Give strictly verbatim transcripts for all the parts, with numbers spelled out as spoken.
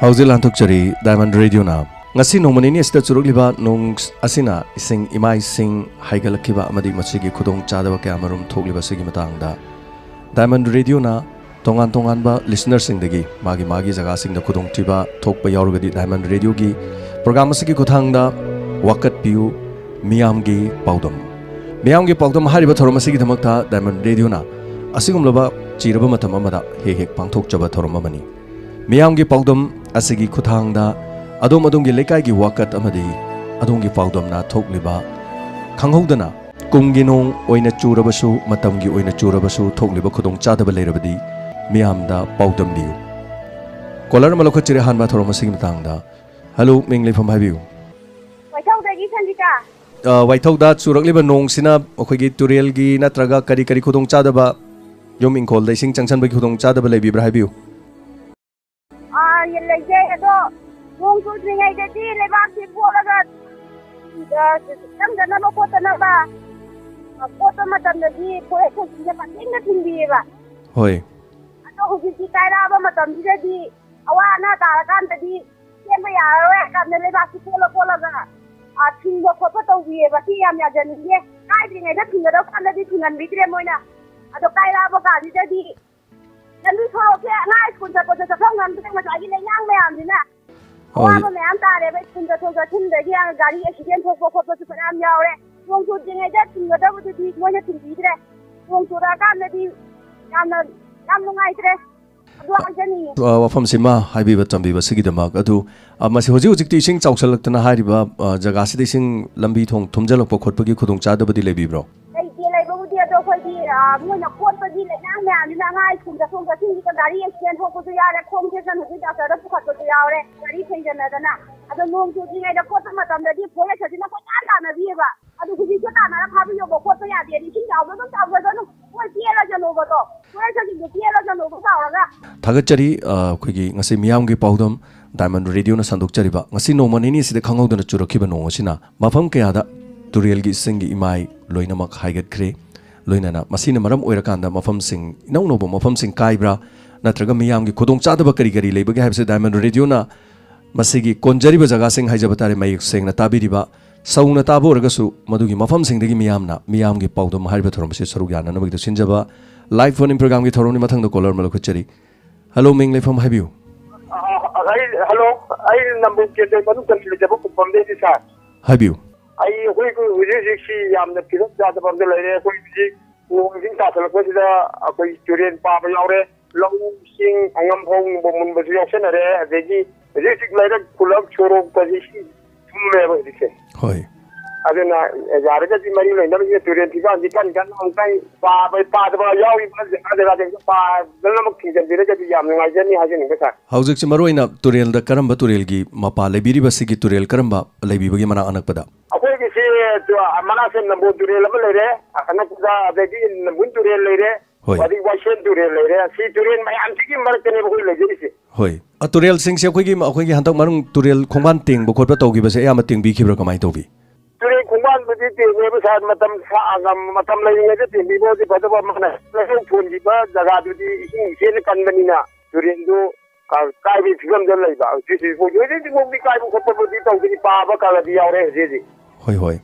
ꯍꯧꯖꯤꯛ ꯂꯥꯟꯊꯣꯛꯆꯔꯤ ꯗꯥꯏꯃꯟ ꯔꯦꯗꯤꯑꯣꯅ꯫ ꯉꯁꯤ ꯅꯣꯡꯃ ꯅꯤꯅꯤ ꯑꯁꯤꯗ ꯆꯨꯔꯛꯂꯤꯕ ꯅꯣꯡ ꯑꯁꯤꯅ ꯏꯁꯤꯡ ꯏꯃꯥꯏꯁꯤꯡ ꯍꯥꯏꯒꯠꯂꯛꯈꯤꯕ ꯑꯃꯗꯤ ꯃꯁꯤꯒꯤ ꯈꯨꯗꯣꯡꯆꯥꯗꯕ ꯀꯌꯥꯃꯔꯨꯝ ꯊꯣꯛꯂꯤꯕ ꯑꯁꯤꯒꯤ ꯃꯇꯥꯡꯗ ꯗꯥꯏꯃꯟ ꯔꯦꯗꯤꯑꯣꯅ ꯇꯣꯉꯥꯟ ꯇꯣꯉꯥꯟꯕ ꯂꯤꯁꯅꯔꯁꯤꯡꯗꯒꯤ ꯃꯥꯒꯤ ꯃꯥꯒꯤ ꯖꯒꯥꯁꯤꯡꯗ ꯈꯨꯗꯣꯡꯊꯤꯕ ꯊꯣꯛꯄ ꯌꯥꯎꯔꯒꯗꯤ ꯗꯥꯏꯃꯟ ꯔꯦꯗꯤꯑꯣꯒꯤ ꯄ꯭ꯔꯣꯒ꯭ꯔꯥꯝ ꯑꯁꯤꯒꯤ ꯈꯨꯠꯊꯥꯡꯗ ꯋꯥꯀꯠꯄꯤꯌꯨ꯫ ꯃꯤꯌꯥꯝꯒꯤ ꯄꯥꯎꯗꯝ꯫ ꯃꯤꯌꯥꯝꯒꯤ ꯄꯥꯎꯗꯝ ꯍꯥꯏꯔꯤꯕ ꯊꯧꯔꯝ ꯑꯁꯤꯒꯤꯗꯃꯛꯇ ꯗꯥꯏꯃꯟ ꯔꯦꯗꯤꯑꯣꯅ ꯑꯁꯤꯒꯨꯝꯂꯕ ꯆꯤꯔꯕ ꯃꯇꯝ ꯑꯃꯗ ꯍꯦꯛ ꯍꯦꯛ ꯄꯥꯡꯊꯣꯛꯆꯕ ꯊꯧꯔꯝ ꯑꯃꯅꯤ꯫ ꯃꯤꯌꯥꯝꯒꯤ ꯄꯥꯎꯗꯝ ꯑꯁꯤꯒꯤ ꯈꯨꯠꯊꯥꯡꯗ ꯑꯗꯣꯝ ꯑꯗꯣꯝꯒꯤ ꯂꯩꯀꯥꯏꯒꯤ ꯋꯥꯀꯠ ꯑꯃꯗꯤ ꯑꯗꯣꯝꯒꯤ ꯄꯥꯎꯗꯝꯅ ꯊꯣꯛꯂꯤꯕ ꯈꯪꯍꯧꯗꯅ ꯀꯨꯝꯒꯤ ꯅꯣꯡ ꯑꯣꯏꯅ ꯆꯨꯔꯕꯁꯨ, ꯃꯇꯝꯒꯤ ꯑꯣꯏꯅ ꯆꯨꯔꯕꯁꯨ, ꯊꯣꯛꯂꯤꯕ ꯈꯨꯗꯣꯡꯆꯥꯗꯕ ꯂꯩꯔꯕꯗꯤ ꯃꯤꯌꯥꯝꯗ ꯄꯥꯎꯗꯝꯕꯤꯌꯨ꯫ ꯀꯣꯂꯔ ꯑꯃ ꯂꯧꯈꯠꯆꯔꯤ ꯑꯍꯥꯟꯕ ꯊꯧꯔꯝ ꯑꯁꯤꯒꯤ ꯃꯇꯥꯡꯗ꯫ ꯍꯜꯂꯣ, ꯃꯤꯡ ꯂꯩꯐꯝ ꯍꯥꯏꯕꯤꯌꯨ꯫ ꯋꯥꯏꯊꯧꯗꯒꯤ ꯁꯟꯖꯤꯇꯥ꯫ ꯑ, ꯋꯥꯏꯊꯧꯗ ꯆꯨꯔꯛꯂꯤꯕ ꯅꯣꯡꯁꯤꯅ ꯑꯩꯈꯣꯏꯒꯤ ꯇꯨꯔꯦꯜꯒꯤ ꯅꯠꯇ꯭ꯔꯒ ꯀꯔꯤ ꯀꯔꯤ ꯈꯨꯗꯣꯡꯆꯥꯗꯕ, ꯌꯨꯝ ꯏꯪꯈꯣꯜꯗ ꯏꯁꯤꯡ ꯆꯪꯁꯤꯟꯕꯒꯤ ꯈꯨꯗꯣꯡꯆꯥꯗꯕ ꯂꯩꯕꯤꯕ꯭ꯔꯥ ꯍꯥꯏꯕꯤꯌꯨ꯫ ꯑꯥ, ꯌꯦ-, ꯂꯩꯖꯩ꯫ ꯑꯗꯣ ꯅꯣꯡ ꯆꯨꯗ꯭ꯔꯤꯉꯩꯗꯗꯤ ꯂꯩꯕꯥꯛꯁꯤ ꯀꯣꯠꯂꯒ, ꯑ, ꯆꯪꯗꯅꯕ ꯈꯣꯠꯇꯅꯕ, ꯑ, ꯀꯣꯠꯄ ꯃꯇꯝꯗꯗꯤ ꯐꯣꯔꯦꯁ ꯁꯥꯔꯀꯜꯁꯤꯡꯅ ꯄꯪꯊꯤꯡꯗ ꯊꯤꯡꯕꯤꯌꯦꯕ꯫ ꯍꯣꯏ꯫ ꯑꯗꯣ ꯍꯧꯖꯤꯛꯇꯤ ꯀꯥꯏꯔꯛꯑꯕ ꯃꯇꯝꯁꯤꯗꯗꯤ ꯑꯋꯥ ꯑꯅꯥ ꯇꯥꯔꯀꯥꯟꯗꯗꯤ ꯁꯦꯝꯕ ꯌꯥꯔꯔꯣꯏ ꯍꯥꯏ ꯀꯥꯟꯗ ꯂꯩꯕꯥꯛꯁꯤ ꯀꯣꯠꯂ ꯀꯣꯠꯂꯒ, ꯑ, ꯊꯤꯡꯕ ꯈꯣꯠꯄ ꯇꯧꯕꯤꯌꯦꯕ꯫ ꯁꯤ ꯌꯥꯝ ꯌꯥꯖꯅꯤꯡꯗꯦ꯫ ꯀꯥꯏꯗ꯭ꯔꯤꯉꯩꯗ ꯊꯤꯡꯒꯗꯕ ꯀꯥꯟꯗꯗꯤ ꯊꯤꯡꯍꯟꯕꯤꯗ꯭ꯔꯦ ꯃꯣꯏꯅ꯫ ꯑꯗꯣ ꯀꯥꯏꯔꯛꯑꯕ ꯀꯥꯟꯁꯤꯗꯗꯤ ꯂꯝꯕꯤ ꯁꯣꯔꯣꯛꯁꯦ ꯑꯉꯥꯡ ꯁ꯭ꯀꯨꯜ ꯆꯠꯄꯁꯨ ꯆꯠꯐꯝ ꯈꯪꯗ꯭ꯔꯦ, ꯉꯁꯥꯏꯒꯤ ꯂꯩꯉꯥꯡ ꯃꯌꯥꯝꯁꯤꯅ ꯍꯣꯏ꯫ ꯑꯋꯥꯕ ꯃꯌꯥꯝ ꯇꯥꯔꯦꯕ꯫ ꯁ꯭ꯀꯨꯜ ꯆꯠꯊꯣꯛ ꯆꯠꯁꯤꯟꯗꯒꯤ ꯒꯥꯔꯤ ꯑꯦꯛꯁꯤꯗꯦꯟ ꯊꯣꯛꯄ ꯈꯣꯠꯄꯁꯨ ꯐꯅꯌꯥꯝ ꯌꯥꯎꯔꯦ꯫ ꯅꯣꯡ ꯆꯨꯗ꯭ꯔꯤꯉꯩꯗ ꯊꯤꯡꯒꯗꯕꯗꯨꯗꯤ ꯃꯣꯏꯅ ꯊꯤꯡꯕꯤꯗ꯭ꯔꯦ꯫ ꯅꯣꯡ ꯆꯨꯔꯛꯑꯀꯥꯟꯗꯗꯤ ꯌꯥꯝꯅ, ꯌꯥꯝ ꯅꯨꯡꯉꯥꯏꯇ꯭ꯔꯦ꯫ ꯑꯗꯨ ꯍꯥꯏꯖꯅꯤꯡꯉꯤ꯫ ꯑ, ꯋꯥꯐꯝꯁꯤꯃ ꯍꯥꯏꯕꯤꯕ ꯇꯝꯕꯤꯕꯁꯤꯒꯤꯗꯃꯛ꯫ ꯑꯗꯨ, ꯑ, ꯃꯁꯤ ꯍꯧꯖꯤꯛ ꯍꯧꯖꯤꯛꯇꯤ ꯏꯁꯤꯡ ꯆꯥꯎꯁꯜꯂꯛꯇꯅ ꯍꯥꯏꯔꯤꯕ, ꯑ, ꯖꯒꯥꯁꯤꯗ ꯏꯁꯤꯡ ꯂꯝꯕꯤ ꯊꯣꯡ ꯊꯨꯝꯖꯤꯜꯂꯛꯄ ꯈꯣꯠꯄꯒꯤ ꯈꯨꯗꯣꯡꯆꯥꯗꯕꯗꯤ ꯂꯩꯕꯤꯕ꯭ꯔꯣ? ꯂꯩꯇꯦ, ꯂꯩꯕꯕꯨꯗꯤ꯫ ꯑꯗꯣ ꯑꯩꯈꯣꯏꯗꯤ, ꯑ, ꯃꯣꯏꯅ ꯀꯣꯠꯄꯒꯤ ꯂꯩꯉꯥꯛ ꯃꯌꯥꯝꯁꯤꯅ ꯑꯉꯥꯡ ꯁ꯭ꯀꯨꯜ ꯆꯠꯊꯣꯛ ꯆꯠꯁꯤꯟꯁꯤꯗ ꯒꯥꯔꯤ ꯑꯦꯛꯁꯤꯗꯦꯟ ꯊꯣꯛꯄꯁꯨ ꯌꯥꯎꯔꯦ, ꯈꯣꯡ ꯊꯦꯛꯇꯅ ꯍꯧꯖꯤꯛ ꯗꯥꯛꯇꯔꯗ ꯄꯨꯈꯠꯄꯁꯨ ꯌꯥꯎꯔꯦ, ꯒꯥꯔꯤ ꯊꯦꯡꯖꯤꯟꯅꯗꯅ꯫ ꯑꯗꯣ ꯅꯣꯡ ꯆꯨꯗ꯭ꯔꯤꯉꯩꯗ ꯀꯣꯠꯄ ꯃꯇꯝꯗꯗꯤ ꯐꯣꯔꯦꯁ ꯑꯁꯤꯅ ꯀꯣꯏꯇꯥꯟ ꯇꯥꯟꯅꯕꯤꯌꯦꯕ꯫ ꯑꯗꯨ ꯍꯧꯖꯤꯛꯁꯨ ꯇꯥꯟꯅꯔ ꯐꯥꯕꯤꯌꯣꯕ, ꯈꯣꯠꯄ ꯌꯥꯗꯦ꯫ ꯏꯁꯤꯡ ꯆꯥꯎꯕ ꯑꯗꯨꯝ ꯆꯥꯎꯖꯁꯅꯨ, ꯃꯣꯏ ꯄꯦꯜꯂꯁꯅꯨꯕꯗꯣ, ꯃꯣꯏꯁꯤꯡꯗꯣ ꯄꯦꯜꯂꯁꯅꯨꯕ ꯆꯥꯎꯔꯒ꯫ ꯊꯥꯒꯠꯆꯔꯤ꯫ ꯑ, ꯑꯩꯈꯣꯏꯒꯤ ꯉꯁꯤ ꯃꯤꯌꯥꯝꯒꯤ ꯄꯥꯎꯗꯝ ꯗꯥꯏꯃꯟ ꯔꯦꯗꯤꯑꯣꯅ ꯁꯟꯗꯣꯛꯆꯔꯤꯕ ꯉꯁꯤ ꯅꯣꯡꯃ ꯅꯤꯅꯤ ꯑꯁꯤꯗ ꯈꯪꯍꯧꯗꯅ ꯆꯨꯔꯛꯈꯤꯕ ꯅꯣꯡ ꯑꯁꯤꯅ ꯃꯐꯝ ꯀꯌꯥꯗ ꯇꯨꯔꯦꯜꯒꯤ ꯏꯁꯤꯡꯒꯤ ꯏꯃꯥꯏ ꯂꯣꯏꯅꯃꯛ ꯍꯥꯏꯒꯠꯈ꯭ꯔꯦ꯫ ꯂꯣꯏꯅꯅ ꯃꯁꯤꯅ ꯃꯔꯝ ꯑꯣꯏꯔꯀꯥꯟꯗ ꯃꯐꯝꯁꯤꯡ, ꯏꯅꯧ ꯅꯧꯕ ꯃꯐꯝꯁꯤꯡ ꯀꯥꯏꯕ꯭ꯔꯥ, ꯅꯠꯇ꯭ꯔꯒ ꯃꯤꯌꯥꯝꯒꯤ ꯈꯨꯗꯣꯡꯆꯥꯗꯕ ꯀꯔꯤ ꯀꯔꯤ ꯂꯩꯕꯒꯦ ꯍꯥꯏꯕꯁꯦ ꯗꯥꯏꯃꯟ ꯔꯦꯗꯤꯑꯣꯅ ꯃꯁꯤꯒꯤ ꯀꯣꯟꯖꯔꯤꯕ ꯖꯒꯥꯁꯤꯡ ꯍꯥꯏꯖꯕ ꯇꯥꯔꯦ, ꯃꯌꯦꯛ ꯁꯦꯡꯅ ꯇꯥꯕꯤꯔꯤꯕ, ꯁꯧꯅ ꯇꯥꯕ ꯑꯣꯏꯔꯒꯁꯨ ꯃꯗꯨꯒꯤ ꯃꯐꯝꯁꯤꯡꯗꯒꯤ ꯃꯤꯌꯥꯝꯅ ꯃꯤꯌꯥꯝꯒꯤ ꯄꯥꯎꯗꯝ ꯍꯥꯏꯔꯤꯕ ꯊꯧꯔꯝ ꯑꯁꯤ ꯁꯔꯨꯛ ꯌꯥꯅꯅꯕꯒꯤꯗꯃꯛ ꯁꯤꯟꯖꯕ ꯂꯥꯏꯚ ꯐꯣꯟ ꯏꯟ ꯄ꯭ꯔꯣꯒ꯭ꯔꯥꯝꯒꯤ ꯊꯧꯔꯝꯅꯤ꯫ ꯃꯊꯪꯗ ꯀꯣꯂꯔ ꯑꯃ ꯂꯧꯈꯠꯆꯔꯤ꯫ ꯍꯜꯂꯣ, ꯃꯤꯡ ꯂꯩꯐꯝ ꯍꯥꯏꯕꯤꯌꯨ꯫ ꯑ, ꯑꯩ, ꯍꯜꯂꯣ, ꯑꯩ ꯅꯝꯕꯣꯜ ꯀꯦꯟꯗ꯭ꯔ ꯃꯅꯨꯡ ꯆꯟꯁꯤꯜꯂꯖꯕ ꯀꯨꯝꯐꯝꯗꯩꯅꯤ, ꯁꯥꯔ꯫ ꯍꯥꯏꯕꯤꯌꯨ꯫ ꯑꯩ, ꯑꯩꯈꯣꯏ ꯍꯧꯖꯤꯛ ꯍꯧꯖꯤꯛꯁꯤ ꯌꯥꯝꯅ ꯐꯤꯕꯝ ꯆꯥꯗꯕ ꯑꯃꯗ ꯂꯩꯔꯦ꯫ ꯑꯩꯈꯣꯏ ꯍꯧꯖꯤꯛ ꯅꯣꯡ ꯏꯁꯤꯡ ꯇꯥꯁꯜꯂꯛꯄꯁꯤꯗ ꯑꯩꯈꯣꯏ ꯇꯨꯔꯦꯟ ꯄꯥꯕ ꯌꯥꯎꯔꯦ, ꯂꯧ ꯏꯁꯤꯡ ꯑꯉꯝ ꯐꯧ ꯃꯨꯟꯕꯁꯨ ꯌꯥꯎꯁꯟꯅꯔꯦ, ꯑꯗꯒꯤ ꯍꯧꯖꯤꯛ ꯍꯧꯖꯤꯛ ꯂꯩꯔꯛ ꯈꯨꯂꯛ ꯁꯣꯔꯣꯛꯀꯁꯤ ꯏꯁꯤꯡ ꯊꯨꯝꯃꯦꯕ ꯍꯧꯖꯤꯛꯁꯦ꯫ ꯍꯣꯏ꯫ ꯑꯗꯨꯅ ꯌꯥꯔꯒꯗꯤ ꯃꯔꯤ ꯂꯩꯅꯕꯁꯤꯡꯅ ꯇꯨꯔꯦꯟ ꯐꯤꯕꯝꯁꯤ ꯀꯟ ꯀꯟꯅ ꯑꯃꯨꯛꯇꯪ ꯄꯥꯕ, ꯄꯥꯗꯕ ꯌꯥꯎꯔꯤꯕ ꯖꯒꯥ ꯖꯒꯥꯁꯤꯡꯗꯣ ꯄꯥꯗꯅꯕ ꯊꯤꯡꯖꯤꯟꯕꯤꯔꯒꯗꯤ ꯌꯥꯝ ꯅꯨꯡꯉꯥꯏꯖꯅꯤ ꯍꯥꯏꯖꯅꯤꯡꯕ, ꯁꯥꯔ꯫ ꯍꯧꯖꯤꯛꯁꯤ ꯃꯔꯨꯑꯣꯏꯅ ꯇꯨꯔꯦꯜꯗ ꯀꯔꯝꯕ ꯇꯨꯔꯦꯜꯒꯤ ꯃꯄꯥ ꯂꯩꯕꯤꯔꯤꯕ? ꯁꯤꯒꯤ ꯇꯨꯔꯦꯜ ꯀꯔꯝꯕ ꯂꯩꯕꯤꯕꯒꯦ ꯃꯅꯥꯛ ꯑꯅꯛꯄꯗ? ꯑꯩꯈꯣꯏꯒꯤꯁꯤ ꯇꯨ-, ꯃꯅꯥꯛꯁꯦ ꯅꯝꯕꯣꯜ ꯇꯨꯔꯦꯜ ꯑꯃ ꯂꯩꯔꯦ, ꯑꯅꯛꯄꯗ, ꯑꯗꯒꯤ ꯅꯝꯕꯨꯜ ꯇꯨꯔꯦꯜ ꯂꯩꯔꯦ, ꯍꯣꯏ꯫ ꯑꯗꯒꯤ ꯋꯥꯏꯁꯦꯟ ꯇꯨꯔꯦꯜ ꯂꯩꯔꯦ꯫ ꯁꯤ ꯇꯨꯔꯦꯜ ꯃꯌꯥꯝꯁꯤꯒꯤ ꯃꯔꯛꯇꯅꯦꯕ ꯑꯩꯈꯣꯏ ꯂꯩꯖꯔꯤꯁꯦ꯫ ꯍꯣꯏ꯫ ꯑ, ꯇꯨꯔꯦꯜꯁꯤꯡꯁꯦ ꯑꯩꯈꯣꯏꯒꯤ, ꯑꯩꯈꯣꯏꯒꯤ ꯍꯟꯗꯛ ꯃꯅꯨꯡ ꯇꯨꯔꯦꯜ ꯈꯣꯡꯕꯥꯟ ꯇꯦꯡꯕ ꯈꯣꯠꯄ ꯇꯧꯈꯤꯕꯁꯦ ꯑꯌꯥꯝꯕ ꯇꯦꯡꯕꯤꯈꯤꯕ꯭ꯔꯥ, ꯀꯃꯥꯏꯅ ꯇꯧꯕꯤ? ꯇꯨꯔꯦꯜ ꯈꯣꯡꯕꯥꯟꯕꯨꯗꯤ ꯇꯦꯡꯉꯦꯕ, ꯁꯥꯔ, ꯃꯇꯝ ꯁꯥꯡꯅ, ꯃꯇꯝ ꯂꯩꯔꯤꯉꯩꯗ ꯇꯦꯡꯕꯤꯕ ꯑꯣꯏꯔꯗꯤ ꯐꯗꯧꯕ, ꯑꯃꯅ ꯂꯧ ꯊꯣꯟꯈꯤꯕ ꯖꯒꯥꯗꯨꯗꯤ ꯏꯁꯤꯡ ꯏꯆꯦꯜꯅ ꯀꯟꯕꯅꯤꯅ ꯇꯨꯔꯦꯜꯗꯨ ꯀ-, ꯀꯥꯏꯕꯒꯤ ꯐꯤꯕꯝꯗ ꯂꯩꯕ꯫ ꯍꯧꯖꯤꯛ ꯍꯧꯖꯤꯛ ꯍꯧꯖꯤꯛ ꯍꯧꯖꯤꯛꯐꯥꯎꯗꯤ ꯀꯥꯏꯕ ꯈꯣꯠꯄꯕꯨꯗꯤ ꯇꯧꯗ꯭ꯔꯤ, ꯄꯥꯕ ꯈꯔ ꯈꯔꯗꯤ ꯌꯥꯎꯔꯦ ꯍꯧꯖꯤꯛ ꯍꯧꯖꯤꯛ꯫ ꯍꯣꯏ, ꯍꯣꯏ꯫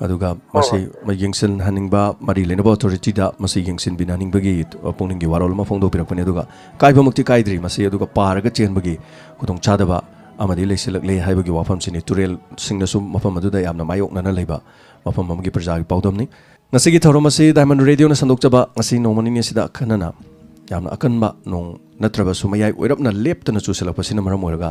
ꯑꯗꯨꯒ ꯍꯣꯏ, ꯃꯁꯤ ꯍꯣꯏ꯫ ꯌꯦꯡꯁꯤꯟꯍꯟꯅꯤꯡꯕ, ꯃꯔꯤ ꯂꯩꯅꯕ ꯑꯣꯊꯣꯔꯤꯇꯤꯗ ꯃꯁꯤ ꯌꯦꯡꯁꯤꯟꯕꯤꯅꯍꯟꯅꯤꯡꯕꯒꯤ ꯄꯨꯛꯅꯤꯡꯒꯤ ꯋꯥꯔꯣꯜ ꯑꯃ ꯐꯣꯡꯗꯣꯛꯄꯤꯔꯛꯄꯅꯤ꯫ ꯑꯗꯨꯒ ꯀꯥꯏꯕꯃꯛꯇꯤ ꯀꯥꯏꯗ꯭ꯔꯤ, ꯃꯁꯤ ꯑꯗꯨꯒ ꯄꯥꯔꯒ ꯆꯦꯟꯕꯒꯤ ꯈꯨꯗꯣꯡꯆꯥꯗꯕ ꯑꯃꯗꯤ ꯂꯩꯁꯤꯜꯂꯛꯂꯦ ꯍꯥꯏꯕꯒꯤ ꯋꯥꯐꯝꯁꯤꯅꯤ꯫ ꯇꯨꯔꯦꯜꯁꯤꯡꯅꯁꯨ ꯃꯐꯝ ꯑꯗꯨꯗ ꯌꯥꯝꯅ ꯃꯥꯌꯣꯛꯅꯅ ꯂꯩꯕ ꯃꯐꯝ ꯑꯃꯒꯤ ꯄ꯭ꯔꯖꯥꯒꯤ ꯄꯥꯎꯗꯝꯅꯤ꯫ ꯉꯁꯤꯒꯤ ꯊꯧꯔꯝ ꯑꯁꯤ ꯗꯥꯏꯃꯟ ꯔꯦꯗꯤꯑꯣꯅ ꯁꯟꯗꯣꯛꯆꯕ ꯉꯁꯤ ꯅꯣꯡꯃ ꯅꯤꯅꯤ ꯑꯁꯤꯗ ꯑꯈꯟꯅꯅ ꯌꯥꯝꯅ ꯑꯀꯟꯕ ꯅꯣꯡ ꯅꯠꯇ꯭ꯔꯕꯁꯨ ꯃꯌꯥꯏ ꯑꯣꯏꯔꯞꯅ ꯂꯦꯞꯇꯅ ꯆꯨꯁꯤꯜꯂꯛꯄꯁꯤꯅ ꯃꯔꯝ ꯑꯣꯏꯔꯒ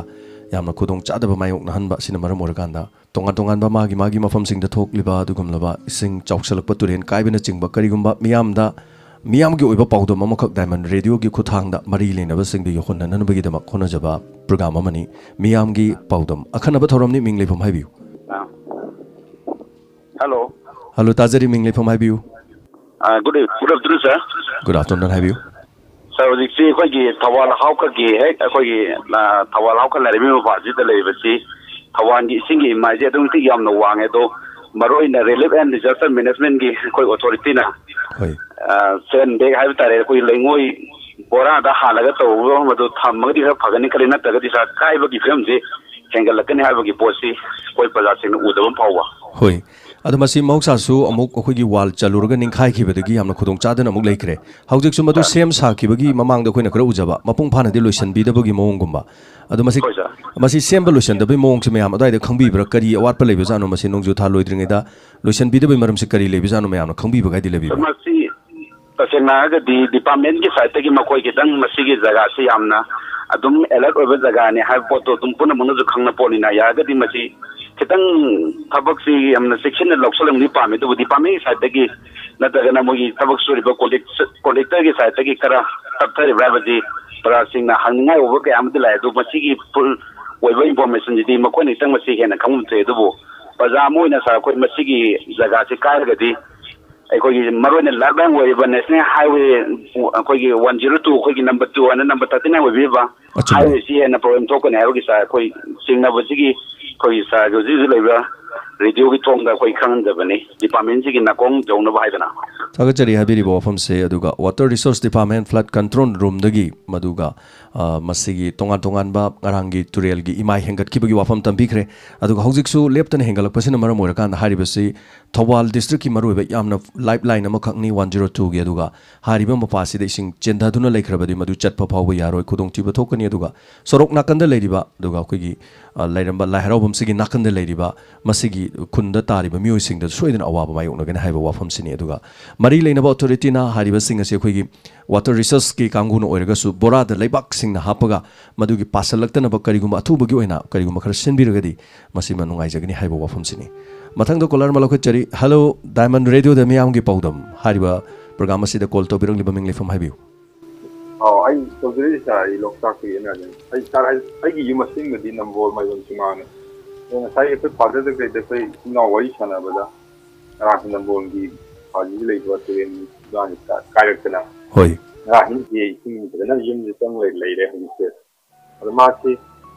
ꯌꯥꯝꯅ ꯈꯨꯗꯣꯡꯆꯥꯗꯕ ꯃꯥꯌꯣꯛꯅꯍꯟꯕ ꯑꯁꯤꯅ ꯃꯔꯝ ꯑꯣꯏꯔꯀꯥꯟꯗ ꯇꯣꯉꯥꯟ ꯇꯣꯉꯥꯟꯕ ꯃꯥꯒꯤ ꯃꯥꯒꯤ ꯃꯐꯝꯁꯤꯡꯗ ꯊꯣꯛꯂꯤꯕ ꯑꯗꯨꯒꯨꯝꯂꯕ ꯏꯁꯤꯡ ꯆꯥꯎꯁꯤꯜꯂꯛꯄ, ꯇꯨꯔꯦꯟ ꯀꯥꯏꯕꯅꯆꯤꯡꯕ ꯀꯔꯤꯒꯨꯝꯕ ꯃꯤꯌꯥꯝꯗ, ꯃꯤꯌꯥꯝꯒꯤ ꯑꯣꯏꯕ ꯄꯥꯎꯗꯝ ꯑꯃꯈꯛ ꯗꯥꯏꯃꯟ ꯔꯦꯗꯤꯑꯣꯒꯤ ꯈꯨꯠꯊꯥꯡꯗ ꯃꯔꯤ ꯂꯩꯅꯕꯁꯤꯡꯗ ꯌꯧꯍꯟꯅꯅꯕꯒꯤꯗꯃꯛ ꯍꯣꯠꯅꯖꯕ ꯄ꯭ꯔꯣꯒ꯭ꯔꯥꯝ ꯑꯃꯅꯤ꯫ ꯃꯤꯌꯥꯝꯒꯤ ꯄꯥꯎꯗꯝ, ꯑꯈꯟꯅꯕ ꯊꯧꯔꯝꯅꯤ꯫ ꯃꯤꯡ ꯂꯩꯐꯝ ꯍꯥꯏꯕꯤꯌꯨ꯫ ꯑꯥ꯫ ꯍꯜꯂꯣ꯫ ꯍꯜꯂꯣ, ꯇꯥꯖꯔꯤ꯫ ꯃꯤꯡ ꯂꯩꯐꯝ ꯍꯥꯏꯕꯤꯌꯨ꯫ ꯑꯥ, good eve-, good afternoon, sir꯫ Good afternoon, ꯍꯥꯏꯕꯤꯌꯨ꯫ Sir, ꯍꯧꯖꯤꯛꯁꯤ ꯑꯩꯈꯣꯏꯒꯤ ꯊꯧꯕꯥꯜ ꯍꯥꯎꯈꯛꯀꯤ ꯍꯦꯛ ꯑꯩꯈꯣꯏꯒꯤ, ꯑꯥ, ꯊꯧꯕꯥꯜ ꯍꯥꯎꯈ ꯂꯩꯔꯝꯃꯤ ꯃꯄꯥꯁꯤꯗ ꯂꯩꯔꯤꯕꯁꯤ ꯊꯧꯕꯥꯜꯒꯤ ꯏꯁꯤꯡꯒꯤ ꯏꯃꯥꯏꯁꯦ ꯑꯗꯨꯛꯀꯤ ꯃꯇꯤꯛ ꯌꯥꯝꯅ ꯋꯥꯡꯉꯦ꯫ ꯑꯗꯣ ꯃꯔꯨꯑꯣꯏꯅ Relief and Disaster Managementꯀꯤ ꯑꯩꯈꯣꯏ ꯑꯣꯊꯣꯔꯤꯇꯤꯅ, ꯍꯣꯏ꯫ ꯑꯥ, ꯁꯦꯟ ꯕꯦꯛ ꯍꯥꯏꯕ ꯇꯥꯔꯦ, ꯑꯩꯈꯣꯏ ꯂꯩꯉꯣꯏ ꯕꯣꯔꯥꯗ ꯍꯥꯜꯂꯒ ꯇꯧꯕ ꯃꯗꯨ ꯊꯝꯃꯒꯗꯤ ꯈꯔ ꯐꯒꯅꯤ ꯈꯜꯂꯤ, ꯅꯠꯇ꯭ꯔꯒꯗꯤ ꯁꯥꯔ, ꯀꯥꯏꯕꯒꯤ ꯐꯤꯕꯝꯁꯤ ꯍꯦꯟꯒꯠꯂꯛꯀꯅꯤ ꯍꯥꯏꯕꯒꯤ ꯄꯣꯠꯁꯤ ꯑꯩꯈꯣꯏ ꯄ꯭ꯔꯖꯥꯁꯤꯡꯅ ꯎꯗꯕ ꯐꯥꯎꯕ꯫ ꯍꯣꯏ, ꯑꯗꯣ ꯃꯁꯤ ꯃꯍꯧꯁꯥꯁꯨ ꯑꯃꯨꯛ ꯑꯩꯈꯣꯏꯒꯤ ꯋꯥꯜ ꯆꯜꯂꯨꯔꯒ ꯅꯤꯡꯈꯥꯏꯈꯤꯕꯗꯒꯤ ꯌꯥꯝꯅ ꯈꯨꯗꯣꯡ ꯆꯥꯗꯅ ꯑꯃꯨꯛ ꯂꯩꯈ꯭ꯔꯦ꯫ ꯍꯧꯖꯤꯛꯁꯨ ꯃꯗꯨ ꯁꯦꯝ ꯁꯥꯈꯤꯕꯒꯤ ꯃꯃꯥꯡꯗ ꯑꯩꯈꯣꯏꯅ ꯈꯔ ꯎꯖꯕ, ꯃꯄꯨꯡ ꯐꯥꯅꯗꯤ ꯂꯣꯏꯁꯤꯟꯕꯤꯗꯕꯒꯤ ꯃꯑꯣꯡꯒꯨꯝꯕ꯫ ꯑꯗꯣ ꯃꯁꯤ, ꯍꯣꯏ, ꯁꯥꯔ꯫ ꯃꯁꯤ ꯁꯦꯝꯕ ꯂꯣꯏꯁꯤꯟꯗꯕꯒꯤ ꯃꯑꯣꯡꯁꯦ ꯃꯌꯥꯝ ꯑꯗꯨꯋꯥꯏꯗ ꯈꯪꯕꯤꯕ꯭ꯔꯥ? ꯀꯔꯤ ꯑꯋꯥꯠꯄ ꯂꯩꯕꯖꯥꯠꯅꯣ? ꯃꯁꯤ ꯅꯣꯡꯖꯨ ꯊꯥ ꯂꯣꯏꯗ꯭ꯔꯤꯉꯩꯗ ꯂꯣꯏꯁꯤꯟꯕꯤꯗꯕꯒꯤ ꯃꯔꯝꯁꯦ ꯀꯔꯤ ꯂꯩꯕꯖꯥꯠꯅꯣ, ꯃꯌꯥꯝꯅ ꯈꯪꯕꯤꯕꯒꯥꯏꯗꯤ ꯂꯩꯕꯤꯕ꯭ꯔꯥ? ꯃꯁꯤ ꯇꯁꯦꯡꯅ ꯍꯥꯏꯔꯒꯗꯤ ꯗꯤꯄꯥꯔꯠꯃꯦꯟꯒꯤ ꯁꯥꯏꯠꯇꯒꯤ ꯃꯈꯣꯏ ꯈꯤꯇꯪ ꯃꯁꯤꯒꯤ ꯖꯒꯥꯁꯤ ꯌꯥꯝꯅ ꯑꯗꯨꯝ ꯑꯦꯂꯔꯠ ꯑꯣꯏꯕ ꯖꯒꯥꯅꯤ ꯍꯥꯏꯕ ꯄꯣꯠꯇꯣ ꯑꯗꯨꯝ ꯄꯨꯝꯅꯃꯛꯅꯁꯨ ꯈꯪꯅ ꯄꯣꯠꯅꯤꯅ, ꯌꯥꯔꯒꯗꯤ ꯃꯁꯤ ꯈꯤꯇꯪ ꯊꯕꯛꯁꯤ ꯌꯥꯝꯅ ꯆꯦꯛꯁꯤꯟꯅ ꯂꯧꯁꯤꯜꯂꯝꯕꯗꯤ ꯄꯥꯝꯃꯤ꯫ ꯑꯗꯨꯕꯨ ꯗꯤꯄꯥꯔꯠꯃꯦꯟꯒꯤ ꯁꯥꯏꯠꯇꯒꯤ ꯅꯠꯇ꯭ꯔꯒꯅ ꯃꯣꯏꯒꯤ ꯊꯕꯛ ꯁꯨꯔꯤꯕ ꯀꯣꯟꯇ꯭ꯔꯦꯛ-, ꯀꯣꯟꯇ꯭ꯔꯦꯛꯇꯔꯒꯤ ꯁꯥꯏꯠꯇꯒꯤ ꯈꯔ ꯇꯞꯊꯔꯤꯕ꯭ꯔꯥ ꯍꯥꯏꯕꯁꯤ ꯄ꯭ꯔꯖꯥꯁꯤꯡꯅ ꯍꯪꯅꯤꯡꯉꯥꯏ ꯑꯣꯏꯕ ꯀꯌꯥ ꯑꯃꯗꯤ ꯂꯥꯛꯑꯦ꯫ ꯑꯗꯨ ꯃꯁꯤꯒꯤ ꯐꯨꯜ ꯑꯣꯏꯕ ꯏꯟꯐꯣꯔꯃꯦꯁꯟꯁꯤꯗꯤ ꯃꯈꯣꯏꯅ ꯈꯤꯇꯪ ꯃꯁꯤ ꯍꯦꯟꯅ ꯈꯪꯐꯝ ꯊꯣꯛꯑꯦ꯫ ꯑꯗꯨꯕꯨ ꯄ꯭ꯔꯖꯥ ꯑꯃ ꯑꯣꯏꯅ ꯁꯥꯔ, ꯑꯩꯈꯣꯏ ꯃꯁꯤꯒꯤ ꯖꯒꯥꯁꯤ ꯀꯥꯏꯔꯒꯗꯤ ꯑꯩꯈꯣꯏꯒꯤ ꯃꯔꯨꯑꯣꯏꯅ ꯂꯥꯏꯐ ꯂꯥꯏꯟ ꯑꯣꯏꯔꯤꯕ ꯅꯦꯁꯅꯦꯜ ꯍꯥꯏꯋꯦ, ꯑꯩꯈꯣꯏꯒꯤ ꯋꯥꯟ ꯖꯤꯔꯣ ꯇꯨ, ꯑꯩꯈꯣꯏꯒꯤ ꯅꯝꯕꯔ ꯇꯨ ꯍꯥꯏꯅ ꯅꯝꯕꯔ ꯊꯥꯔꯇꯤ ꯅꯥꯏꯟ ꯑꯣꯏꯕꯤꯔꯤꯕ ꯑꯆꯨꯝꯕꯅꯤ꯫ ꯍꯥꯏꯋꯦꯁꯤ ꯍꯦꯟꯅ ꯄ꯭ꯔꯣꯕ꯭ꯂꯦꯝ ꯊꯣꯛꯀꯅꯤ ꯍꯥꯏꯕꯒꯤ ꯁꯥꯔ, ꯑꯩꯈꯣꯏ ꯆꯤꯡꯅꯕꯁꯤꯒꯤ ꯑꯩꯈꯣꯏꯒꯤ ꯁꯥꯔꯒꯤ ꯍꯧꯖꯤꯛ ꯍꯧꯖꯤꯛ ꯂꯩꯕ ꯔꯦꯗꯤꯑꯣꯒꯤ ꯊꯣꯡꯗ ꯑꯩꯈꯣꯏ ꯈꯪꯍꯟꯖꯕꯅꯤ, ꯗꯤꯄꯥꯔꯠꯃꯦꯟꯁꯤꯒꯤ ꯅꯥꯀꯣꯡ ꯌꯧꯅꯕ ꯍꯥꯏꯗꯅ꯫ ꯊꯥꯒꯠꯆꯔꯤ ꯍꯥꯏꯕꯤꯔꯤꯕ ꯋꯥꯐꯝꯁꯦ꯫ ꯑꯗꯨꯒ Water Resource Department Flood Control Roomꯗꯒꯤ ꯃꯗꯨꯒ, ꯑ, ꯃꯁꯤꯒꯤ ꯇꯣꯉꯥꯟ ꯇꯣꯉꯥꯟꯕ ꯉꯔꯥꯡꯒꯤ ꯇꯨꯔꯦꯜꯒꯤ ꯏꯃꯥꯏ ꯍꯦꯟꯒꯠꯈꯤꯕꯒꯤ ꯋꯥꯐꯝ ꯇꯝꯕꯤꯈ꯭ꯔꯦ꯫ ꯑꯗꯨꯒ ꯍꯧꯖꯤꯛꯁꯨ ꯂꯦꯞꯇꯅ ꯍꯦꯟꯒꯠꯂꯛꯄꯁꯤꯅ ꯃꯔꯝ ꯑꯣꯏꯔꯀꯥꯟꯗ ꯍꯥꯏꯔꯤꯕꯁꯤ ꯊꯧꯕꯥꯜ ꯗꯤꯁꯇ꯭ꯔꯤꯛꯀꯤ ꯃꯔꯨꯑꯣꯏꯕ ꯌꯥꯝꯅ ꯂꯥꯏꯐ ꯂꯥꯏꯟ ꯑꯃꯈꯛꯅꯤ ꯋꯥꯟ ꯖꯤꯔꯣ ꯇꯨꯒꯤ꯫ ꯑꯗꯨꯒ ꯍꯥꯏꯔꯤꯕ ꯃꯄꯥꯁꯤꯗ ꯏꯁꯤꯡ ꯆꯦꯟꯊꯗꯨꯅ ꯂꯩꯈ꯭ꯔꯕꯗꯤ ꯃꯗꯨ ꯆꯠꯄ ꯐꯥꯎꯕ ꯌꯥꯔꯣꯏ, ꯈꯨꯗꯣꯡꯊꯤꯕ ꯊꯣꯛꯀꯅꯤ꯫ ꯑꯗꯨꯒ ꯁꯣꯔꯣꯛ ꯅꯥꯀꯟꯗ ꯂꯩꯔꯤꯕ, ꯑꯗꯨꯒ ꯑꯩꯈꯣꯏꯒꯤ, ꯑ, ꯂꯩꯔꯝꯕ ꯂꯥꯏ ꯍꯔꯥꯎꯐꯝꯁꯤꯒꯤ ꯅꯥꯀꯟꯗ ꯂꯩꯔꯤꯕ ꯃꯁꯤꯒꯤ ꯈꯨꯟꯗ ꯇꯥꯔꯤꯕ ꯃꯤꯑꯣꯏꯁꯤꯡꯗ ꯁꯣꯏꯗꯅ ꯑꯋꯥꯕ ꯃꯥꯌꯣꯛꯅꯒꯅꯤ ꯍꯥꯏꯕ ꯋꯥꯐꯝꯁꯤꯅꯤ꯫ ꯑꯗꯨꯒ ꯃꯔꯤ ꯂꯩꯅꯕ ꯑꯣꯊꯣꯔꯤꯇꯤꯅ ꯍꯥꯏꯔꯤꯕꯁꯤꯡ ꯑꯁꯤ ꯑꯩꯈꯣꯏꯒꯤ Water Resourceꯀꯤ ꯀꯥꯡꯕꯨꯅ ꯑꯣꯏꯔꯒꯁꯨ ꯕꯣꯔꯥꯗ ꯂꯩꯕꯥꯛꯁꯤꯡꯅ ꯍꯥꯞꯄꯒ ꯃꯗꯨꯒꯤ ꯄꯥꯁꯜꯂꯛꯇꯅꯕ ꯀꯔꯤꯒꯨꯝꯕ ꯑꯊꯨꯕꯒꯤ ꯑꯣꯏꯅ ꯀꯔꯤꯒꯨꯝꯕ ꯈꯔ ꯁꯤꯟꯕꯤꯔꯒꯗꯤ ꯃꯁꯤꯃ ꯅꯨꯡꯉꯥꯏꯖꯒꯅꯤ ꯍꯥꯏꯕ ꯋꯥꯐꯝꯁꯤꯅꯤ꯫ ꯃꯊꯪꯗ ꯀꯣꯂꯔ ꯑꯃ ꯂꯧꯈꯠꯆꯔꯤ꯫ ꯍꯜꯂꯣ, ꯗꯥꯏꯃꯟ ꯔꯦꯗꯤꯑꯣꯗ ꯃꯤꯌꯥꯝꯒꯤ ꯄꯥꯎꯗꯝ ꯍꯥꯏꯔꯤꯕ ꯄ꯭ꯔꯣꯒ꯭ꯔꯥꯝ ꯑꯁꯤꯗ ꯀꯣꯜ ꯇꯧꯕꯤꯔꯛꯂꯤꯕ ꯃꯤꯡ ꯂꯩꯐꯝ ꯍꯥꯏꯕꯤꯌꯨ꯫ ꯑꯣ, ꯑꯩ ꯇꯧꯖꯔꯛꯏꯁꯦ, ꯑꯩ ꯂꯣꯛꯇꯥꯛꯇꯒꯤ ꯑꯦꯝ ꯑꯥꯔ ꯑꯦꯟ꯫ ꯑꯩ ꯁꯥꯔ, ꯑꯩ, ꯑꯩꯒꯤ ꯌꯨꯝ ꯑꯁꯦꯡꯕꯗꯤ ꯅꯝꯕꯣꯜ ꯃꯥꯏꯕꯝ ꯆꯤꯡꯃꯥꯅꯤ꯫ ꯑꯗꯣ ꯉꯁꯥꯏ ꯑꯩꯈꯣꯏ ꯐꯥꯗꯔꯗ ꯀꯩꯗ ꯑꯩꯈꯣꯏ ꯏꯆꯤꯟ ꯏꯅꯥꯎ ꯋꯥꯔꯤ ꯁꯥꯟꯅꯕꯗ ꯉꯔꯥꯡꯁꯤ ꯅꯝꯕꯣꯜꯒꯤ ꯐꯥꯖꯤꯗ ꯂꯩꯕ ꯇꯨꯔꯦꯟ ꯏꯕꯥꯟꯁꯤ ꯀꯥꯏꯔꯛꯇꯅ ꯍꯣꯏ꯫ ꯉꯔꯥꯡ ꯑꯍꯤꯡꯁꯦ ꯏꯁꯤꯡ ꯐꯖꯅ ꯌꯨꯝꯁꯤ ꯆꯪ ꯂꯩ-, ꯂꯩꯔꯦ ꯍꯧꯖꯤꯛꯁꯦ꯫ ꯑꯗꯣ ꯃꯥꯁꯤ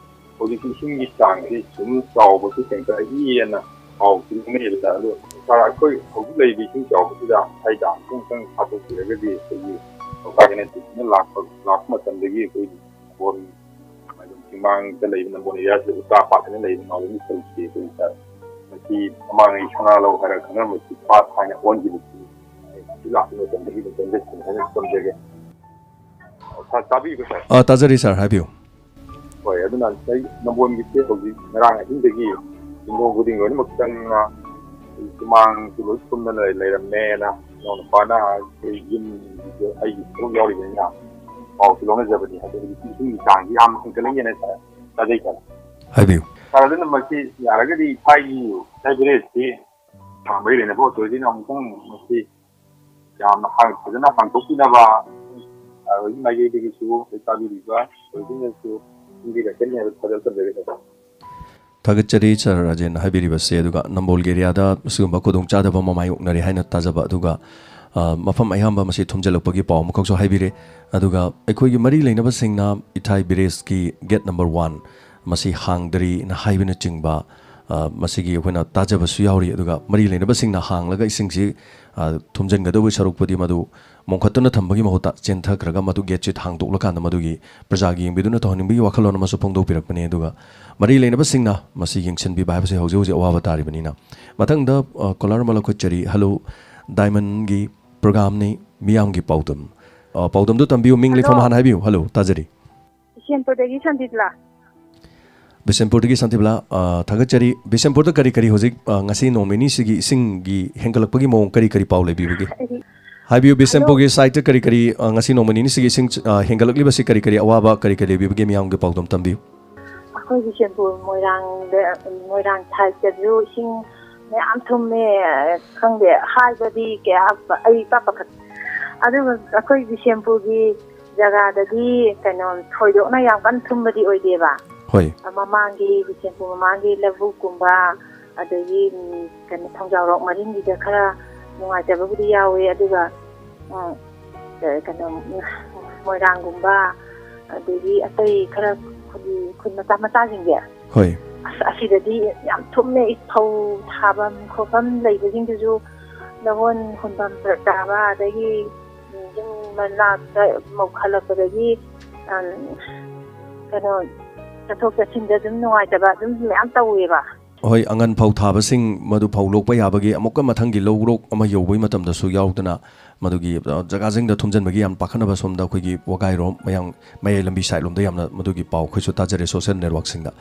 ꯍꯧꯖꯤꯛꯇꯤ ꯏꯁꯤꯡꯒꯤ ꯆꯥꯡꯁꯤ ꯁꯨꯝ ꯆꯥꯎꯕꯁꯤ ꯍꯦꯟꯒꯠꯂꯛꯏꯑꯅ ꯄꯥꯎꯁꯤ ꯂꯧꯅꯩꯑꯕ꯫ ꯑꯗꯣ ꯁꯥꯔ, ꯑꯩꯈꯣꯏ ꯍꯧꯖꯤꯛ ꯂꯩꯔꯤꯕ ꯏꯁꯤꯡ ꯆꯥꯎꯕꯁꯤꯗ ꯍꯥꯏ ꯗꯥꯝꯁꯤ ꯑꯃꯨꯛꯇꯪ ꯐꯥꯗꯣꯛꯄꯤꯔꯒꯗꯤ ꯑꯩꯈꯣꯏꯒꯤ ꯂꯣꯛꯇꯥꯛ ꯏꯅꯤꯡꯊꯧꯁꯤꯡꯅ ꯂꯥꯛꯄ, ꯂꯥꯛꯄ ꯃꯇꯝꯗꯒꯤ ꯑꯩꯈꯣꯏ ꯅꯝꯕꯣꯜ, ꯑꯗꯨꯝ ꯆꯤꯡꯃꯥꯡꯗ ꯂꯩꯕ ꯅꯝꯕꯣꯜ ꯑꯦꯔꯤꯌꯥꯁꯤꯗ ꯎꯆꯥ ꯄꯥꯠ ꯍꯥꯏꯅ ꯂꯩꯕ ꯅꯥꯎꯔꯦꯝꯒꯤ ꯁꯔꯨꯛꯁꯤ ꯑꯩꯈꯣꯏ ꯁꯥꯔ, ꯃꯁꯤ ꯃꯃꯥꯡꯉꯩ ꯁꯅꯥ ꯂꯧ ꯍꯥꯏꯔꯒ ꯈꯪꯅꯔꯝꯕꯁꯤ ꯄꯥꯠ ꯍꯥꯏꯅ ꯑꯣꯟꯈꯤꯕꯁꯤ ꯑꯩ ꯂꯥꯛꯄ ꯃꯇꯝꯗꯒꯤ ꯑꯗꯨꯝ ꯆꯪꯖꯁꯤꯡ ꯍꯥꯏꯅ ꯊꯝꯖꯒꯦ꯫ ꯁꯥꯔ, ꯇꯥꯕꯤꯕ꯭ꯔꯥ ꯁꯥꯔ? ꯑ, ꯇꯥꯖꯔꯤ ꯁꯥꯔ, ꯍꯥꯏꯕꯤꯌꯨ꯫ ꯍꯣꯏ, ꯑꯗꯨꯅ ꯑꯩ ꯅꯝꯕꯣꯜꯒꯤꯁꯦ ꯍꯧꯖꯤꯛ ꯉꯔꯥꯡ ꯑꯍꯤꯡꯗꯒꯤ ꯌꯨꯝꯊꯣꯡ ꯈꯨꯗꯤꯡ ꯂꯣꯏꯅꯃꯛ ꯆꯪꯅ ꯁꯨꯃꯥꯡꯁꯨ ꯂꯣꯏ ꯊꯨꯝꯗꯅ ꯂꯩ-, ꯂꯩꯔꯝꯃꯦꯅ ꯏꯅꯥꯎꯅꯨꯄꯥꯅ ꯑꯩꯈꯣꯏ ꯌꯨꯝꯒꯤꯁꯨ ꯑꯩꯒꯤ ꯊꯕꯛ ꯌꯥꯎꯔꯤꯕꯅꯤꯅ ꯄꯥꯎꯁꯨ ꯂꯧꯅꯖꯕꯅꯤ꯫ ꯑꯗꯣ ꯍꯧꯖꯤꯛꯇꯤ ꯏꯁꯤꯡꯒꯤ ꯆꯥꯡꯁꯤ ꯌꯥꯝꯅ ꯍꯟꯒꯠꯂꯛꯑꯦꯅ ꯁꯥꯔ ꯇꯥꯖꯩ ꯁꯥꯔ꯫ ꯍꯥꯏꯕꯤꯌꯨ꯫ ꯁꯥꯔ, ꯑꯗꯨꯅ ꯃꯁꯤ ꯌꯥꯔꯒꯗꯤ ꯏꯝꯐꯥꯜꯒꯤ ꯏꯝꯐꯥꯜ ꯚꯤꯂꯦꯖꯁꯤ ꯁꯥꯡꯕꯒꯤ ꯂꯩꯅꯕ ꯑꯣꯊꯣꯔꯤꯇꯤꯅ ꯑꯃꯨꯛꯇꯪ ꯃꯁꯤ ꯌꯥꯝꯅ ꯍꯥꯡ-, ꯐꯖꯅ ꯍꯥꯡꯗꯣꯛꯄꯤꯅꯕ ꯁꯥꯔ ꯍꯣꯏꯒꯤ ꯃꯥꯏꯀꯩꯗꯒꯤꯁꯨ ꯂꯣꯏ ꯇꯥꯕꯤꯔꯤꯕ ꯑꯣꯏꯕꯁꯤꯡꯅꯁꯨ ꯈꯪꯕꯤꯔꯛꯀꯅꯤ ꯍꯥꯏꯕ ꯊꯥꯖꯕ ꯊꯝꯖꯒꯦ ꯁꯥꯔ꯫ ꯊꯥꯒꯠꯆꯔꯤ ꯁꯥꯔ ꯔꯥꯖꯦꯟ ꯍꯥꯏꯕꯤꯔꯤꯕꯁꯦ꯫ ꯑꯗꯨꯒ ꯅꯝꯕꯣꯜꯒꯤ ꯑꯦꯔꯤꯌꯥꯗ ꯁꯤꯒꯨꯝꯕ ꯈꯨꯗꯣꯡꯆꯥꯗꯕ ꯑꯃ ꯃꯥꯌꯣꯛꯅꯔꯦ ꯍꯥꯏꯅ ꯇꯥꯖꯕ, ꯑꯗꯨꯒ, ꯑ, ꯃꯐꯝ ꯑꯌꯥꯝꯕ ꯃꯁꯤ ꯊꯨꯝꯖꯤꯜꯂꯛꯄꯒꯤ ꯄꯥꯎ ꯑꯃꯈꯛꯁꯨ ꯍꯥꯏꯕꯤꯔꯦ꯫ ꯑꯗꯨꯒ ꯑꯩꯈꯣꯏꯒꯤ ꯃꯔꯤ ꯂꯩꯅꯕꯁꯤꯡꯅ ꯏꯊꯥꯏ ꯕꯤꯔꯦꯖꯀꯤ ꯒꯦꯠ ꯅꯝꯕꯔ ꯋꯥꯟ ꯃꯁꯤ ꯍꯥꯡꯗꯔꯤꯅ ꯍꯥꯏꯕꯅꯆꯤꯡꯕ, ꯑ, ꯃꯁꯤꯒꯤ ꯑꯩꯈꯣꯏꯅ ꯇꯥꯖꯕꯁꯨ ꯌꯥꯎꯔꯤ꯫ ꯑꯗꯨꯒ ꯃꯔꯤ ꯂꯩꯅꯕꯁꯤꯡꯅ ꯍꯥꯡꯂꯒ ꯏꯁꯤꯡꯁꯤ, ꯑ, ꯊꯨꯝꯖꯤꯟꯒꯗꯧꯕꯒꯤ ꯁꯔꯨꯛꯄꯨꯗꯤ ꯃꯗꯨ ꯃꯣꯟꯈꯠꯇꯨꯅ ꯊꯝꯕꯒꯤ ꯃꯍꯨꯠꯇ ꯆꯦꯟꯊꯈ꯭ꯔꯒ ꯃꯗꯨ ꯒꯦꯠꯁꯤ ꯍꯥꯡꯗꯣꯛꯂꯀꯥꯟꯗ ꯃꯗꯨꯒꯤ ꯄ꯭ꯔꯖꯥꯒꯤ ꯌꯦꯡꯕꯤꯗꯨꯅ ꯇꯧꯍꯟꯅꯤꯡꯕꯒꯤ ꯋꯥꯈꯜꯂꯣꯟ ꯑꯃꯁꯨ ꯐꯣꯡꯗꯣꯛꯄꯤꯔꯛꯄꯅꯤ꯫ ꯑꯗꯨꯒ ꯃꯔꯤ ꯂꯩꯅꯕꯁꯤꯡꯅ ꯃꯁꯤ ꯌꯦꯡꯁꯤꯟꯕꯤꯕ ꯍꯥꯏꯕꯁꯤ ꯍꯧꯖꯤꯛ ꯍꯧꯖꯤꯛ ꯑꯋꯥꯕ ꯇꯥꯔꯤꯕꯅꯤꯅ꯫ ꯃꯊꯪꯗ, ꯑ, ꯀꯣꯂꯔ ꯑꯃ ꯂꯧꯈꯠꯆꯔꯤ꯫ ꯍꯜꯂꯣ, ꯗꯥꯏꯃꯟꯒꯤ ꯄ꯭ꯔꯣꯒꯥꯝꯅꯤ, ꯃꯤꯌꯥꯝꯒꯤ ꯄꯥꯎꯗꯝ꯫ ꯑ, ꯄꯥꯎꯗꯝꯗꯨ ꯇꯝꯕꯤꯌꯨ, ꯃꯤꯡ ꯂꯩꯐꯝ ꯍꯜꯂꯣ꯫ ꯍꯥꯟꯅ ꯍꯥꯏꯕꯤꯌꯨ꯫ ꯍꯜꯂꯣ, ꯇꯥꯖꯔꯤ꯫ ꯕꯤꯁꯦꯝꯄꯨꯔꯗꯒꯤ ꯁꯟꯗꯤꯞꯂꯥ꯫ ꯕꯤꯁꯦꯝꯄꯨꯔꯗꯒꯤ ꯁꯟꯗꯤꯞꯂꯥ, ꯑ, ꯊꯥꯒꯠꯆꯔꯤ꯫ ꯕꯤꯁꯦꯝꯄꯨꯔꯗ ꯀꯔꯤ ꯀꯔꯤ ꯍꯧꯖꯤꯛ, ꯑ, ꯉꯁꯤ ꯅꯣꯡ ꯅꯤꯅꯤꯁꯤꯒꯤ ꯏꯁꯤꯡꯒꯤ ꯍꯦꯟꯒꯠꯂꯛꯄꯒꯤ ꯃꯑꯣꯡ ꯀꯔꯤ ꯀꯔꯤ ꯄꯥꯎ ꯂꯩꯕꯤꯕꯒꯦ? ꯍꯥꯏꯗꯤ ꯍꯥꯏꯕꯤꯌꯨ, ꯍꯜꯂꯣ꯫ ꯕꯤꯁꯦꯝꯄꯨꯔꯒꯤ ꯁꯥꯏꯠꯇ ꯀꯔꯤ ꯀꯔꯤ, ꯑ, ꯉꯁꯤ ꯅꯣꯡꯃ ꯅꯤꯅꯤꯁꯤꯒꯤ ꯏꯁꯤꯡ, ꯑ, ꯍꯦꯟꯒꯠꯂꯛꯂꯤꯕꯁꯤ ꯀꯔꯤ ꯀꯔꯤ ꯑꯋꯥꯕ ꯀꯔꯤ ꯀꯔꯤ ꯂꯩꯕꯤꯕꯒꯦ? ꯃꯤꯌꯥꯝꯒꯤ ꯄꯥꯎꯗꯝ ꯇꯝꯕꯤꯌꯨ꯫ ꯑꯩꯈꯣꯏ ꯕꯤꯁꯦꯝꯄꯨꯔ ꯃꯣꯏꯔꯥꯡꯗ, ꯃꯣꯏꯔꯥꯡ ꯁꯥꯏꯠꯇꯁꯨ ꯏꯁꯤꯡ ꯃꯌꯥꯝ ꯊꯨꯝꯃꯦ꯫ ꯈꯪꯗꯦ, ꯍꯥꯏꯕꯗꯤ ꯀꯌꯥ ꯑꯩ ꯏꯄꯥ ꯄꯥꯈꯠ-, ꯑꯗꯨꯒ ꯑꯩꯈꯣꯏ ꯕꯤꯁꯦꯝꯄꯨꯔꯒꯤ ꯖꯒꯥꯗꯗꯤ ꯀꯩꯅꯣ ꯊꯣꯏꯗꯣꯛꯅ ꯌꯥꯝ ꯀꯟꯅ ꯊꯨꯝꯕꯗꯤ ꯑꯣꯏꯗꯦꯕ꯫ ꯍꯣꯏ꯫ ꯃꯃꯥꯡꯒꯤ, ꯕꯤꯁꯦꯝꯄꯨꯔ ꯃꯃꯥꯡꯒꯤ ꯂꯧꯕꯨꯛꯀꯨꯝꯕ, ꯑꯗꯒꯤ, ꯎꯝ, ꯀꯩꯅꯣ, ꯊꯣꯡꯖꯥꯎꯔꯣꯛ ꯃꯔꯤꯡꯒꯤꯗ ꯈꯔ ꯅꯨꯡꯉꯥꯏꯇꯕꯕꯨꯗꯤ ꯌꯥꯎꯋꯦ, ꯑꯗꯨꯒ, ꯎꯝ, ꯀ-, ꯀꯩꯅꯣ, ꯎꯝ, ꯃꯣꯏꯔꯥꯡꯒꯨꯝꯕ, ꯑꯗꯒꯤ ꯑꯇꯩ ꯈꯔ ꯈꯨꯟ, ꯈꯨꯟ ꯃꯆꯥ ꯃꯆꯥꯁꯤꯡꯁꯦ, ꯍꯣꯏ꯫ ꯑꯁ, ꯑꯁꯤꯗꯗꯤ ꯌꯥꯝ ꯊꯨꯝꯃꯦ꯫ ꯐꯧ ꯊꯥꯐꯝ ꯈꯣꯠꯐꯝ ꯂꯩꯕꯁꯤꯡꯗꯨꯁꯨ ꯂꯧꯍꯣꯟ ꯍꯨꯟꯐꯝ ꯐꯔꯛ ꯇꯥꯕ, ꯑꯗꯒꯤ, ꯎꯝ, ꯌꯨꯝ ꯃꯅꯥꯛꯇ ꯃꯧ ꯈꯜꯂꯛꯄꯗꯒꯤ, ꯑꯝ, ꯀꯩꯅꯣ, ꯆꯠꯊꯣꯛ ꯆꯠꯁꯤꯟꯗ ꯑꯗꯨꯝ ꯅꯨꯡꯉꯥꯏꯇꯕ ꯑꯗꯨꯝ ꯃꯌꯥꯝ ꯇꯧꯋꯦꯕ꯫ ꯍꯣꯏ, ꯑꯉꯟ ꯐꯧ ꯊꯥꯕꯁꯤꯡ ꯃꯗꯨ ꯐꯧ ꯂꯣꯛꯄ ꯌꯥꯕꯒꯤ ꯑꯃꯨꯛꯀ ꯃꯊꯪꯒꯤ ꯂꯧꯔꯣꯛ ꯑꯃ ꯌꯧꯕꯒꯤ ꯃꯇꯝꯗꯁꯨ ꯌꯥꯎꯗꯅ ꯃꯗꯨꯒꯤ, ꯑ, ꯖꯒꯥꯁꯤꯡꯗ ꯊꯨꯝꯖꯤꯟꯕꯒꯤ ꯌꯥꯝ ꯄꯥꯈꯠꯅꯕ ꯁꯣꯝꯗ ꯑꯩꯈꯣꯏꯒꯤ ꯋꯥꯒꯥꯏꯔꯣꯝ, ꯃꯌꯥꯡ ꯃꯌꯥꯏ ꯂꯝꯕꯤ ꯁꯥꯏꯠꯂꯣꯝꯗ ꯌꯥꯝꯅ ꯃꯗꯨꯒꯤ ꯄꯥꯎ ꯑꯩꯈꯣꯏꯁꯨ ꯇꯥꯖꯔꯦ ꯁꯣꯁꯦꯜ ꯅꯦꯠꯋꯥꯛꯁꯤꯡꯗ꯫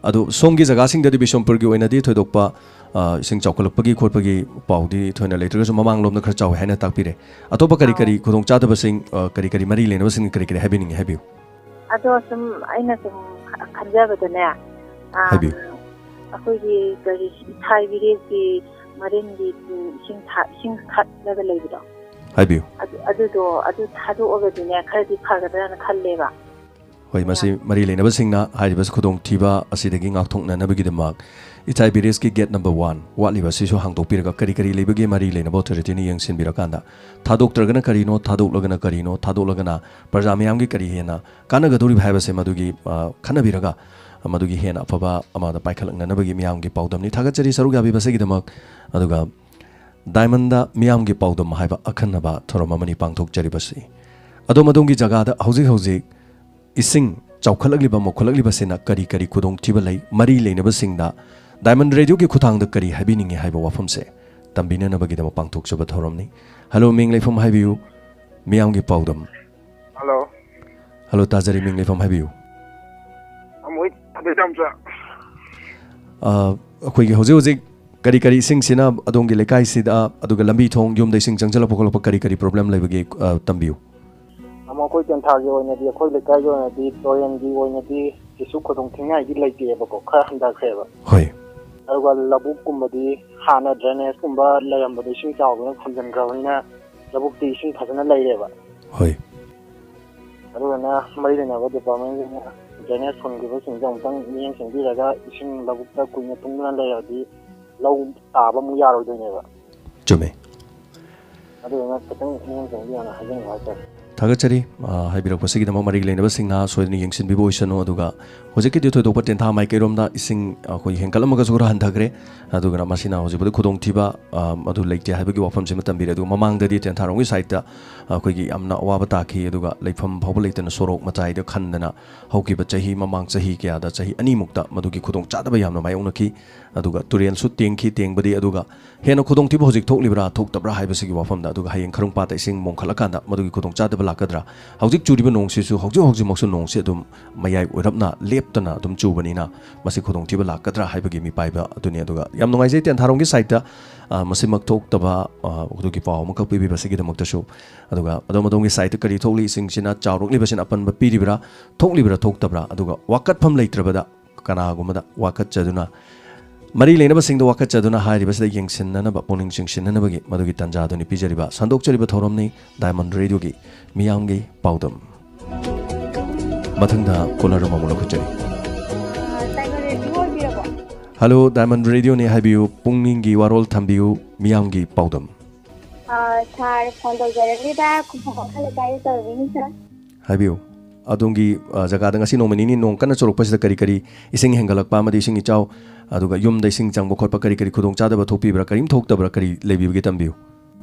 ꯑꯗꯣ ꯁꯣꯝꯒꯤ ꯖꯒꯥꯁꯤꯡꯗꯗꯤ ꯕꯤꯁꯦꯝꯄꯨꯔꯒꯤ ꯑꯣꯏꯅꯗꯤ ꯊꯣꯏꯗꯣꯛꯄ, ꯑ, ꯏꯁꯤꯡ ꯆꯥꯎꯈꯠꯂꯛꯄꯒꯤ ꯈꯣꯠꯄꯒꯤ ꯄꯥꯎꯗꯤ ꯊꯣꯏꯅ ꯂꯩꯇ꯭ꯔꯒꯁꯨ ꯃꯃꯥꯡꯂꯣꯝꯗ ꯈꯔ ꯆꯥꯎꯋꯤ ꯍꯥꯏꯅ ꯇꯥꯛꯄꯤꯔꯦ꯫ ꯑꯇꯣꯞꯄ ꯀꯔꯤ ꯑꯥ꯫ ꯀꯔꯤ ꯈꯨꯗꯣꯡꯆꯥꯗꯕꯁꯤꯡ, ꯑ, ꯀꯔꯤ ꯀꯔꯤ ꯃꯔꯤ ꯂꯩꯅꯕꯁꯤꯡ ꯀꯔꯤ ꯀꯔꯤ ꯍꯥꯏꯕꯤꯅꯤꯡꯉꯤ ꯍꯥꯏꯕꯤꯌꯨ꯫ ꯑꯗꯣ ꯁꯨꯝ ꯑꯩꯅ ꯁꯨꯝ ꯈꯟꯖꯕꯗꯅꯦ, ꯑꯥ, ꯍꯥꯏꯕꯤꯌꯨ꯫ ꯑꯩꯈꯣꯏꯒꯤ ꯀꯔꯤ ꯏꯊꯥꯏ ꯚꯤꯂꯦꯖꯀꯤ ꯃꯔꯤꯟꯒꯤ ꯏꯁꯤꯡ ꯊꯥ-, ꯏꯁꯤꯡ ꯊꯠꯂꯒ ꯂꯩꯕꯗꯣ꯫ ꯍꯥꯏꯕꯤꯌꯨ꯫ ꯑꯗꯨ, ꯑꯗꯨꯗꯣ, ꯑꯗꯨ ꯊꯥꯗꯣꯛꯑꯒꯗꯤꯅꯦ ꯈꯔꯗꯤ ꯐꯒꯗ꯭ꯔꯅ ꯈꯜꯂꯦꯕ꯫ ꯍꯣꯏ, ꯃꯁꯤ ꯃꯔꯤ ꯂꯩꯅꯕꯁꯤꯡꯅ ꯍꯥꯏꯔꯤꯕ ꯈꯨꯗꯣꯡꯊꯤꯕ ꯑꯁꯤꯗꯒꯤ ꯉꯥꯛꯊꯣꯛꯅꯅꯕꯒꯤꯗꯃꯛ ꯏꯊꯥꯏ ꯚꯤꯂꯦꯖꯀꯤ ꯒꯦꯠ ꯅꯝꯕꯔ ꯋꯥꯟ ꯋꯥꯠꯂꯤꯕ ꯑꯁꯤꯁꯨ ꯍꯥꯡꯗꯣꯛꯄꯤꯔꯒ ꯀꯔꯤ ꯀꯔꯤ ꯂꯩꯕꯒꯦ ꯃꯔꯤ ꯂꯩꯅꯕ ꯑꯣꯊꯣꯔꯤꯇꯤꯅ ꯌꯦꯡꯁꯤꯟꯕꯤꯔꯀꯥꯟꯗ ꯊꯥꯗꯣꯛꯇ꯭ꯔꯒꯅ ꯀꯔꯤꯅꯣ, ꯊꯥꯗꯣꯛꯂꯒꯅ ꯀꯔꯤꯅꯣ, ꯊꯥꯗꯣꯛꯂꯒꯅ ꯄ꯭ꯔꯖꯥ ꯃꯤꯌꯥꯝꯒꯤ ꯀꯔꯤ ꯍꯦꯟꯅ ꯀꯥꯟꯅꯒꯗꯧꯔꯤꯕ ꯍꯥꯏꯕꯁꯦ ꯃꯗꯨꯒꯤ, ꯑ, ꯈꯟꯅꯕꯤꯔꯒ ꯃꯗꯨꯒꯤ ꯍꯦꯟꯅ ꯑꯐꯕ ꯑꯃꯗ ꯄꯥꯏꯈꯠꯂꯛꯅꯅꯕꯒꯤ ꯃꯤꯌꯥꯝꯒꯤ ꯄꯥꯎꯗꯝꯅꯤ꯫ ꯊꯥꯒꯠꯆꯔꯤ ꯁꯔꯨꯛ ꯌꯥꯕꯤꯕꯁꯤꯒꯤꯗꯃꯛ꯫ ꯑꯗꯨꯒ ꯗꯥꯏꯃꯟꯗ ꯃꯤꯌꯥꯝꯒꯤ ꯄꯥꯎꯗꯝ ꯍꯥꯏꯕ ꯑꯈꯟꯅꯕ ꯊꯧꯔꯝ ꯑꯃꯅꯤ ꯄꯥꯡꯊꯣꯛꯆꯔꯤꯕꯁꯤ꯫ ꯑꯗꯣꯝ ꯑꯗꯣꯝꯒꯤ ꯖꯒꯥꯗ ꯍꯧꯖꯤꯛ ꯍꯧꯖꯤꯛ ꯏꯁꯤꯡ ꯆꯥꯎꯈꯠꯂꯛꯂꯤꯕ, ꯃꯣꯠꯈꯠꯂꯛꯂꯤꯕꯁꯤꯅ ꯀꯔꯤ ꯀꯔꯤ ꯈꯨꯗꯣꯡꯊꯤꯕ ꯂꯩ? ꯃꯔꯤ ꯂꯩꯅꯕꯁꯤꯡꯗ ꯗꯥꯏꯃꯟ ꯔꯦꯗꯤꯑꯣꯒꯤ ꯈꯨꯠꯊꯥꯡꯗ ꯀꯔꯤ ꯍꯥꯏꯕꯤꯅꯤꯡꯉꯤ ꯍꯥꯏꯕ ꯋꯥꯐꯝꯁꯦ ꯇꯝꯕꯤꯅꯅꯕꯒꯤꯗꯃꯛ ꯄꯥꯡꯊꯣꯛꯆꯕ ꯊꯧꯔꯝꯅꯤ꯫ ꯍꯜꯂꯣ, ꯃꯤꯡ ꯂꯩꯐꯝ ꯍꯥꯏꯕꯤꯌꯨ꯫ ꯃꯤꯌꯥꯝꯒꯤ ꯄꯥꯎꯗꯝ꯫ ꯍꯜꯂꯣ꯫ ꯍꯜꯂꯣ, ꯇꯥꯖꯔꯤ, ꯃꯤꯡ ꯂꯩꯐꯝ ꯍꯥꯏꯕꯤꯌꯨ꯫ ꯑꯃꯣꯏ ꯑꯗꯨ ꯌꯥꯝ ꯆꯥ-, ꯑ, ꯑꯩꯈꯣꯏꯒꯤ ꯍꯧꯖꯤꯛ ꯍꯧꯖꯤꯛ ꯀꯔꯤ ꯀꯔꯤ ꯏꯁꯤꯡꯁꯤꯅ ꯑꯗꯣꯝꯒꯤ ꯂꯩꯀꯥꯏꯁꯤꯗ, ꯑꯗꯨꯒ ꯂꯝꯕꯤ ꯊꯣꯡ, ꯌꯨꯝꯗ ꯏꯁꯤꯡ ꯆꯪꯁꯤꯜꯂꯛꯄ ꯈꯣꯠꯂꯛꯄ ꯀꯔꯤ ꯀꯔꯤ ꯄ꯭ꯔꯣꯕ꯭ꯂꯦꯝ ꯂꯩꯕꯒꯦ, ꯑ, ꯇꯝꯕꯤꯌꯨ꯫ ꯑꯃ ꯑꯩꯈꯣꯏ ꯇꯦꯟꯊꯥꯒꯤ ꯑꯣꯏꯅꯗꯤ, ꯑꯩꯈꯣꯏ ꯂꯩꯀꯥꯏꯒꯤ ꯑꯣꯏꯅꯗꯤ, ꯇꯨꯔꯦꯟꯒꯤ ꯑꯣꯏꯅꯗꯤ ꯀꯩꯁꯨ ꯈꯨꯗꯣꯡ ꯊꯤꯅꯤꯡꯉꯥꯏꯗꯤ ꯂꯩꯇꯦꯕꯀꯣ, ꯈꯔ ꯍꯟꯊꯈ꯭ꯔꯦꯕ꯫ ꯍꯣꯏ꯫ ꯑꯗꯨꯒ ꯂꯧꯕꯨꯛꯀꯨꯝꯕꯗꯤ ꯍꯥꯟꯅ ꯗ꯭ꯔꯦꯅꯦꯖꯀꯨꯝꯕ ꯂꯩꯔꯝꯕꯗꯣ ꯏꯁꯤꯡ ꯆꯥꯎꯕꯅ ꯈꯨꯝꯖꯤꯟꯈ꯭ꯔꯕꯅꯤꯅ ꯂꯧꯕꯨꯛꯇꯤ ꯏꯁꯤꯡ ꯐꯖꯅ ꯂꯩꯔꯦꯕ꯫ ꯍꯣꯏ꯫ ꯑꯗꯨꯗꯨꯅ ꯃꯔꯤ ꯂꯩꯅꯕ ꯗꯤꯄꯥꯔꯠꯃꯦꯟꯁꯤꯡꯅ ꯗ꯭ꯔꯦꯅꯦꯖ ꯐꯨꯟꯈꯤꯕꯁꯤꯡꯁꯦ ꯑꯃꯨꯛꯇꯪ ꯃꯤꯠꯌꯦꯡ ꯆꯪꯕꯤꯔꯒ ꯏꯁꯤꯡ ꯂꯧꯕꯨꯛꯇ ꯀꯨꯏꯅ ꯇꯨꯡꯗꯨꯅ ꯂꯩꯔꯗꯤ ꯂꯧ ꯇꯥꯕ ꯑꯃꯨꯛ ꯌꯥꯔꯣꯏꯗꯣꯏꯅꯦꯕ꯫ ꯆꯨꯝꯃꯦ꯫ ꯑꯗꯨꯗꯨꯅ ꯈꯤꯇꯪ ꯃꯤꯠꯌꯦꯡ ꯆꯪꯕꯤꯌꯣꯅ ꯍꯥꯏꯖꯅꯤꯡꯕ ꯍꯥꯏꯇꯥꯔꯦ꯫ ꯊꯥꯒꯠꯆꯔꯤ꯫ ꯑ, ꯍꯥꯏꯕꯤꯔꯛꯄꯁꯤꯒꯤꯗꯃꯛ꯫ ꯃꯔꯤ ꯂꯩꯅꯕꯁꯤꯡꯅ ꯁꯣꯏꯗꯅ ꯌꯦꯡꯁꯤꯟꯕꯤꯕ ꯑꯣꯏꯁꯅꯨ꯫ ꯑꯗꯨꯒ ꯍꯧꯖꯤꯛꯀꯤꯗꯤ ꯊꯣꯏꯗꯣꯛꯄ ꯇꯦꯟꯊꯥ ꯃꯥꯏꯀꯩꯔꯣꯝꯗ ꯏꯁꯤꯡ ꯑꯩꯈꯣꯏ ꯍꯦꯟꯒꯠꯂꯝꯃꯒꯁꯨ ꯈꯔ ꯍꯟꯊꯈ꯭ꯔꯦ꯫ ꯑꯗꯨꯒ ꯃꯁꯤꯅ ꯍꯧꯖꯤꯛꯄꯨꯗꯤ ꯈꯨꯗꯣꯡꯊꯤꯕ, ꯑ, ꯑꯗꯨ ꯂꯩꯇꯦ ꯍꯥꯏꯕꯒꯤ ꯋꯥꯐꯝꯁꯤꯃ ꯇꯝꯕꯤꯔꯦ꯫ ꯑꯗꯨꯒ ꯃꯃꯥꯡꯗꯗꯤ ꯇꯦꯟꯊꯥꯔꯣꯝꯒꯤ ꯁꯥꯏꯠꯇ ꯑꯩꯈꯣꯏꯒꯤ ꯌꯥꯝꯅ ꯑꯋꯥꯕ ꯇꯥꯈꯤ꯫ ꯑꯗꯨꯒ ꯂꯩꯐꯝ ꯐꯥꯎꯕ ꯂꯩꯇꯅ ꯁꯣꯔꯣꯛ ꯃꯇꯥꯏꯗ ꯈꯟꯗꯅ ꯍꯧꯈꯤꯕ ꯆꯍꯤ, ꯃꯃꯥꯡ ꯆꯍꯤ ꯀꯌꯥꯗ, ꯆꯍꯤ ꯑꯅꯤꯃꯨꯛꯇ ꯃꯗꯨꯒꯤ ꯈꯨꯗꯣꯡꯆꯥꯗꯕ ꯌꯥꯝꯅ ꯃꯥꯌꯣꯛꯅꯈꯤ꯫ ꯑꯗꯨꯒ ꯇꯨꯔꯦꯜꯁꯨ ꯇꯦꯡꯈꯤ, ꯇꯦꯡꯕꯗꯤ꯫ ꯑꯗꯨꯒ ꯍꯦꯟꯅ ꯈꯨꯗꯣꯡꯊꯤꯕ ꯍꯧꯖꯤꯛ ꯊꯣꯛꯂꯤꯕ꯭ꯔꯥ, ꯊꯣꯛꯇꯕ꯭ꯔꯥ ꯍꯥꯏꯕꯁꯤꯒꯤ ꯋꯥꯐꯝꯗ, ꯑꯗꯨꯒ ꯍꯌꯦꯡ ꯈꯔꯨꯡ ꯄꯥꯠꯇ ꯏꯁꯤꯡ ꯃꯣꯟꯈꯠꯂꯀꯥꯟꯗ ꯃꯗꯨꯒꯤ ꯈꯨꯗꯣꯡꯆꯥꯗꯕ ꯂꯥꯛꯀꯗ꯭ꯔꯥ? ꯍꯧꯖꯤꯛ ꯆꯨꯔꯤꯕ ꯅꯣꯡꯁꯤꯁꯨ ꯍꯧꯖꯤꯛ ꯍꯧꯖꯤꯛꯃꯛꯁꯨ ꯅꯣꯡꯁꯤ ꯑꯗꯨꯝ ꯃꯌꯥꯏ ꯑꯣꯏꯔꯞꯅ ꯂꯦꯞꯇꯅ ꯑꯗꯨꯝ ꯆꯨꯕꯅꯤꯅ ꯃꯁꯤ ꯈꯨꯗꯣꯡꯊꯤꯕ ꯂꯥꯛꯀꯗ꯭ꯔꯥ ꯍꯥꯏꯕꯒꯤ ꯃꯤꯄꯥꯏꯕ ꯑꯗꯨꯅꯤ꯫ ꯑꯗꯨꯒ ꯌꯥꯝ ꯅꯨꯡꯉꯥꯏꯖꯩ, ꯇꯦꯟꯊꯥꯔꯣꯝꯒꯤ ꯁꯥꯏꯠꯇ, ꯑ, ꯃꯁꯤꯃꯛ ꯊꯣꯛꯇꯕ, ꯑ, ꯑꯗꯨꯒꯤ ꯄꯥꯎ ꯑꯃꯈꯛ ꯄꯤꯕꯤꯕꯁꯤꯒꯤꯗꯃꯛꯇꯁꯨ꯫ ꯑꯗꯨꯒ ꯑꯗꯣꯝ ꯑꯗꯣꯝꯒꯤ ꯁꯥꯏꯠꯇ ꯀꯔꯤ ꯊꯣꯛꯂꯤ, ꯏꯁꯤꯡꯁꯤꯅ ꯆꯥꯎꯔꯛꯂꯤꯕꯁꯤꯅ ꯑꯄꯟꯕ ꯄꯤꯔꯤꯕ꯭ꯔꯥ, ꯊꯣꯛꯂꯤꯕ꯭ꯔꯥ, ꯊꯣꯛꯇꯕ꯭ꯔꯥ? ꯑꯗꯨꯒ ꯋꯥꯀꯠꯐꯝ ꯂꯩꯇ꯭ꯔꯕꯗ ꯀꯅꯥꯒꯨꯝꯕꯗ ꯋꯥꯀꯠꯆꯗꯨꯅ, ꯃꯔꯤ ꯂꯩꯅꯕꯁꯤꯡꯗ ꯋꯥꯀꯠꯆꯗꯨꯅ ꯍꯥꯏꯔꯤꯕꯁꯤꯗ ꯌꯦꯡꯁꯤꯟꯅꯅꯕ, ꯄꯨꯛꯅꯤꯡ ꯆꯤꯡꯁꯤꯟꯅꯅꯕꯒꯤ ꯃꯗꯨꯒꯤ ꯇꯥꯟꯖꯥꯗꯨꯅꯤ ꯄꯤꯖꯔꯤꯕ꯫ ꯁꯟꯗꯣꯛꯆꯔꯤꯕ ꯊꯧꯔꯝꯅꯤ ꯗꯥꯏꯃꯟ ꯔꯦꯗꯤꯑꯣꯒꯤ ꯃꯤꯌꯥꯝꯒꯤ ꯄꯥꯎꯗꯝ꯫ ꯃꯊꯪꯗ ꯀꯣꯂꯔ ꯑꯃꯃꯨꯛ ꯂꯧꯈꯠꯆꯔꯤ꯫ ꯗꯥꯏꯃꯟ ꯔꯦꯗꯤꯑꯣ ꯑꯣꯏꯕꯤꯔꯕꯣ? ꯍꯜꯂꯣ, ꯗꯥꯏꯃꯟ ꯔꯦꯗꯤꯑꯣꯅꯤ, ꯍꯥꯏꯕꯤꯌꯨ, ꯄꯨꯛꯅꯤꯡꯒꯤ ꯋꯥꯔꯣꯜ ꯊꯝꯕꯤꯌꯨ, ꯃꯤꯌꯥꯝꯒꯤ ꯄꯥꯎꯗꯝ꯫ ꯑ, ꯁꯥꯔ, ꯐꯣꯟ ꯇꯧꯖꯔꯛꯂꯤꯕ ꯈꯨꯃꯟ ꯋꯥꯐꯝ ꯂꯩꯀꯥꯏꯗ ꯇꯧꯔꯤꯅꯤ, ꯁꯥꯔ꯫ ꯍꯥꯏꯕꯤꯌꯨ꯫ ꯑꯗꯣꯝꯒꯤ, ꯑ, ꯖꯒꯥꯗ ꯉꯁꯤ ꯅꯣꯡꯃ ꯅꯤꯅꯤ ꯅꯣꯡ ꯀꯟꯅ ꯆꯨꯔꯛꯄꯁꯤꯗ ꯀꯔꯤ ꯀꯔꯤ ꯏꯁꯤꯡ ꯍꯦꯟꯒꯠꯂꯛꯄ ꯑꯃꯗꯤ ꯏꯁꯤꯡ ꯏꯆꯥꯎ, ꯑꯗꯨꯒ ꯌꯨꯝꯗ ꯏꯁꯤꯡ ꯆꯪꯕ ꯈꯣꯠꯄ ꯀꯔꯤ ꯀꯔꯤ ꯈꯨꯗꯣꯡꯆꯥꯗꯕ ꯊꯣꯛꯄꯤꯕ꯭ꯔꯥ, ꯀꯔꯤꯝ ꯊꯣꯛꯇꯕ꯭ꯔꯥ, ꯀꯔꯤ ꯂꯩꯕꯤꯕꯒꯦ ꯇꯝꯕꯤꯌꯨ꯫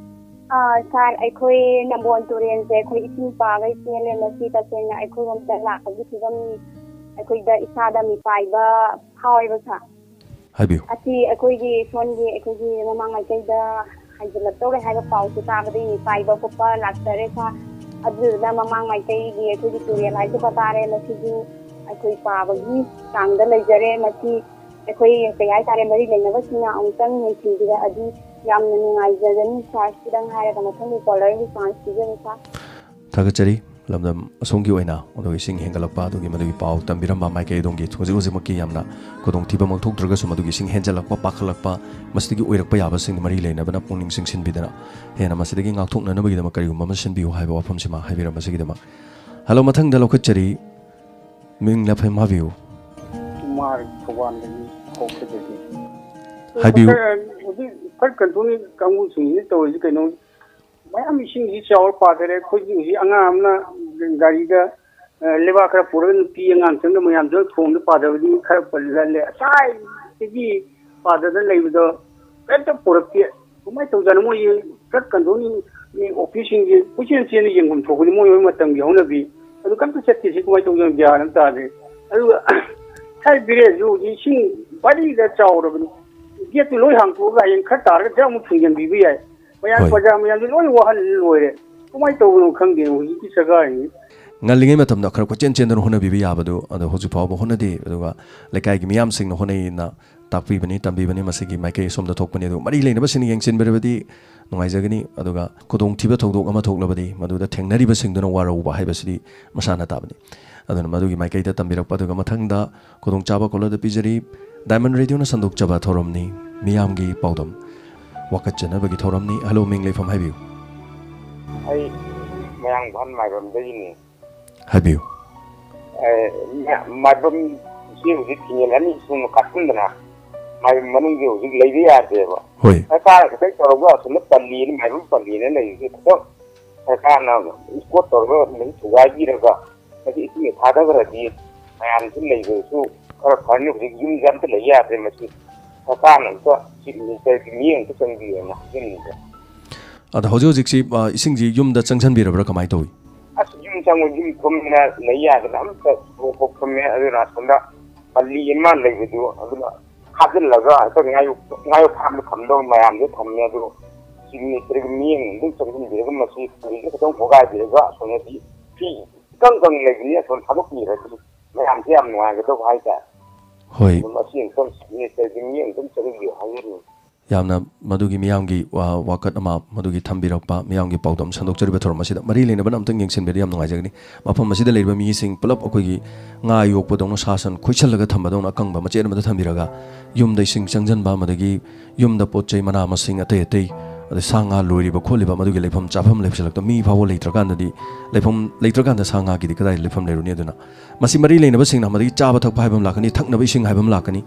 ꯑ, ꯁꯥꯔ, ꯑꯩꯈꯣꯏ ꯅꯝꯕꯣꯜ ꯇꯨꯔꯦꯜꯁꯦ ꯑꯩꯈꯣꯏ ꯏꯁꯤꯡ ꯄꯥꯒꯩ ꯆꯦꯜꯂꯦ꯫ ꯃꯁꯤ ꯇꯁꯦꯡꯅ ꯑꯩꯈꯣꯏꯔꯣꯝꯗ ꯂꯥꯛꯄꯒꯤ ꯐꯤꯕꯝ ꯑꯩꯈꯣꯏꯗ ꯏꯁꯥꯗ ꯃꯤꯄꯥꯏꯕ ꯐꯥꯎꯋꯦꯕ, ꯁꯥꯔ꯫ ꯍꯥꯏꯕꯤꯌꯨ꯫ ꯑꯁꯤ ꯑꯩꯈꯣꯏꯒꯤ ꯁꯣꯝꯒꯤ, ꯑꯩꯈꯣꯏꯒꯤ ꯃꯃꯥꯡ ꯃꯥꯏꯀꯩꯗ ꯍꯥꯏꯖꯤꯜꯂꯛꯇꯧꯔꯦ ꯍꯥꯏꯕ ꯄꯥꯎꯁꯦ ꯇꯥꯕꯗꯒꯤ ꯄꯥꯏꯕ ꯈꯣꯠꯄ ꯂꯥꯛꯆꯔꯦ, ꯁꯥꯔ꯫ ꯑꯗꯨꯗꯨꯅ ꯃꯃꯥꯡ ꯃꯥꯏꯀꯩꯒꯤ ꯑꯩꯈꯣꯏꯒꯤ ꯇꯨꯔꯦꯜ ꯍꯥꯏꯖꯕ ꯇꯥꯔꯦ, ꯃꯁꯤꯁꯨ ꯑꯩꯈꯣꯏ ꯄꯥꯕꯒꯤ ꯆꯥꯡꯗ ꯂꯩꯖꯔꯦ꯫ ꯃꯁꯤ ꯑꯩꯈꯣꯏ, ꯀꯩ ꯍꯥꯏꯇꯥꯔꯦ, ꯃꯔꯤ ꯂꯩꯅꯕꯁꯤꯡꯅ ꯑꯃꯨꯛꯇꯪ ꯌꯦꯡꯁꯤꯟꯕꯤꯔꯛꯑꯗꯤ ꯌꯥꯝꯅ ꯅꯨꯡꯉꯥꯏꯖꯒꯅꯤ, ꯁꯥꯔ꯫ ꯁꯤꯗꯪ ꯍꯥꯏꯔꯒ ꯃꯊꯪꯒꯤ ꯀꯣꯂꯔꯒꯤ ꯆꯥꯟꯁ ꯄꯤꯖꯔꯤ, ꯁꯥꯔ꯫ ꯊꯥꯒꯠꯆꯔꯤ꯫ ꯂꯝꯗꯝ ꯑꯁꯣꯝꯒꯤ ꯑꯣꯏꯅ ꯑꯗꯨꯒ ꯏꯁꯤꯡ ꯍꯦꯟꯒꯠꯂꯛꯄ ꯑꯗꯨꯒꯤ ꯃꯗꯨꯒꯤ ꯄꯥꯎ ꯇꯝꯕꯤꯔꯝꯕ ꯃꯥꯏꯀꯩ ꯑꯗꯣꯝꯒꯤ ꯍꯧꯖꯤꯛ ꯍꯧꯖꯤꯛꯃꯛꯀꯤ ꯌꯥꯝꯅ ꯈꯨꯗꯣꯡꯊꯤꯕꯃꯛ ꯊꯣꯛꯇ꯭ꯔꯒꯁꯨ ꯃꯗꯨꯒꯤ ꯏꯁꯤꯡ ꯍꯦꯟꯖꯜꯂꯛꯄ, ꯄꯥꯈꯠꯂꯛꯄ, ꯃꯁꯤꯗꯒꯤ ꯑꯣꯏꯔꯛꯄ ꯌꯥꯕꯁꯤꯡ ꯃꯔꯤ ꯂꯩꯅꯕꯅ ꯄꯨꯛꯅꯤꯡ ꯆꯤꯡꯁꯤꯟꯕꯤꯗꯅ ꯍꯦꯟꯅ ꯃꯁꯤꯗꯒꯤ ꯉꯥꯛꯊꯣꯛꯅꯅꯕꯒꯤꯗꯃꯛ ꯀꯔꯤꯒꯨꯝꯕ ꯑꯃ ꯁꯤꯟꯕꯤꯌꯨ ꯍꯥꯏꯕ ꯋꯥꯐꯝꯁꯤꯃ ꯍꯥꯏꯕꯤꯔꯝꯕꯁꯤꯒꯤꯗꯃꯛ꯫ ꯍꯜꯂꯣ, ꯃꯊꯪꯗ ꯂꯧꯈꯠꯆꯔꯤ꯫ ꯃꯤꯡ ꯂꯦꯞꯐꯝ ꯍꯥꯏꯕꯤꯌꯨ꯫ ꯀꯨꯃꯥꯔ, ꯊꯧꯕꯥꯜꯗꯒꯤ, ꯀꯣꯛꯇꯒꯤ꯫ ꯍꯥꯏꯕꯤꯌꯨ꯫ ꯍꯧꯖꯤꯛ ꯐ꯭ꯂꯠ ꯀꯟꯇ꯭ꯔꯣꯜ ꯀꯥꯡꯕꯨꯁꯤꯡꯁꯤ ꯇꯧꯔꯤꯁꯤ ꯀꯩꯅꯣ? ꯃꯌꯥꯝ ꯏꯁꯤꯡꯁꯤ ꯆꯥꯎꯔ ꯄꯥꯊꯔꯦ꯫ ꯑꯩꯈꯣꯏꯒꯤ ꯍꯧꯖꯤꯛ ꯑꯉꯥꯡ ꯑꯃꯅ ꯒꯥꯔꯤꯗ, ꯑ, ꯂꯩꯕꯥꯛ ꯈꯔ ꯄꯨꯔꯒ ꯅꯨꯄꯤ ꯑꯉꯥꯡ ꯆꯪꯗ ꯃꯌꯥꯝꯗꯨꯅ ꯊꯣꯡꯗ ꯄꯥꯊꯕꯗꯤ ꯈꯔ ꯄꯜꯂꯜꯂꯦ꯫ ꯉꯁꯥꯏꯗꯒꯤ ꯄꯥꯊꯗꯅ ꯂꯩꯕꯗꯣ ꯀꯔꯤꯝꯇ ꯄꯨꯔꯛꯇꯦ꯫ ꯀꯃꯥꯏꯅ ꯇꯧꯖꯥꯠꯅꯣ? ꯃꯣꯏ ꯐ꯭ꯂꯠ ꯀꯟꯇ꯭ꯔꯣꯜꯒꯤ ꯑꯣꯐꯤꯁꯁꯤꯡꯁꯦ ꯀꯣꯏꯆꯦꯟ ꯆꯦꯟꯅ ꯌꯦꯡꯐꯝ ꯊꯣꯛꯄꯗꯤ ꯃꯣꯏ ꯃꯣꯏ ꯃꯇꯝꯒꯤ ꯍꯧꯅꯕꯤ꯫ ꯑꯗꯨ ꯀꯔꯤꯝꯇ ꯆꯠꯇꯦ꯫ ꯁꯤ ꯀꯃꯥꯏꯅ ꯇꯧꯗꯣꯏꯅꯣ? ꯒ꯭ꯌꯥꯟ ꯑꯃ ꯇꯥꯗꯦ꯫ ꯑꯗꯨꯒ ꯉꯁꯥꯏ ꯕꯤꯔꯦꯟꯁꯨ ꯍꯧꯖꯤꯛ ꯏꯁꯤꯡ ꯄꯔꯤꯗ ꯆꯥꯎꯔꯕꯅꯤ꯫ ꯒꯦꯠꯇꯨ ꯂꯣꯏ ꯍꯥꯡꯇꯣꯛꯑꯒ ꯍꯌꯦꯡ ꯈꯔ ꯇꯥꯔꯒ ꯖꯔ ꯑꯃꯨꯛ ꯊꯤꯡꯖꯤꯟꯕꯤꯕ ꯌꯥꯏ꯫ ꯃꯌꯥꯝ ꯍꯣꯏ꯫ ꯄ꯭ꯔꯖꯥ ꯃꯌꯥꯝꯁꯦ ꯂꯣꯏ ꯋꯥꯍꯜ ꯂꯣꯏꯔꯦ꯫ ꯀꯃꯥꯏꯅ ꯇꯧꯕꯅꯣ ꯈꯪꯗꯦ ꯍꯧꯖꯤꯛꯀꯤ ꯁꯔꯀꯥꯔꯁꯤ꯫ ꯉꯜꯂꯤꯉꯩ ꯃꯇꯝꯗ ꯈꯔ ꯀꯣꯏꯆꯦꯟ ꯆꯦꯟꯗꯨꯅ ꯍꯣꯠꯅꯕꯤꯕ ꯌꯥꯕꯗꯨ ꯑꯗꯣ ꯍꯧꯖꯤꯛ ꯐꯥꯎꯕ ꯍꯣꯠꯅꯗꯦ꯫ ꯑꯗꯨꯒ ꯂꯩꯀꯥꯏꯒꯤ ꯃꯤꯌꯥꯝꯁꯤꯡꯅ ꯍꯣꯠꯅꯩꯅ ꯇꯥꯛꯄꯤꯕꯅꯤ, ꯇꯝꯕꯤꯕꯅꯤ꯫ ꯃꯁꯤꯒꯤ ꯃꯥꯏꯀꯩ ꯑꯁꯣꯝꯗ ꯊꯣꯛꯄꯅꯤ꯫ ꯑꯗꯨꯒ ꯃꯔꯤ ꯂꯩꯅꯕꯁꯤꯡꯅ ꯌꯦꯡꯁꯤꯟꯕꯤꯔꯕꯗꯤ ꯅꯨꯡꯉꯥꯏꯖꯒꯅꯤ꯫ ꯑꯗꯨꯒ ꯈꯨꯗꯣꯡꯊꯤꯕ ꯊꯧꯗꯣꯛ ꯑꯃ ꯊꯣꯛꯂꯕꯗꯤ ꯃꯗꯨꯗ ꯊꯦꯡꯅꯔꯤꯕꯁꯤꯡꯗꯨꯅ ꯋꯥꯔꯧꯕ ꯍꯥꯏꯕꯁꯤꯗꯤ ꯃꯁꯥꯅ ꯇꯥꯕꯅꯤ꯫ ꯑꯗꯨꯅ ꯃꯗꯨꯒꯤ ꯃꯥꯏꯀꯩꯗ ꯇꯝꯕꯤꯔꯛꯄ꯫ ꯑꯗꯨꯒ ꯃꯊꯪꯗ ꯈꯨꯗꯣꯡꯆꯥꯕ ꯀꯣꯂꯔꯗ ꯄꯤꯖꯔꯤ꯫ ꯗꯥꯏꯃꯟ ꯔꯦꯗꯤꯑꯣꯅ ꯁꯟꯗꯣꯛꯆꯕ ꯊꯧꯔꯝꯅꯤ, ꯃꯤꯌꯥꯝꯒꯤ ꯄꯥꯎꯗꯝ ꯋꯥꯀꯠꯆꯅꯕꯒꯤ ꯊꯧꯔꯝꯅꯤ꯫ ꯍꯜꯂꯣ, ꯃꯤꯡ ꯂꯩꯐꯝ ꯍꯥꯏꯕꯤꯌꯨ꯫ ꯑꯩ ꯃꯌꯥꯡ ꯏꯝꯐꯥꯜ ꯃꯥꯏꯕꯝꯗꯒꯤꯅꯤ꯫ ꯍꯥꯏꯕꯤꯌꯨ꯫ ꯑꯦ, ꯃꯥꯏꯕꯝꯁꯤ ꯍꯧꯖꯤꯛ ꯀꯦꯅꯦꯜ ꯑꯅꯤ ꯁꯨꯅ ꯀꯥꯞꯁꯤꯟꯗꯅ ꯃꯥꯏꯕꯝ ꯃꯅꯨꯡꯁꯦ ꯍꯧꯖꯤꯛ ꯂꯩꯕ ꯌꯥꯗꯦꯕ꯫ ꯍꯣꯏ꯫ ꯁꯔꯀꯥꯔꯅ ꯈꯤꯇꯪ ꯇꯧꯔꯒ ꯑꯁꯣꯝꯗ ꯄꯜꯂꯤꯅ, ꯃꯥꯏꯕꯝ ꯄꯜꯂꯤꯅ ꯂꯩꯔꯤꯁꯦ ꯈꯤꯇꯪ ꯁꯔꯀꯥꯔꯅ ꯏꯁꯀꯣꯠ ꯇꯧꯔꯒ ꯑꯗꯨꯃꯥꯏꯅ ꯊꯨꯒꯥꯏꯕꯤꯔꯒ ꯃꯁꯤ ꯏꯁꯤꯡ ꯊꯥꯗꯈ꯭ꯔꯗꯤ ꯃꯌꯥꯝꯁꯨ ꯂꯩꯕꯗꯁꯨ ꯈꯔ ꯐꯔꯅꯤ꯫ ꯍꯧꯖꯤꯛ ꯌꯨꯝꯁꯦ ꯑꯝꯇ ꯂꯩ ꯌꯥꯗ꯭ꯔꯦ꯫ ꯃꯁꯤ ꯁꯔꯀꯥꯔꯅ ꯑꯝꯇ ꯆꯤꯞ ꯃꯤꯅꯤꯁꯇꯔꯒꯤ ꯃꯤꯠꯌꯦꯡ ꯑꯝꯇ ꯆꯪꯕꯤꯌꯣꯅ ꯍꯥꯏꯖꯅꯤꯡꯕ꯫ ꯑꯗꯣ ꯍꯧꯖꯤꯛ ꯍꯧꯖꯤꯛꯁꯤ, ꯑ, ꯏꯁꯤꯡꯁꯤ ꯌꯨꯝꯗ ꯆꯪꯁꯤꯟꯕꯤꯔꯕ꯭ꯔꯥ, ꯀꯃꯥꯏꯅ ꯇꯧꯏ? ꯑꯁ, ꯌꯨꯝ ꯆꯪꯕ, ꯌꯨꯝ ꯊꯨꯝꯅ ꯂꯩ ꯌꯥꯗꯅ ꯑꯝꯇ ꯁꯣꯛꯄ ꯊꯨꯝꯃꯦ꯫ ꯑꯗꯨꯅ ꯑꯁꯣꯝꯗ ꯄꯜꯂꯤ ꯑꯃ ꯂꯩꯕꯗꯨ ꯑꯗꯨꯅ ꯈꯥꯖꯤꯜꯂꯒ ꯍꯦꯛꯇ ꯉꯥꯌꯣꯛ-, ꯉꯥꯌꯣꯛ ꯐꯥꯝꯗ ꯊꯝꯗꯧ ꯃꯌꯥꯝꯗꯣ ꯊꯝꯃꯦ꯫ ꯑꯗꯨ ꯆꯤꯞ ꯃꯤꯅꯤꯁꯇꯔꯒꯤ ꯃꯤꯠꯌꯦꯡ ꯑꯗꯨꯝ ꯆꯪꯁꯤꯟꯕꯤꯔꯒ ꯃꯁꯤ ꯄꯜꯂꯤꯗ ꯈꯤꯇꯪ ꯍꯣꯒꯥꯏꯕꯤꯔꯒ ꯑꯁꯣꯝꯗꯗꯤ ꯐ꯭ꯔꯤ ꯏꯀꯪ ꯀꯪ ꯂꯩꯕꯅꯤ꯫ ꯑꯁꯣꯝ ꯊꯥꯗꯣꯛꯄꯤꯔꯗꯤ ꯃꯌꯥꯝꯁꯦ ꯌꯥꯝ ꯅꯨꯡꯉꯥꯏꯒꯗꯧꯕ ꯍꯥꯏꯇꯥꯔꯦ꯫ ꯍꯣꯏ꯫ ꯑꯗꯨ ꯃꯁꯤ ꯑꯃꯨꯛꯇꯪ ꯆꯤꯞ ꯃꯤꯅꯤꯁꯇꯔꯒꯤ ꯃꯤꯠꯌꯦꯡ ꯑꯗꯨꯝ ꯆꯪꯁꯤꯟꯕꯤꯌꯨ ꯍꯥꯏꯖꯔꯤꯅꯤ꯫ ꯌꯥꯝꯅ ꯃꯗꯨꯒꯤ ꯃꯤꯌꯥꯝꯒꯤ ꯋꯥ-, ꯋꯥꯀꯠ ꯑꯃ, ꯃꯗꯨꯒꯤ ꯊꯝꯕꯤꯔꯛꯄ, ꯃꯤꯌꯥꯝꯒꯤ ꯄꯥꯎꯗꯝ ꯁꯟꯗꯣꯛꯆꯔꯤꯕ ꯊꯧꯔꯝ ꯑꯁꯤꯗ ꯃꯔꯤ ꯂꯩꯅꯕꯅ ꯑꯝꯇꯪ ꯌꯦꯡꯁꯤꯟꯕꯤꯔꯗꯤ ꯌꯥꯝ ꯅꯨꯡꯉꯥꯏꯖꯒꯅꯤ꯫ ꯃꯐꯝ ꯑꯁꯤꯗ ꯂꯩꯔꯤꯕ ꯃꯤꯁꯤꯡ ꯄꯨꯂꯞ ꯑꯩꯈꯣꯏꯒꯤ ꯉꯥ ꯌꯣꯛꯄꯗꯧꯅ ꯁꯥ ꯁꯟ ꯈꯣꯏꯁꯜꯂꯒ ꯊꯝꯕꯗꯧꯅ ꯑꯀꯪꯕ ꯃꯆꯦꯠ ꯑꯃꯗ ꯊꯝꯕꯤꯔꯒ ꯌꯨꯝꯗ ꯏꯁꯤꯡ ꯆꯪꯁꯤꯟꯕ, ꯑꯃꯗꯒꯤ ꯌꯨꯝꯗ ꯄꯣꯠ ꯆꯩ ꯃꯅꯥ ꯃꯁꯤꯡ ꯑꯇꯩ ꯑꯇꯩ, ꯑꯗꯩ ꯁꯥ ꯉꯥ ꯂꯣꯏꯔꯤꯕ ꯈꯣꯠꯂꯤꯕ, ꯃꯗꯨꯒꯤ ꯂꯩꯐꯝ ꯆꯥꯐꯝ ꯂꯩꯁꯤꯜꯂꯛꯇ ꯃꯤ ꯐꯥꯎꯕ ꯂꯩꯇ꯭ꯔꯀꯥꯟꯗꯗꯤ, ꯂꯩꯐꯝ ꯂꯩꯇ꯭ꯔꯀꯥꯟꯗ ꯁꯥ ꯉꯥꯒꯤꯗꯤ ꯀꯗꯥꯏ ꯂꯩꯐꯝ ꯂꯩꯔꯨꯅꯤ? ꯑꯗꯨꯅ ꯃꯁꯤ ꯃꯔꯤ ꯂꯩꯅꯕꯁꯤꯡꯅ ꯃꯗꯒꯤ ꯆꯥꯕ ꯊꯛꯄ ꯍꯥꯏꯕ ꯑꯃ ꯂꯥꯛꯀꯅꯤ, ꯊꯛꯅꯕ ꯏꯁꯤꯡ ꯍꯥꯏꯕ ꯑꯃ ꯂꯥꯛꯀꯅꯤ꯫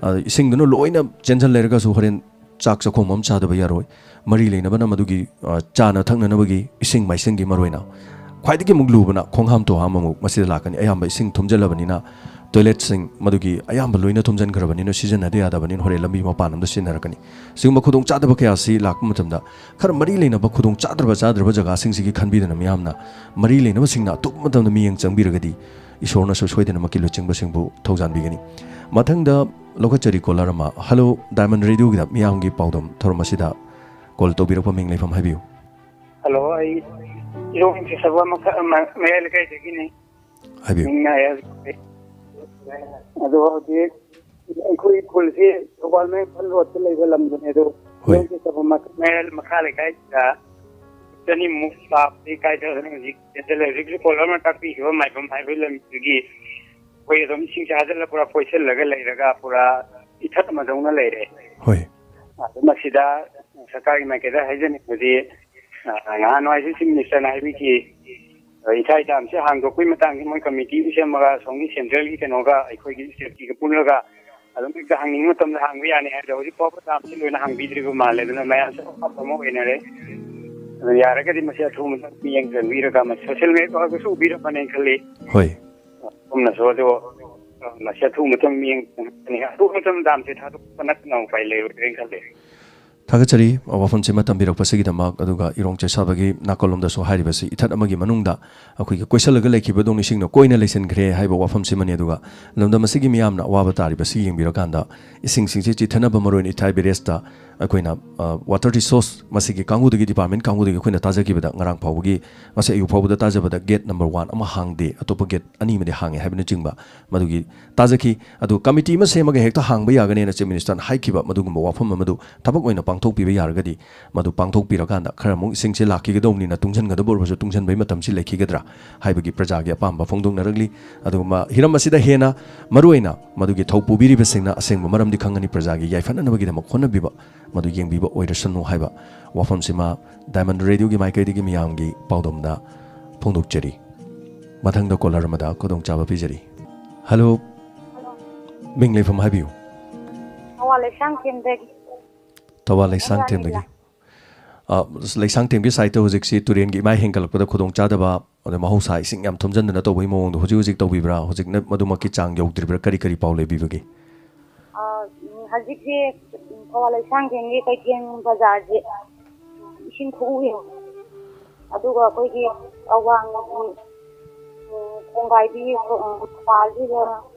ꯑ, ꯏꯁꯤꯡꯗꯨꯅ ꯂꯣꯏꯅ ꯆꯦꯟꯁꯤꯜ ꯂꯩꯔꯒꯁꯨ ꯍꯣꯔꯦꯟ ꯆꯥꯛ ꯆꯥꯛꯈꯣꯝ ꯑꯃ ꯆꯥꯗꯕ ꯌꯥꯔꯣꯏ꯫ ꯃꯔꯤ ꯂꯩꯅꯕꯅ ꯃꯗꯨꯒꯤ, ꯑ, ꯆꯥꯅ ꯊꯛꯅꯅꯕꯒꯤ ꯏꯁꯤꯡ ꯃꯥꯏꯁꯤꯡꯒꯤ ꯃꯔꯨꯑꯣꯏꯅ꯫ ꯈ꯭ꯋꯥꯏꯗꯒꯤ ꯑꯃꯨꯛ ꯂꯨꯕꯅ ꯈꯣꯡ ꯍꯥꯝ ꯇꯨ ꯍꯥꯝ ꯑꯃꯨꯛ ꯃꯁꯤꯗ ꯂꯥꯛꯀꯅꯤ꯫ ꯑꯌꯥꯝꯕ ꯏꯁꯤꯡ ꯊꯨꯝꯖꯤꯜꯂꯕꯅꯤꯅ ꯇꯣꯏꯂꯦꯠꯁꯤꯡ ꯃꯗꯨꯒꯤ ꯑꯌꯥꯝꯕ ꯂꯣꯏꯅ ꯊꯨꯝꯖꯤꯟꯈ꯭ꯔꯕꯅꯤꯅ ꯁꯤꯖꯤꯟꯅꯗ ꯌꯥꯗꯕꯅꯤꯅ ꯍꯣꯔꯦꯟ ꯂꯝꯕꯤ ꯃꯄꯥꯟ ꯑꯃꯗ ꯁꯤꯖꯤꯟꯅꯔꯛꯀꯅꯤ꯫ ꯁꯤꯒꯨꯝꯕ ꯈꯨꯗꯣꯡ ꯆꯥꯗꯕ ꯀꯌꯥ ꯑꯁꯤ ꯂꯥꯛꯄ ꯃꯇꯝꯗ ꯈꯔ ꯃꯔꯤ ꯂꯩꯅꯕ ꯈꯨꯗꯣꯡ ꯆꯥꯗ꯭ꯔꯕ ꯆꯥꯗ꯭ꯔꯕ ꯖꯒꯥꯁꯤꯡꯁꯤꯒꯤ ꯈꯟꯕꯤꯗꯅ ꯃꯤꯌꯥꯝꯅ ꯃꯔꯤ ꯂꯩꯅꯕꯁꯤꯡꯅ ꯑꯇꯣꯞꯄ ꯃꯇꯝꯗ ꯃꯤꯠꯌꯦꯡ ꯆꯪꯕꯤꯔꯒꯗꯤ ꯏꯁꯣꯔꯅꯁꯨ ꯁꯣꯏꯗꯅꯃꯛꯀꯤ ꯂꯨꯆꯤꯡꯕꯁꯤꯡꯕꯨ ꯊꯧꯖꯥꯟꯕꯤꯒꯅꯤ꯫ ꯃꯊꯪꯗ ꯂꯧꯈꯠꯆꯔꯤ ꯀꯣꯂꯔ ꯑꯃ꯫ ꯍꯜꯂꯣ, ꯗꯥꯏꯃꯟ ꯔꯦꯗꯤꯑꯣꯒꯤꯗ ꯃꯤꯌꯥꯝꯒꯤ ꯄꯥꯎꯗꯝ ꯊꯧꯔꯝ ꯑꯁꯤꯗ ꯀꯣꯜ ꯇꯧꯕꯤꯔꯛꯄ ꯃꯤꯡ ꯂꯩꯐꯝ ꯍꯥꯏꯕꯤꯌꯨ꯫ ꯍꯜꯂꯣ, ꯑꯩ ꯏꯔꯣꯡ ꯆꯦꯁꯕ ꯃꯈ-, ꯃ-, ꯃꯌꯥꯏ ꯂꯩꯀꯥꯏꯗꯒꯤꯅꯤ꯫ ꯍꯥꯏꯕꯤꯌꯨ꯫ ꯃꯤꯡ ꯅꯥꯌꯥ꯫ ꯑꯗꯣ ꯍꯧꯖꯤꯛ ꯑꯩꯈꯣꯏ ꯈꯨꯜꯁꯤ ꯊꯧꯕꯥꯜ ꯃꯌꯥꯏ ꯏꯝꯐꯥꯜ ꯔꯣꯗꯇ ꯂꯩꯕ ꯂꯝꯗꯨꯅꯦ꯫ ꯑꯗꯣ ꯍꯣꯏ꯫ ꯏꯔꯣꯡ ꯆꯦꯁꯕ ꯃꯈ-, ꯃꯌꯥꯏ ꯃꯈꯥ ꯂꯩꯀꯥꯏꯗ ꯆꯅꯤꯃꯨꯛ ꯄꯥꯞꯇꯤ ꯀꯥꯏꯊꯗꯅ ꯍꯧꯖꯤꯛ ꯆꯦꯟꯁꯤꯜꯂꯦ꯫ ꯍꯧꯖꯤꯛꯁꯨ ꯀꯣꯂꯔ ꯃꯅꯥꯛ ꯇꯥꯛꯄꯤꯈꯤꯕ ꯃꯥꯏꯕꯝ ꯍꯥꯏꯕ ꯂꯝꯗꯨꯒꯤ ꯑꯩꯈꯣꯏ ꯑꯗꯨꯝ ꯏꯁꯤꯡ ꯆꯥꯁꯤꯜꯂ ꯄꯨꯔꯥ ꯀꯣꯏꯁꯤꯜꯂꯒ ꯂꯩꯔꯒ ꯄꯨꯔꯥ ꯏꯊꯠ ꯑꯃꯗꯧꯅ ꯂꯩꯔꯦ꯫ ꯍꯣꯏ꯫ ꯑꯗꯨ ꯃꯁꯤꯗ ꯁꯔꯀꯥꯔꯒꯤ ꯃꯥꯏꯀꯩꯗ ꯍꯥꯏꯖꯅꯤꯡꯕꯗꯤ, ꯑ, ꯅꯍꯥꯟꯋꯥꯏꯁꯨ ꯆꯤꯐ ꯃꯤꯅꯤꯁꯇꯔꯅ ꯍꯥꯏꯕꯤꯈꯤ, ꯑ, ꯏꯊꯥꯏ ꯗꯥꯝꯁꯦ ꯍꯥꯡꯗꯣꯛꯄꯒꯤ ꯃꯇꯥꯡꯁꯦ ꯃꯣꯏ ꯀꯃꯤꯇꯤ ꯑꯃ ꯁꯦꯝꯃꯒ ꯑꯁꯣꯝꯒꯤ ꯁꯦꯟꯇ꯭ꯔꯦꯜꯒꯤ ꯀꯩꯅꯣꯒ ꯑꯩꯈꯣꯏꯒꯤ ꯁ꯭ꯇꯦꯠꯀꯤꯒ ꯄꯨꯜꯂꯒ ꯑꯗꯨꯝ ꯍꯦꯛꯇ ꯍꯥꯡꯅꯤꯡꯕ ꯃꯇꯝꯗ ꯍꯥꯡꯕ ꯌꯥꯅꯤ ꯍꯥꯏꯕꯗꯣ ꯍꯧꯖꯤꯛ ꯐꯥꯎꯕ ꯗꯥꯝꯁꯤ ꯂꯣꯏꯅ ꯍꯥꯡꯕꯤꯗ꯭ꯔꯤꯕ ꯃꯥꯜꯂꯦ꯫ ꯑꯗꯨꯅ ꯃꯌꯥꯝꯁꯦ ꯑꯋꯥꯕ ꯑꯃ ꯑꯣꯏꯅꯔꯦ꯫ ꯑꯗꯨꯅ ꯌꯥꯔꯒꯗꯤ ꯃꯁꯤ ꯑꯊꯨꯕ ꯃꯇꯝꯗ ꯃꯤꯠꯌꯦꯡ ꯆꯪꯕꯤꯔꯒ ꯃꯁꯤ ꯁꯣꯁꯤꯌꯦꯜ ꯃꯦꯗꯤꯌꯥꯗꯁꯨ ꯎꯕꯤꯔꯝꯃꯅꯦꯅ ꯈꯜꯂꯤ꯫ ꯍꯣꯏ꯫ ꯑꯁꯣꯝꯅꯁꯨ ꯑꯗꯣ, ꯑ, ꯃꯁꯤ ꯑꯊꯨꯕ ꯃꯇꯝ ꯃꯤꯠꯌꯦꯡ ꯆꯪꯉꯛꯀꯅꯤ꯫ ꯑꯊꯨꯕ ꯃꯇꯝ ꯗꯥꯝꯁꯦ ꯊꯥꯗꯣꯛꯄ ꯅꯠꯇꯅ ꯎꯄꯥꯏ ꯂꯩꯔꯣꯏꯗ꯭ꯔꯦꯅ ꯈꯜꯂꯦ꯫ ꯊꯥꯒꯠꯆꯔꯤ, ꯑ, ꯋꯥꯐꯝꯁꯤꯃ ꯇꯝꯕꯤꯔꯛꯄꯁꯤꯒꯤꯗꯃꯛ꯫ ꯑꯗꯨꯒ ꯏꯔꯣꯡ ꯆꯦꯁꯥꯕꯒꯤ ꯅꯥꯀꯜꯂꯣꯝꯗꯁꯨ ꯍꯥꯏꯔꯤꯕꯁꯤ ꯏꯊꯠ ꯑꯃꯒꯤ ꯃꯅꯨꯡꯗ ꯑꯩꯈꯣꯏꯒꯤ ꯀꯣꯏꯁꯜꯂꯒ ꯂꯩꯈꯤꯕꯗꯧꯅ ꯏꯁꯤꯡꯅ ꯀꯣꯏꯅ ꯂꯩꯁꯤꯟꯈ꯭ꯔꯦ ꯍꯥꯏꯕ ꯋꯥꯐꯝꯁꯤꯃꯅꯤ꯫ ꯑꯗꯨꯒ ꯂꯝꯗꯝ ꯑꯁꯤꯒꯤ ꯃꯤꯌꯥꯝꯅ ꯑꯋꯥꯕ ꯇꯥꯔꯤꯕꯁꯤ ꯌꯦꯡꯕꯤꯔꯀꯥꯟꯗ ꯏꯁꯤꯡꯁꯤꯡꯁꯤ ꯆꯤꯊꯅꯕ ꯃꯔꯨꯑꯣꯏꯅ ꯏꯊꯥꯏ ꯕꯦꯔꯦꯖꯇ ꯑꯩꯈꯣꯏꯅ, ꯑ, ꯋꯥꯇꯔ ꯔꯤꯁꯣꯔꯁ ꯃꯁꯤꯒꯤ ꯀꯥꯡꯕꯨꯗꯒꯤ, ꯗꯤꯄꯥꯔꯠꯃꯦꯟ ꯀꯥꯡꯕꯨꯗꯒꯤ ꯑꯩꯈꯣꯏꯅ ꯇꯥꯖꯈꯤꯕꯗ ꯉꯔꯥꯡ ꯐꯥꯎꯕꯒꯤ, ꯉꯁꯤ ꯑꯌꯨꯛ ꯐꯥꯎꯕꯗ ꯇꯥꯖꯕꯗ ꯒꯦꯠ ꯅꯝꯕꯔ ꯋꯥꯟ ꯑꯃ ꯍꯥꯡꯗꯦ, ꯑꯇꯣꯞꯄ ꯒꯦꯠ ꯑꯅꯤ ꯑꯃꯗꯤ ꯍꯥꯡꯉꯦ ꯍꯥꯏꯕꯅꯆꯤꯡꯕ ꯃꯗꯨꯒꯤ ꯇꯥꯖꯈꯤ꯫ ꯑꯗꯨ ꯀꯃꯤꯇꯤ ꯑꯃ ꯁꯦꯝꯃꯒ ꯍꯦꯛꯇ ꯍꯥꯡꯕ ꯌꯥꯒꯅꯦꯅ ꯆꯤꯐ ꯃꯤꯅꯤꯁꯇꯔꯅ ꯍꯥꯏꯈꯤꯕ ꯃꯗꯨꯒꯨꯝꯕ ꯋꯥꯐꯝ ꯑꯃꯗꯨ ꯊꯕꯛ ꯑꯣꯏꯅ ꯄꯥꯡꯊꯣꯛꯄꯤꯕ ꯌꯥꯔꯒꯗꯤ, ꯃꯗꯨ ꯄꯥꯡꯊꯣꯛꯄꯤꯔꯀꯥꯟꯗ ꯈꯔ ꯑꯃꯨꯛ ꯏꯁꯤꯡꯁꯦ ꯂꯥꯛꯈꯤꯒꯗꯧꯕꯅꯤꯅ ꯇꯨꯡꯁꯤꯟꯒꯗꯕ ꯑꯣꯏꯔꯕꯁꯨ ꯇꯨꯡꯁꯤꯟꯕꯒꯤ ꯃꯇꯝꯁꯤ ꯂꯩꯈꯤꯒꯗ꯭ꯔꯥ ꯍꯥꯏꯕꯒꯤ ꯄ꯭ꯔꯖꯥꯒꯤ ꯑꯄꯥꯝꯕ ꯐꯣꯡꯗꯣꯛꯅꯔꯛꯂꯤ꯫ ꯑꯗꯨꯒ ꯃ-, ꯍꯤꯔꯝ ꯑꯁꯤꯗ ꯍꯦꯟꯅ ꯃꯔꯨꯑꯣꯏꯅ ꯃꯗꯨꯒꯤ ꯊꯧ ꯄꯨꯕꯤꯔꯤꯕꯁꯤꯡꯅ ꯑꯁꯦꯡꯕ ꯃꯔꯝꯗꯤ ꯈꯪꯒꯅꯤ, ꯄ꯭ꯔꯖꯥꯒꯤ ꯌꯥꯏꯐꯅꯅꯕꯒꯤꯗꯃꯛ ꯍꯣꯠꯅꯕꯤꯕ ꯃꯗꯨ ꯌꯦꯡꯕꯤꯕ ꯑꯣꯏꯔꯁꯅꯨ ꯍꯥꯏꯕ ꯋꯥꯐꯝꯁꯤꯃ ꯗꯥꯏꯃꯟ ꯔꯦꯗꯤꯑꯣꯒꯤ ꯃꯥꯏꯀꯩꯗꯒꯤ ꯃꯤꯌꯥꯝꯒꯤ ꯄꯥꯎꯗꯝꯗ ꯐꯣꯡꯗꯣꯛꯆꯔꯤ꯫ ꯃꯊꯪꯗ ꯀꯣꯂꯔ ꯑꯃꯗ ꯈꯨꯗꯣꯡꯆꯥꯕ ꯄꯤꯖꯔꯤ꯫ ꯍꯜꯂꯣ, ꯃꯤꯡ ꯂꯩꯐꯝ ꯍꯥꯏꯕꯤꯌꯨ꯫ ꯊꯧꯕꯥꯜ ꯂꯩꯁꯥꯡꯊꯦꯝꯗꯒꯤ꯫ ꯊꯧꯕꯥꯜ ꯂꯩꯁꯥꯡꯊꯦꯝꯗꯒꯤ꯫ ꯑ, ꯂꯩꯁꯥꯡꯊꯦꯝꯒꯤ ꯁꯥꯏꯠꯇ ꯍꯧꯖꯤꯛꯁꯤ ꯇꯨꯔꯦꯟꯒꯤ ꯏꯃꯥꯏ ꯍꯦꯟꯒꯠꯂꯛꯄꯗ ꯈꯨꯗꯣꯡꯆꯥꯗꯕ, ꯑꯗ ꯃꯍꯧꯁꯥ ꯏꯁꯤꯡ ꯌꯥꯝ ꯊꯨꯝꯖꯤꯟꯗꯅ ꯇꯧꯕꯒꯤ ꯃꯑꯣꯡꯗꯣ ꯍꯧꯖꯤꯛ ꯍꯧꯖꯤꯛ ꯇꯧꯕꯤꯕ꯭ꯔꯥ? ꯍꯧꯖꯤꯛꯅ ꯃꯗꯨꯃꯛꯀꯤ ꯆꯥꯡ ꯌꯧꯗ꯭ꯔꯤꯕ꯭ꯔꯥ? ꯀꯔꯤ ꯀꯔꯤ ꯄꯥꯎ ꯂꯩꯕꯤꯕꯒꯦ? ꯑ, ꯎꯝ, ꯍꯧꯖꯤꯛꯁꯦ, ꯎꯝ, ꯊꯧꯕꯥꯜ ꯂꯩꯁꯥꯡꯊꯦꯝꯒꯤ ꯀꯩꯊꯦꯜ ꯕꯖꯥꯔꯁꯦ, ꯎꯝ, ꯏꯁꯤꯡ ꯈꯨꯎ ꯌꯧ-, ꯑꯗꯨꯒ ꯑꯩꯈꯣꯏꯒꯤ ꯑꯋꯥꯡ, ꯎꯝ, ꯀꯣꯡꯒꯥꯏꯕꯤ, ꯎꯝ, ꯊꯧꯕꯥꯜꯁꯤꯗ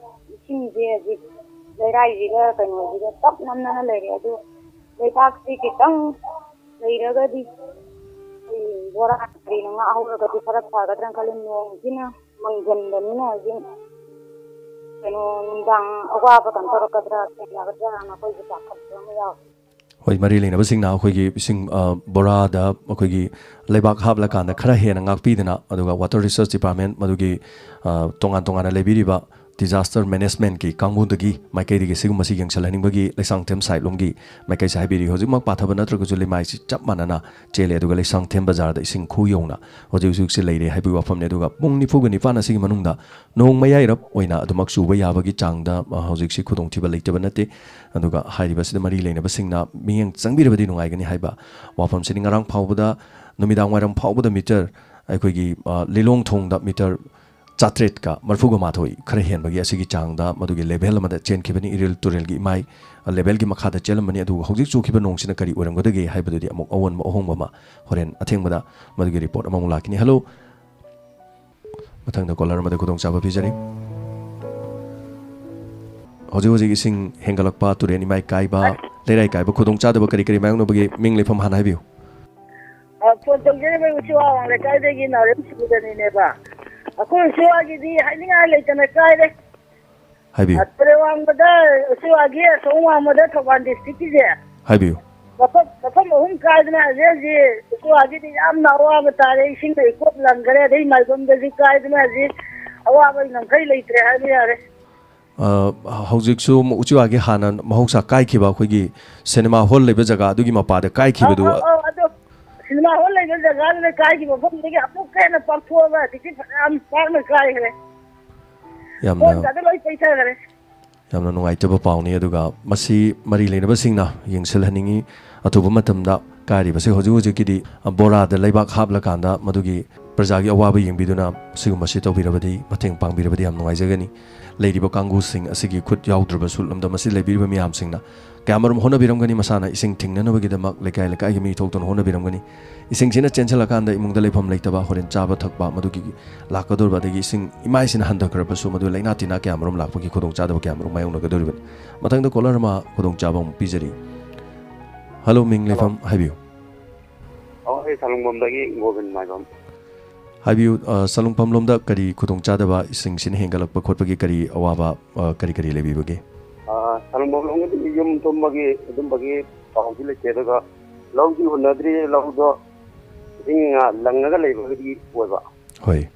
ꯏꯁꯤꯡꯁꯦ ꯍꯧꯖꯤꯛ ꯂꯩꯔꯥꯏꯁꯤꯒ ꯀꯩꯅꯣꯁꯤꯒ ꯆꯞ ꯅꯝꯅꯅ ꯂꯩꯔꯦ꯫ ꯑꯗꯨ ꯂꯩꯕꯥꯛꯁꯤ ꯈꯤꯇꯪ ꯂꯩꯔꯒꯗꯤ ꯑꯩꯈꯣꯏ ꯕꯣꯔꯥ ꯀꯔꯤꯅ ꯉꯥ ꯍꯧꯔꯒꯗꯤ ꯈꯔ ꯐꯒꯗ꯭ꯔꯥ ꯈꯜꯂꯤ꯫ ꯅꯣꯡꯁꯤꯅ ꯃꯪꯁꯤꯟꯕꯅꯤꯅ ꯍꯧꯖꯤꯛ ꯀꯩꯅꯣ ꯅꯨꯡꯗꯥꯡ ꯑꯋꯥꯕ ꯀꯩꯅꯣ ꯇꯧꯔꯛꯀꯗ꯭ꯔꯥ, ꯊꯦꯡꯅꯒꯗ꯭ꯔꯥꯅ ꯑꯩꯈꯣꯏꯁꯨ ꯄꯥꯈꯠꯄ ꯑꯃ ꯌꯥꯎꯔꯤ꯫ ꯍꯣꯏ, ꯃꯔꯤ ꯂꯩꯅꯕꯁꯤꯡꯅ ꯑꯩꯈꯣꯏꯒꯤ ꯏꯁꯤꯡ, ꯑ, ꯕꯣꯔꯥꯗ ꯑꯩꯈꯣꯏꯒꯤ ꯂꯩꯕꯥꯛ ꯍꯥꯞꯂꯀꯥꯟꯗ ꯈꯔ ꯍꯦꯟꯅ ꯉꯥꯛꯄꯤꯗꯅ, ꯑꯗꯨꯒ Water Resource Department ꯃꯗꯨꯒꯤ, ꯑ, ꯇꯣꯉꯥꯟ ꯇꯣꯉꯥꯟꯅ ꯂꯩꯕꯤꯔꯤꯕ disaster managementꯀꯤ ꯀꯥꯡꯕꯨꯗꯒꯤ ꯃꯥꯏꯀꯩꯗꯒꯤ ꯁꯤꯒꯨꯝꯕꯁꯤ ꯌꯦꯡꯁꯤꯜꯍꯟꯅꯤꯡꯕꯒꯤ ꯂꯩꯁꯥꯡꯊꯦꯝ side ꯂꯣꯝꯒꯤ ꯃꯥꯏꯀꯩꯁꯦ ꯍꯥꯏꯕꯤꯔꯤ꯫ ꯍꯧꯖꯤꯛꯃꯛ ꯄꯥꯊꯕ ꯅꯠꯇ꯭ꯔꯒꯁꯨ ꯂꯩꯃꯥꯏꯁꯤ ꯆꯞ ꯃꯥꯟꯅꯅ ꯆꯦꯜꯂꯦ, ꯑꯗꯨꯒ ꯂꯩꯁꯥꯡꯊꯦꯝ ꯕꯖꯥꯔꯗ ꯏꯁꯤꯡ ꯈꯨ ꯌꯧꯅ ꯍꯧꯖꯤꯛ ꯍꯧꯖꯤꯛꯁꯦ ꯂꯩꯔꯦ ꯍꯥꯏꯕꯒꯤ ꯋꯥꯐꯝꯅꯤ꯫ ꯑꯗꯨꯒ ꯄꯨꯡ ꯅꯤꯐꯨꯒ ꯅꯤꯄꯥꯟ ꯑꯁꯤꯒꯤ ꯃꯅꯨꯡꯗ ꯅꯣꯡ ꯃꯌꯥꯏꯔꯞ ꯑꯣꯏꯅ ꯑꯗꯨꯃꯛ ꯆꯨꯕ ꯌꯥꯕꯒꯤ ꯆꯥꯡꯗ, ꯑ, ꯍꯧꯖꯤꯛꯁꯤ ꯈꯨꯗꯣꯡꯊꯤꯕ ꯂꯩꯇꯕ ꯅꯠꯇꯦ꯫ ꯑꯗꯨꯒ ꯍꯥꯏꯔꯤꯕꯁꯤꯗ ꯃꯔꯤ ꯂꯩꯅꯕꯁꯤꯡꯅ ꯃꯤꯠꯌꯦꯡ ꯆꯪꯕꯤꯔꯕꯗꯤ ꯅꯨꯡꯉꯥꯏꯒꯅꯤ ꯍꯥꯏꯕ ꯋꯥꯐꯝꯁꯤꯅꯤ꯫ ꯉꯔꯥꯡ ꯐꯥꯎꯕꯗ, ꯅꯨꯃꯤꯗꯥꯡ ꯋꯥꯏꯔꯝ ꯐꯥꯎꯕꯗ meter ꯑꯩꯈꯣꯏꯒꯤ, ꯑ, ꯂꯤꯂꯣꯡ ꯊꯣꯡꯗ meter ꯆꯥꯇ꯭ꯔꯦꯠꯀ ꯃꯔꯤꯐꯨꯒ ꯃꯥꯊꯣꯏ ꯈꯔ ꯍꯦꯟꯕꯒꯤ ꯑꯁꯤꯒꯤ ꯆꯥꯡꯗ ꯃꯗꯨꯒꯤ level ꯑꯃꯗ ꯆꯦꯟꯈꯤꯕꯅꯤ꯫ ꯏꯔꯤꯜ ꯇꯨꯔꯦꯜꯒꯤ ꯏꯃꯥꯏ, ꯑ, levelꯒꯤ ꯃꯈꯥꯗ ꯆꯦꯜꯂꯝꯕꯅꯤ꯫ ꯑꯗꯨꯒ ꯍꯧꯖꯤꯛ ꯆꯨꯈꯤꯕ ꯅꯣꯡꯁꯤꯅ ꯀꯔꯤ ꯑꯣꯏꯔꯝꯒꯗꯒꯦ ꯍꯥꯏꯕꯗꯨꯗꯤ ꯑꯃꯨꯛ ꯑꯑꯣꯟꯕ ꯑꯍꯣꯡꯕ ꯑꯃ ꯍꯣꯔꯦꯟ ꯑꯊꯦꯡꯕꯗ ꯃꯗꯨꯒꯤ report ꯑꯃꯃꯨꯛ ꯂꯥꯛꯈꯤꯅꯤ꯫ Hello꯫ ꯃꯊꯪꯗ caller ꯑꯃꯗ ꯈꯨꯗꯣꯡꯆꯥꯕ ꯄꯤꯖꯔꯤ꯫ ꯍꯧꯖꯤꯛ ꯍꯧꯖꯤꯛ ꯏꯁꯤꯡ ꯍꯦꯟꯒꯠꯂꯛꯄ, ꯇꯨꯔꯦꯟ ꯏꯃꯥꯏ ꯀꯥꯏꯕ, ꯂꯩꯔꯥꯏ ꯀꯥꯏꯕ ꯈꯨꯗꯣꯡꯆꯥꯗꯕ ꯀꯔꯤ ꯀꯔꯤ ꯃꯥꯌꯣꯛꯅꯕꯒꯦ? ꯃꯤꯡ, ꯂꯩꯐꯝ ꯍꯥꯟꯅ ꯍꯥꯏꯕꯤꯌꯨ꯫ ꯑ, ꯐꯣꯟ ꯇꯧꯖꯔꯤꯕ ꯎꯆꯤꯋꯥ ꯑꯋꯥꯡ ꯂꯩꯀꯥꯏꯗꯒꯤ ꯅꯥꯎꯔꯦꯝ ꯁꯤꯕꯨꯗꯅꯤꯅꯦꯕ꯫ ꯑꯩꯈꯣꯏ ꯎꯆꯤꯋꯥꯒꯤꯗꯤ ꯍꯥꯏꯅꯤꯡꯉꯥꯏ ꯂꯩꯇꯅ ꯀꯥꯏꯔꯦ꯫ ꯍꯥꯏꯕꯤꯌꯨ꯫ ꯑ, ꯇꯨꯔꯦꯜ ꯋꯥꯡꯃꯗ, ꯎꯆꯤꯋꯥꯒꯤ ꯑꯁꯣꯝ ꯋꯥꯡꯃꯗ ꯊꯧꯕꯥꯜ districtꯀꯤꯁꯦ꯫ ꯍꯥꯏꯕꯤꯌꯨ꯫ ꯃꯐꯝ, ꯃꯐꯝ ꯑꯍꯨꯝ ꯀꯥꯏꯗꯅ ꯍꯧꯖꯤꯛ ꯍꯧꯖꯤꯛ ꯎꯆꯤꯋꯥꯒꯤꯗꯤ ꯌꯥꯝꯅ ꯑꯋꯥꯕ ꯇꯥꯔꯦ꯫ ꯏꯁꯤꯡꯅ ꯏꯀꯣꯛ ꯂꯪꯈꯔꯦ, ꯑꯗꯩ ꯃꯥꯏꯕꯝꯗꯁꯨ ꯀꯥꯏꯗꯅ ꯍꯧꯖꯤꯛ ꯑꯋꯥꯕꯒꯤ ꯉꯝꯈꯩ ꯂꯩꯇ꯭ꯔꯦ ꯍꯥꯏꯕ ꯌꯥꯔꯦ꯫ ꯑ, ꯍꯧꯖꯤꯛꯁꯨ ꯎꯆꯤꯋꯥꯒꯤ ꯍꯥꯟꯅ ꯃꯍꯧꯁꯥ ꯀꯥꯏꯈꯤꯕ ꯑꯩꯈꯣꯏꯒꯤ cinema hall ꯂꯩꯕ ꯖꯒꯥ ꯑꯗꯨꯒꯤ ꯃꯄꯥꯗ ꯀꯥꯏꯈꯤꯕꯗꯨ ꯑꯧ, ꯑꯧ, ꯑꯧ, ꯑꯗꯣ cinema hall ꯂꯩꯕ ꯖꯒꯥꯗꯨꯗ ꯀꯥꯏꯈꯤꯕ ꯃꯐꯝꯗꯒꯤ ꯑꯃꯨꯛꯀ ꯍꯦꯟꯅ ꯄꯥꯛꯊꯣꯛꯑꯒ ꯍꯧꯖꯤꯛꯇꯤ ꯐꯅꯌꯥꯝ ꯄꯥꯛꯅ ꯀꯥꯏꯈ꯭ꯔꯦ꯫ ꯌꯥꯝꯅ ꯄꯣꯠꯀꯗꯣ ꯂꯣꯏ ꯄꯩꯊꯈ꯭ꯔꯦ꯫ ꯌꯥꯝꯅ ꯅꯨꯡꯉꯥꯏꯇꯕ ꯄꯥꯎꯅꯤ꯫ ꯑꯗꯨꯒ ꯃꯁꯤ ꯃꯔꯤ ꯂꯩꯅꯕꯁꯤꯡꯅ ꯌꯦꯡꯁꯤꯜꯍꯟꯅꯤꯡꯉꯤ꯫ ꯑꯊꯨꯕ ꯃꯇꯝꯗ ꯀꯥꯏꯔꯤꯕꯁꯦ ꯍꯧꯖꯤꯛ ꯍꯧꯖꯤꯛꯀꯤꯗꯤ ꯕꯣꯔꯥꯗ ꯂꯩꯕꯥꯛ ꯍꯥꯞꯂꯀꯥꯟꯗ ꯃꯗꯨꯒꯤ ꯄ꯭ꯔꯖꯥꯒꯤ ꯑꯋꯥꯕ ꯌꯦꯡꯕꯤꯗꯨꯅ ꯁꯤꯒꯨꯝꯕꯁꯤ ꯇꯧꯕꯤꯔꯕꯗꯤ, ꯃꯇꯦꯡ ꯄꯥꯡꯕꯤꯔꯕꯗꯤ ꯌꯥꯝ ꯅꯨꯡꯉꯥꯏꯖꯒꯅꯤ꯫ ꯂꯩꯔꯤꯕ ꯀꯥꯡꯕꯨꯁꯤꯡ ꯑꯁꯤꯒꯤ ꯈꯨꯠ ꯌꯥꯎꯗ꯭ꯔꯕꯁꯨ ꯂꯝꯗꯝ ꯑꯁꯤꯗ ꯂꯩꯕꯤꯔꯤꯕ ꯃꯤꯌꯥꯝꯁꯤꯡꯅ ꯀꯌꯥꯃꯔꯨꯝ ꯍꯣꯠꯅꯕꯤꯔꯝꯒꯅꯤ꯫ ꯃꯁꯥꯅ ꯏꯁꯤꯡ ꯊꯤꯡꯅꯅꯕꯒꯤꯗꯃꯛ ꯂꯩꯀꯥꯏ ꯂꯩꯀꯥꯏꯒꯤ ꯃꯤ ꯊꯣꯛꯇꯨꯅ ꯍꯣꯠꯅꯕꯤꯔꯝꯒꯅꯤ꯫ ꯏꯁꯤꯡꯁꯤꯅ ꯆꯦꯟꯁꯤꯜꯂꯀꯥꯟꯗ ꯏꯃꯨꯡꯗ ꯂꯩꯐꯝ ꯂꯩꯇꯕ, ꯍꯣꯔꯦꯟ ꯆꯥꯕ ꯊꯛꯄ, ꯃꯗꯨꯒꯤ ꯂꯥꯛꯀꯗꯧꯔꯤꯕ, ꯑꯗꯒꯤ ꯏꯁꯤꯡ ꯏꯃꯥꯏꯁꯤꯅ ꯍꯟꯊꯈ꯭ꯔꯕꯁꯨ ꯃꯗꯨ ꯂꯥꯏꯅꯥ ꯇꯤꯟꯅꯥ ꯀꯌꯥꯃꯔꯨꯝ ꯂꯥꯛꯄꯒꯤ ꯈꯨꯗꯣꯡꯆꯥꯗꯕ ꯀꯌꯥꯃꯔꯨꯝ ꯃꯥꯌꯣꯛꯅꯒꯗꯧꯔꯤꯕꯅꯤ꯫ ꯃꯊꯪꯗ ꯀꯣꯂꯔ ꯑꯃ ꯈꯨꯗꯣꯡꯆꯥꯕ ꯑꯃꯨꯛ ꯄꯤꯖꯔꯤ꯫ ꯍꯜꯂꯣ, ꯃꯤꯡ, ꯍꯜꯂꯣ꯫ ꯂꯩꯐꯝ ꯍꯥꯏꯕꯤꯌꯨ꯫ ꯑꯣ, ꯑꯩ ꯁꯂꯨꯡꯕꯝꯗꯒꯤ ꯒꯣꯕꯤꯟ ꯃꯥꯏꯕꯝ꯫ ꯍꯥꯏꯕꯤꯌꯨ, ꯑ, ꯁꯂꯨꯡꯐꯝ ꯂꯣꯝꯗ ꯀꯔꯤ ꯈꯨꯗꯣꯡꯆꯥꯗꯕ, ꯏꯁꯤꯡꯁꯤꯅ ꯍꯦꯟꯒꯠꯂꯛꯄ ꯈꯣꯠꯄꯒꯤ ꯀꯔꯤ ꯑꯋꯥꯕ, ꯑ, ꯀꯔꯤ ꯀꯔꯤ ꯂꯩꯕꯤꯕꯒꯦ? ꯑ, ꯁꯂꯨꯡꯐꯝ ꯂꯣꯝꯒꯤꯗꯤ ꯌꯨꯝ ꯊꯨꯝꯕꯒꯤ ꯑꯗꯨꯝꯕꯒꯤ ꯄꯥꯎꯗꯤ ꯂꯩꯇꯦ, ꯑꯗꯨꯒ ꯂꯧꯗꯤ ꯍꯨꯟꯅꯗ꯭ꯔꯤ, ꯂꯧꯗꯣ ꯏꯁꯤꯡ, ꯑ, ꯂꯪꯉꯒ ꯂꯩꯕꯒꯤꯗꯤ ꯑꯣꯏꯕ꯫ ꯍꯣꯏ꯫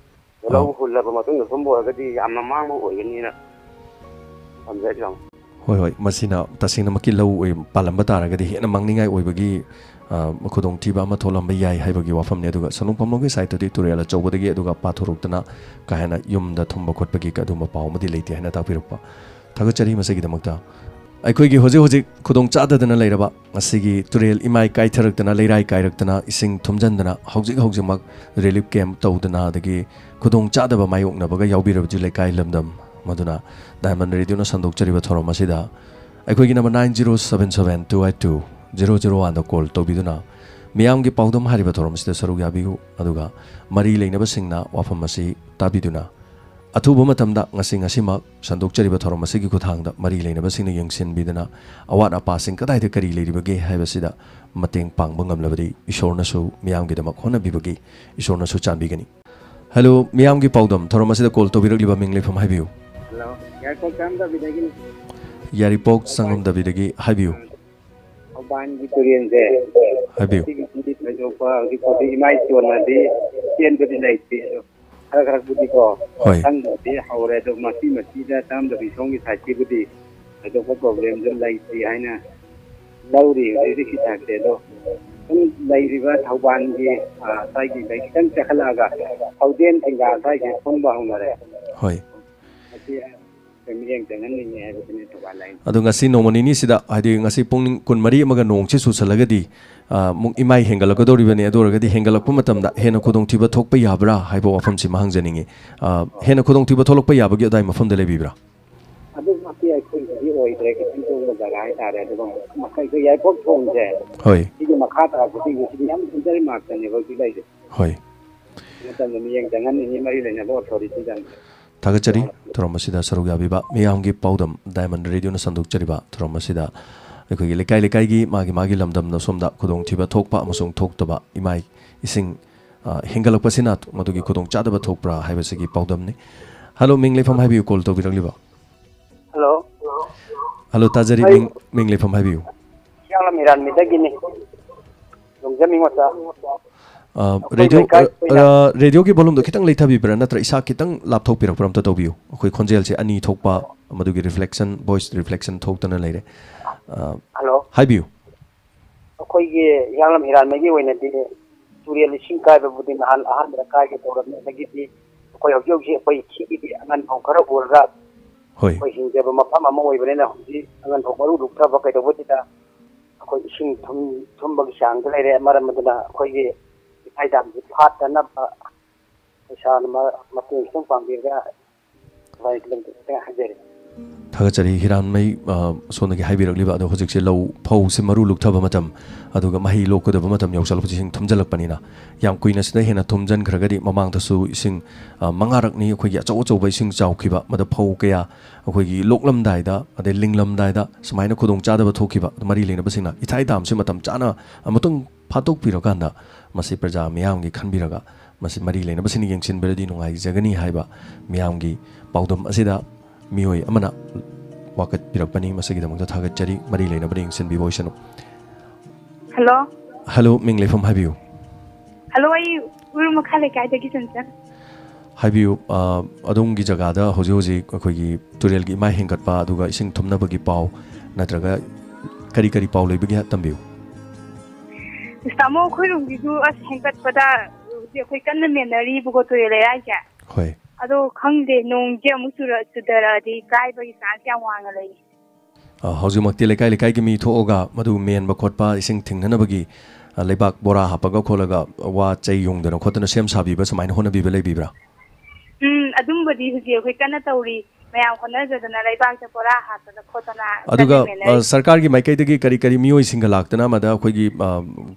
ꯂꯧ ꯑ꯫ ꯍꯨꯜꯂꯕ ꯃꯇꯨꯡꯗ ꯁꯨꯝꯕ ꯑꯣꯏꯔꯒꯗꯤ ꯌꯥꯝꯅ ꯃꯥꯡꯕ ꯑꯣꯏꯒꯅꯤꯅ ꯊꯝꯖꯔꯤ, ꯇꯥꯃꯣ꯫ ꯍꯣꯏ, ꯍꯣꯏ, ꯃꯁꯤꯅ ꯇꯁꯦꯡꯅꯃꯛꯀꯤ ꯂꯧ ꯑꯣꯏ-, ꯄꯥꯜꯂꯝꯕ ꯇꯥꯔꯒꯗꯤ ꯍꯦꯟꯅ ꯃꯥꯡꯅꯤꯡꯉꯥꯏ ꯑꯣꯏꯕꯒꯤ, ꯑ, ꯈꯨꯗꯣꯡꯊꯤꯕ ꯑꯃ ꯊꯣꯛꯂꯝꯕ ꯌꯥꯏ ꯍꯥꯏꯕꯒꯤ ꯋꯥꯐꯝꯅꯤ꯫ ꯑꯗꯨꯒ ꯁꯂꯨꯡꯐꯝ ꯂꯣꯝꯒꯤ ꯁꯥꯏꯠꯇꯗꯤ ꯇꯨꯔꯦꯜ ꯑꯆꯧꯕꯗꯒꯤ ꯑꯗꯨꯒ ꯄꯥꯊꯣꯔꯛꯇꯅ ꯀꯥ ꯍꯦꯟꯅ ꯌꯨꯝꯗ ꯊꯨꯝꯕ ꯈꯣꯠꯄꯒꯤ ꯑꯗꯨꯝꯕ ꯄꯥꯎ ꯑꯃꯗꯤ ꯂꯩꯇꯦ ꯍꯥꯏꯅ ꯇꯥꯛꯄꯤꯔꯛꯄ꯫ ꯊꯥꯒꯠꯆꯔꯤ ꯃꯁꯤꯒꯤꯗꯃꯛꯇ꯫ ꯑꯩꯈꯣꯏꯒꯤ ꯍꯧꯖꯤꯛ ꯍꯧꯖꯤꯛ ꯈꯨꯗꯣꯡ ꯆꯥꯗꯗꯅ ꯂꯩꯔꯕ ꯉꯁꯤꯒꯤ ꯇꯨꯔꯦꯜ ꯏꯃꯥꯏ ꯀꯥꯏꯊꯔꯛꯇꯅ, ꯂꯩꯔꯥꯏ ꯀꯥꯏꯔꯛꯇꯅ, ꯏꯁꯤꯡ ꯊꯨꯝꯖꯤꯟꯗꯅ ꯍꯧꯖꯤꯛ ꯍꯧꯖꯤꯛꯃꯛ ꯔꯤꯂꯤꯐ ꯀꯦꯝꯞ ꯇꯧꯗꯅ, ꯑꯗꯒꯤ ꯈꯨꯗꯣꯡ ꯆꯥꯗꯕ ꯃꯥꯌꯣꯛꯅꯕꯒ ꯌꯥꯎꯕꯤꯔꯕꯗꯤ ꯂꯩꯀꯥꯏ ꯂꯝꯗꯝ ꯃꯗꯨꯅ ꯗꯥꯏꯃꯟ ꯔꯦꯗꯤꯑꯣꯅ ꯁꯟꯗꯣꯛꯆꯔꯤꯕ ꯊꯧꯔꯝ ꯑꯁꯤꯗ ꯑꯩꯈꯣꯏꯒꯤ number nine zero seven seven two eight two zero zero one ꯗ call ꯇꯧꯕꯤꯗꯨꯅ ꯃꯤꯌꯥꯝꯒꯤ ꯄꯥꯎꯗꯝ ꯍꯥꯏꯔꯤꯕ ꯊꯧꯔꯝ ꯑꯁꯤꯗ ꯁꯔꯨꯛ ꯌꯥꯕꯤꯌꯨ꯫ ꯑꯗꯨꯒ ꯃꯔꯤ ꯂꯩꯅꯕꯁꯤꯡꯅ ꯋꯥꯐꯝ ꯑꯁꯤ ꯇꯥꯕꯤꯗꯨꯅ ꯑꯊꯨꯕ ꯃꯇꯝꯗ ꯉꯁꯤ ꯉꯁꯤꯃꯛ ꯁꯟꯗꯣꯛꯆꯔꯤꯕ ꯊꯧꯔꯝ ꯑꯁꯤꯒꯤ ꯈꯨꯠꯊꯥꯡꯗ ꯃꯔꯤ ꯂꯩꯅꯕꯁꯤꯡꯅ ꯌꯦꯡꯁꯤꯟꯕꯤꯗꯅ ꯑꯋꯥꯠ ꯑꯄꯥꯁꯤꯡ ꯀꯗꯥꯏꯗ ꯀꯔꯤ ꯂꯩꯔꯤꯕꯒꯦ ꯍꯥꯏꯕꯁꯤꯗ ꯃꯇꯦꯡ ꯄꯥꯡꯕ ꯉꯝꯂꯕꯗꯤ ꯏꯁꯣꯔꯅꯁꯨ ꯃꯤꯌꯥꯝꯒꯤꯗꯃꯛ ꯍꯣꯠꯅꯕꯤꯕꯒꯤ ꯏꯁꯣꯔꯅꯁꯨ ꯆꯥꯟꯕꯤꯒꯅꯤ꯫ ꯍꯜꯂꯣ, ꯃꯤꯌꯥꯝꯒꯤ ꯄꯥꯎꯗꯝ ꯊꯧꯔꯝ ꯑꯁꯤꯗ call ꯇꯧꯕꯤꯔꯛꯂꯤꯕ ꯃꯤꯡ ꯂꯩꯐꯝ ꯍꯥꯏꯕꯤꯌꯨ꯫ ꯍꯜꯂꯣ, ꯌꯥꯏꯔꯤꯄꯣꯛ ꯆꯪꯉꯝꯗꯕꯤꯗꯒꯤꯅꯤ꯫ ꯌꯥꯏꯔꯤꯄꯣꯛ ꯆꯪꯉꯝꯗꯕꯤꯗꯒꯤ ꯍꯥꯏꯕꯤꯌꯨ꯫ ꯊꯧꯕꯥꯜꯒꯤ ꯇꯨꯔꯦꯜꯁꯦ ꯍꯥꯏꯕꯤꯌꯨ꯫ ꯁꯤꯒꯤꯗꯤ ꯊꯣꯏꯗꯣꯛꯄ ꯍꯧꯖꯤꯛ ꯐꯥꯎꯗꯤ ꯏꯃꯥꯏ ꯆꯣꯟꯅꯗꯤ ꯆꯦꯟꯕꯗꯤ ꯂꯩꯇꯦ꯫ ꯑꯗꯣ ꯈꯔ ꯈꯔꯕꯨꯗꯤꯀꯣ ꯍꯣꯏ꯫ ꯆꯪꯕꯗꯤ ꯍꯧꯔꯦ꯫ ꯑꯗꯣ ꯃꯆꯤ ꯃꯆꯤꯗ ꯆꯪꯉꯝꯗꯕꯤ ꯁꯣꯝꯒꯤ ꯁꯥꯏꯠꯀꯤꯕꯨꯗꯤ ꯊꯣꯏꯗꯣꯛꯄ ꯄ꯭ꯔꯣꯕ꯭ꯂꯦꯝꯁꯨ ꯂꯩꯇ꯭ꯔꯤ ꯍꯥꯏꯅ ꯂꯧꯔꯤ ꯍꯧꯖꯤꯛ ꯍꯧꯖꯤꯛꯀꯤ ꯁꯥꯏꯠꯁꯦ꯫ ꯑꯗꯣ ꯁꯨꯝ ꯂꯩꯔꯤꯕ ꯊꯧꯕꯥꯜꯒꯤ, ꯑ, ꯁ꯭ꯋꯥꯏꯒꯤ ꯂꯩ ꯈꯤꯇꯪ ꯆꯦꯛꯈꯠꯂꯛꯑꯒ ꯊꯧꯗꯦꯟ ꯁꯤꯡꯒꯥ ꯁ꯭ꯋꯥꯏꯁꯦ ꯊꯨꯝꯕ ꯍꯧꯅꯔꯦ꯫ ꯍꯣꯏ꯫ ꯃꯁꯤ ꯑꯩꯈꯣꯏ ꯃꯤꯠꯌꯦꯡ ꯆꯪꯍꯟꯅꯤꯡꯉꯤ ꯍꯥꯏꯕꯁꯤꯅꯤ ꯊꯧꯕꯥꯜ ꯂꯥꯏꯟ꯫ ꯑꯗꯣ ꯉꯁꯤ ꯅꯣꯡꯃ ꯅꯤꯅꯤꯁꯤꯗ, ꯍꯥꯏꯗꯤ ꯉꯁꯤ ꯄꯨꯡ ꯀꯨꯟꯃꯔꯤ ꯑꯃꯒ ꯅꯣꯡꯁꯤ ꯆꯨꯁꯜꯂꯒꯗꯤ, ꯑ, ꯑꯃꯨꯛ ꯏꯃꯥꯏ ꯍꯦꯟꯒꯠꯂꯛꯀꯗꯧꯔꯤꯕꯅꯤ꯫ ꯑꯗꯨ ꯑꯣꯏꯔꯒꯗꯤ ꯍꯦꯟꯒꯠꯂꯛꯄ ꯃꯇꯝꯗ ꯍꯦꯟꯅ ꯈꯨꯗꯣꯡꯊꯤꯕ ꯊꯣꯛꯄ ꯌꯥꯕ꯭ꯔꯥ ꯍꯥꯏꯕ ꯋꯥꯐꯝꯁꯤꯃ ꯍꯪꯖꯅꯤꯡꯉꯤ꯫ ꯑ, ꯍꯦꯟꯅ ꯈꯨꯗꯣꯡꯊꯤꯕ ꯊꯣꯛꯂꯛꯄ ꯌꯥꯕꯒꯤ ꯑꯗꯨꯋꯥꯏ ꯃꯐꯝꯗ ꯂꯩꯕꯤꯕ꯭ꯔꯥ? ꯑꯗꯨꯃꯛꯇꯤ ꯑꯩꯈꯣꯏꯒꯤꯗꯤ ꯑꯣꯏꯗ꯭ꯔꯦ, ꯈꯤꯇꯪ ꯆꯪꯕ ꯖꯒꯥ ꯍꯥꯏꯇꯥꯔꯦ꯫ ꯑꯗꯨꯒ ꯃꯈꯩꯗꯣ ꯌꯥꯏꯄꯣꯛ ꯊꯣꯡꯁꯦ, ꯍꯣꯏ, ꯁꯤꯒꯤ ꯃꯈꯥ ꯇꯥꯕꯁꯤꯡꯁꯦ ꯁꯤꯗꯤ ꯌꯥꯝ ꯁꯦꯟꯇꯔ ꯉꯥꯛꯇꯅꯦꯕ ꯍꯧꯖꯤꯛ ꯂꯩꯔꯤꯁꯦ꯫ ꯍꯣꯏ꯫ ꯃꯇꯝꯗ ꯃꯤꯠꯌꯦꯡ ꯆꯪꯍꯟꯅꯤꯡꯉꯤ ꯃꯔꯤ ꯂꯩꯅꯕ ꯑꯣꯊꯣꯔꯤꯇꯤꯗ꯫ ꯊꯥꯒꯠꯆꯔꯤ ꯊꯧꯔꯝ ꯑꯁꯤꯗ ꯁꯔꯨꯛ ꯌꯥꯕꯤꯕ ꯃꯤꯌꯥꯝꯒꯤ ꯄꯥꯎꯗꯝ, ꯗꯥꯏꯃꯟ ꯔꯦꯗꯤꯑꯣꯅ ꯁꯟꯗꯣꯛꯆꯔꯤꯕ ꯊꯧꯔꯝ ꯑꯁꯤꯗ ꯑꯩꯈꯣꯏꯒꯤ ꯂꯩꯀꯥꯏ ꯂꯩꯀꯥꯏꯒꯤ ꯃꯥꯒꯤ ꯃꯥꯒꯤ ꯂꯝꯗꯝꯗ ꯁꯣꯝꯗ ꯈꯨꯗꯣꯡꯊꯤꯕ ꯊꯣꯛꯄ ꯑꯃꯁꯨꯡ ꯊꯣꯛꯇꯕ ꯏꯃꯥꯏ ꯏꯁꯤꯡ, ꯑ, ꯍꯦꯟꯒꯠꯂꯛꯄꯁꯤꯅ ꯃꯗꯨꯒꯤ ꯈꯨꯗꯣꯡꯆꯥꯗꯕ ꯊꯣꯛꯄ꯭ꯔꯥ ꯍꯥꯏꯕꯁꯤꯒꯤ ꯄꯥꯎꯗꯝꯅꯤ꯫ ꯍꯜꯂꯣ, ꯃꯤꯡ ꯂꯩꯐꯝ ꯍꯥꯏꯕꯤꯌꯨ, ꯀꯣꯜ ꯇꯧꯕꯤꯔꯛꯂꯤꯕ꯫ ꯍꯜꯂꯣ꯫ ꯍꯜꯂꯣ, ꯇꯥꯖꯔꯤ꯫ ꯑꯩ ꯃꯤꯡ, ꯃꯤꯡ ꯂꯩꯐꯝ ꯍꯥꯏꯕꯤꯌꯨ꯫ ꯍꯤꯌꯥꯡꯂꯝ ꯍꯤꯔꯥꯟꯕꯤꯗꯒꯤꯅꯤ꯫ ꯂꯣꯡꯖꯝ ꯃꯤꯉꯣꯆꯥ꯫ ꯑ, ꯑꯩꯈꯣꯏ ꯔꯦꯗꯤꯑꯣ, ꯂꯩꯀꯥꯏ ꯑꯣꯏꯅ ꯑ, ꯔꯦꯗꯤꯑꯣꯒꯤ ꯚꯣꯂꯨꯝꯗꯣ ꯈꯤꯇꯪ ꯂꯩꯊꯕꯤꯕ꯭ꯔꯥ, ꯅꯠꯇ꯭ꯔ ꯏꯁꯥ ꯈꯤꯇꯪ ꯂꯥꯞꯊꯣꯛꯄꯤꯔꯛꯄ꯭ꯔꯥ ꯑꯝꯇ ꯇꯧꯕꯤꯌꯨ꯫ ꯑꯩꯈꯣꯏ ꯈꯣꯟꯖꯦꯜꯁꯦ ꯑꯅꯤ ꯊꯣꯛꯄ, ꯃꯗꯨꯒꯤ ꯔꯤꯐ꯭ꯂꯦꯛꯁꯟ, ꯚꯣꯏꯁ ꯔꯤꯐ꯭ꯂꯦꯛꯁꯟ ꯊꯣꯛꯇꯅ ꯂꯩꯔꯦ꯫ ꯑ, ꯍꯜꯂꯣ꯫ ꯍꯥꯏꯕꯤꯌꯨ꯫ ꯑꯩꯈꯣꯏꯒꯤ ꯍꯤꯌꯥꯡꯂꯝ ꯍꯤꯔꯥꯟꯕꯒꯤ ꯑꯣꯏꯅꯗꯤ ꯇꯨꯔꯦꯜ ꯏꯁꯤꯡ ꯀꯥꯏꯕꯕꯨꯗꯤ ꯅꯍꯥꯟ ꯑꯍꯥꯟꯕꯗ ꯀꯥꯏꯒꯦ ꯇꯧꯔꯝꯃꯤ꯫ ꯑꯗꯒꯤꯗꯤ ꯑꯩꯈꯣꯏ ꯍꯧꯖꯤꯛ ꯍꯧꯖꯤꯛ ꯑꯩꯈꯣꯏ ꯁꯤꯒꯤꯗꯤ ꯑꯉꯟ ꯐꯧ ꯈꯔ ꯎꯔꯒ ꯍꯣꯏ꯫ ꯑꯩꯈꯣꯏ ꯍꯤꯡꯖꯕ ꯃꯐꯝ ꯑꯃ ꯑꯣꯏꯕꯅꯤꯅ ꯍꯧꯖꯤꯛ ꯑꯉꯟ ꯐꯧ ꯃꯔꯨ ꯂꯨꯞꯊꯕ ꯀꯩꯗꯧꯕꯁꯤꯗ ꯑꯩꯈꯣꯏ ꯏꯁꯤꯡ ꯊꯨꯝ-, ꯊꯨꯝꯕꯒꯤ ꯆꯥꯡꯗ ꯂꯩꯔꯦ꯫ ꯃꯔꯝ ꯑꯗꯨꯅ ꯑꯩꯈꯣꯏꯒꯤ ꯏꯊꯥꯏ ꯗꯥꯝꯁꯤ ꯐꯥꯠꯇꯅꯕ ꯄꯩꯁꯥꯅ ꯃ-, ꯃꯇꯦꯡ ꯈꯤꯇꯪ ꯄꯥꯡꯕꯤꯔꯒ ꯂꯥꯏ ꯈꯨꯗꯝ ꯈꯤꯇꯪ ꯍꯥꯏꯖꯔꯤ꯫ ꯊꯥꯒꯠꯆꯔꯤ ꯍꯤꯔꯥꯟꯃꯩ, ꯑ, ꯁꯣꯝꯗꯒꯤ ꯍꯥꯏꯕꯤꯔꯛꯂꯤꯕ꯫ ꯑꯗꯣ ꯍꯧꯖꯤꯛꯁꯦ ꯂꯧ ꯐꯧꯁꯦ ꯃꯔꯨ ꯂꯨꯛꯊꯕ ꯃꯇꯝ, ꯑꯗꯨꯒ ꯃꯍꯩ ꯂꯣꯛꯀꯗꯕ ꯃꯇꯝ ꯌꯧꯁꯜꯂꯛꯄꯁꯦ ꯏꯁꯤꯡ ꯊꯨꯝꯖꯤꯜꯂꯛꯄꯅꯤꯅ, ꯌꯥꯝ ꯀꯨꯏꯅ ꯁꯤꯗ ꯍꯦꯟꯅ ꯊꯨꯝꯖꯤꯟꯈ꯭ꯔꯒꯗꯤ, ꯃꯃꯥꯡꯗꯁꯨ ꯏꯁꯤꯡ, ꯑ, ꯃꯉꯥꯔꯛꯅꯤ ꯑꯩꯈꯣꯏꯒꯤ ꯑꯆꯧ ꯑꯆꯧꯕ ꯏꯁꯤꯡ ꯆꯥꯎꯈꯤꯕ, ꯃꯗ ꯐꯧ ꯀꯌꯥ ꯑꯩꯈꯣꯏꯒꯤ ꯂꯣꯛꯂꯝꯗꯥꯏꯗ, ꯑꯗꯩ ꯂꯤꯡꯂꯝꯗꯥꯏꯗ ꯁꯨꯃꯥꯏꯅ ꯈꯨꯗꯣꯡ ꯆꯥꯗꯕ ꯊꯣꯛꯈꯤꯕ꯫ ꯑꯗꯨ ꯃꯔꯤ ꯂꯩꯅꯕꯁꯤꯡꯅ ꯏꯊꯥꯏ ꯗꯥꯝꯁꯤ ꯃꯇꯝ ꯆꯥꯅ ꯑꯃꯨꯛꯇꯪ ꯐꯥꯠꯇꯣꯛꯄꯤꯔꯀꯥꯟꯗ, ꯃꯁꯤ ꯄ꯭ꯔꯖꯥ ꯃꯤꯌꯥꯝꯒꯤ ꯈꯟꯕꯤꯔꯒ, ꯃꯁꯤ ꯃꯔꯤ ꯂꯩꯅꯕꯁꯤꯡꯅ ꯌꯦꯡꯁꯤꯟꯕꯤꯔꯗꯤ ꯅꯨꯡꯉꯥꯏꯖꯒꯅꯤ ꯍꯥꯏꯕ ꯃꯤꯌꯥꯝꯒꯤ ꯄꯥꯎꯗꯝ ꯑꯁꯤꯗ ꯃꯤꯑꯣꯏ ꯑꯃꯅ ꯋꯥꯀꯠꯄꯤꯔꯛꯄꯅꯤ꯫ ꯃꯁꯤꯒꯤꯗꯃꯛꯇ ꯊꯥꯒꯠꯆꯔꯤ꯫ ꯃꯔꯤ ꯂꯩꯅꯕꯅ ꯌꯦꯡꯁꯤꯟꯕꯤꯕ ꯑꯣꯏꯁꯅꯨ꯫ ꯍꯜꯂꯣ꯫ ꯍꯜꯂꯣ, ꯃꯤꯡ ꯂꯩꯐꯝ ꯍꯥꯏꯕꯤꯌꯨ꯫ ꯍꯜꯂꯣ, ꯑꯩ ꯎꯔꯨꯝ ꯃꯈꯥ ꯂꯩꯀꯥꯏꯗꯒꯤ ꯆꯟꯆꯟ꯫ ꯍꯥꯏꯕꯤꯌꯨ, ꯑ, ꯑꯗꯣꯝꯒꯤ ꯖꯒꯥꯗ ꯍꯧꯖꯤꯛ ꯍꯧꯖꯤꯛ ꯑꯩꯈꯣꯏꯒꯤ ꯇꯨꯔꯦꯜꯒꯤ ꯏꯃꯥꯏ ꯍꯦꯟꯒꯠꯄ ꯑꯗꯨꯒ ꯏꯁꯤꯡ ꯊꯨꯝꯅꯕꯒꯤ ꯄꯥꯎ ꯅꯠꯇ꯭ꯔꯒ ꯀꯔꯤ ꯀꯔꯤ ꯄꯥꯎ ꯂꯩꯕꯒꯦ ꯇꯝꯕꯤꯌꯨ꯫ ꯇꯥꯃꯣ, ꯑꯩꯈꯣꯏꯔꯣꯝꯒꯤꯁꯨ ꯑꯁ ꯍꯦꯟꯒꯠꯄꯗ ꯍꯧꯖꯤꯛ ꯑꯩꯈꯣꯏ ꯀꯟꯅ ꯃꯦꯟꯅꯔꯤꯕꯀꯣ ꯇꯨꯔꯦꯜ ꯂꯩꯔꯥꯏꯁꯦ꯫ ꯍꯣꯏ꯫ ꯑꯗꯣ ꯈꯪꯗꯦ, ꯅꯣꯡꯁꯦ ꯑꯃꯨꯛ ꯆꯨꯔ-, ꯆꯨꯊꯔꯛꯑꯗꯤ ꯀꯥꯏꯕꯒꯤ ꯆꯥꯟꯁ ꯌꯥꯝ ꯋꯥꯡꯅ ꯂꯩ꯫ ꯑ, ꯍꯧꯖꯤꯛꯃꯛꯇꯤ ꯂꯩꯀꯥꯏ ꯂꯩꯀꯥꯏꯒꯤ ꯃꯤ ꯊꯣꯛꯑꯒ ꯃꯗꯨ ꯃꯦꯟꯕ ꯈꯣꯠꯄ, ꯏꯁꯤꯡ ꯊꯤꯡꯅꯅꯕꯒꯤ, ꯑ, ꯂꯩꯕꯥꯛ ꯕꯣꯔꯥ ꯍꯥꯞꯄꯒ ꯈꯣꯠꯂꯒ ꯋꯥ ꯆꯩ ꯌꯨꯡꯗꯅ ꯈꯣꯠꯇꯅ ꯁꯦꯝ ꯁꯥꯕꯤꯕ ꯁꯨꯃꯥꯏꯅ ꯍꯣꯠꯅꯕꯤꯕ ꯂꯩꯕꯤꯕ꯭ꯔꯥ? ꯎꯝ, ꯑꯗꯨꯝꯕꯗꯤ ꯍꯧꯖꯤꯛ ꯑꯩꯈꯣꯏ ꯀꯟꯅ ꯇꯧꯔꯤ꯫ ꯃꯌꯥꯝ ꯍꯣꯠꯅꯖꯗꯅ ꯂꯩꯕꯥꯛꯇ ꯕꯣꯔꯥ ꯍꯥꯞꯇꯅ ꯈꯣꯠꯇꯅ ꯑꯗꯨꯒ, ꯀꯟꯅ ꯃꯦꯟꯅꯔꯤ꯫ ꯑ, ꯁꯔꯀꯥꯔꯒꯤ ꯃꯥꯏꯀꯩꯗꯒꯤ ꯀꯔꯤ ꯀꯔꯤ ꯃꯤꯑꯣꯏꯁꯤꯡꯒ ꯂꯥꯛꯇꯅ ꯑꯃꯗ ꯑꯩꯈꯣꯏꯒꯤ, ꯑ,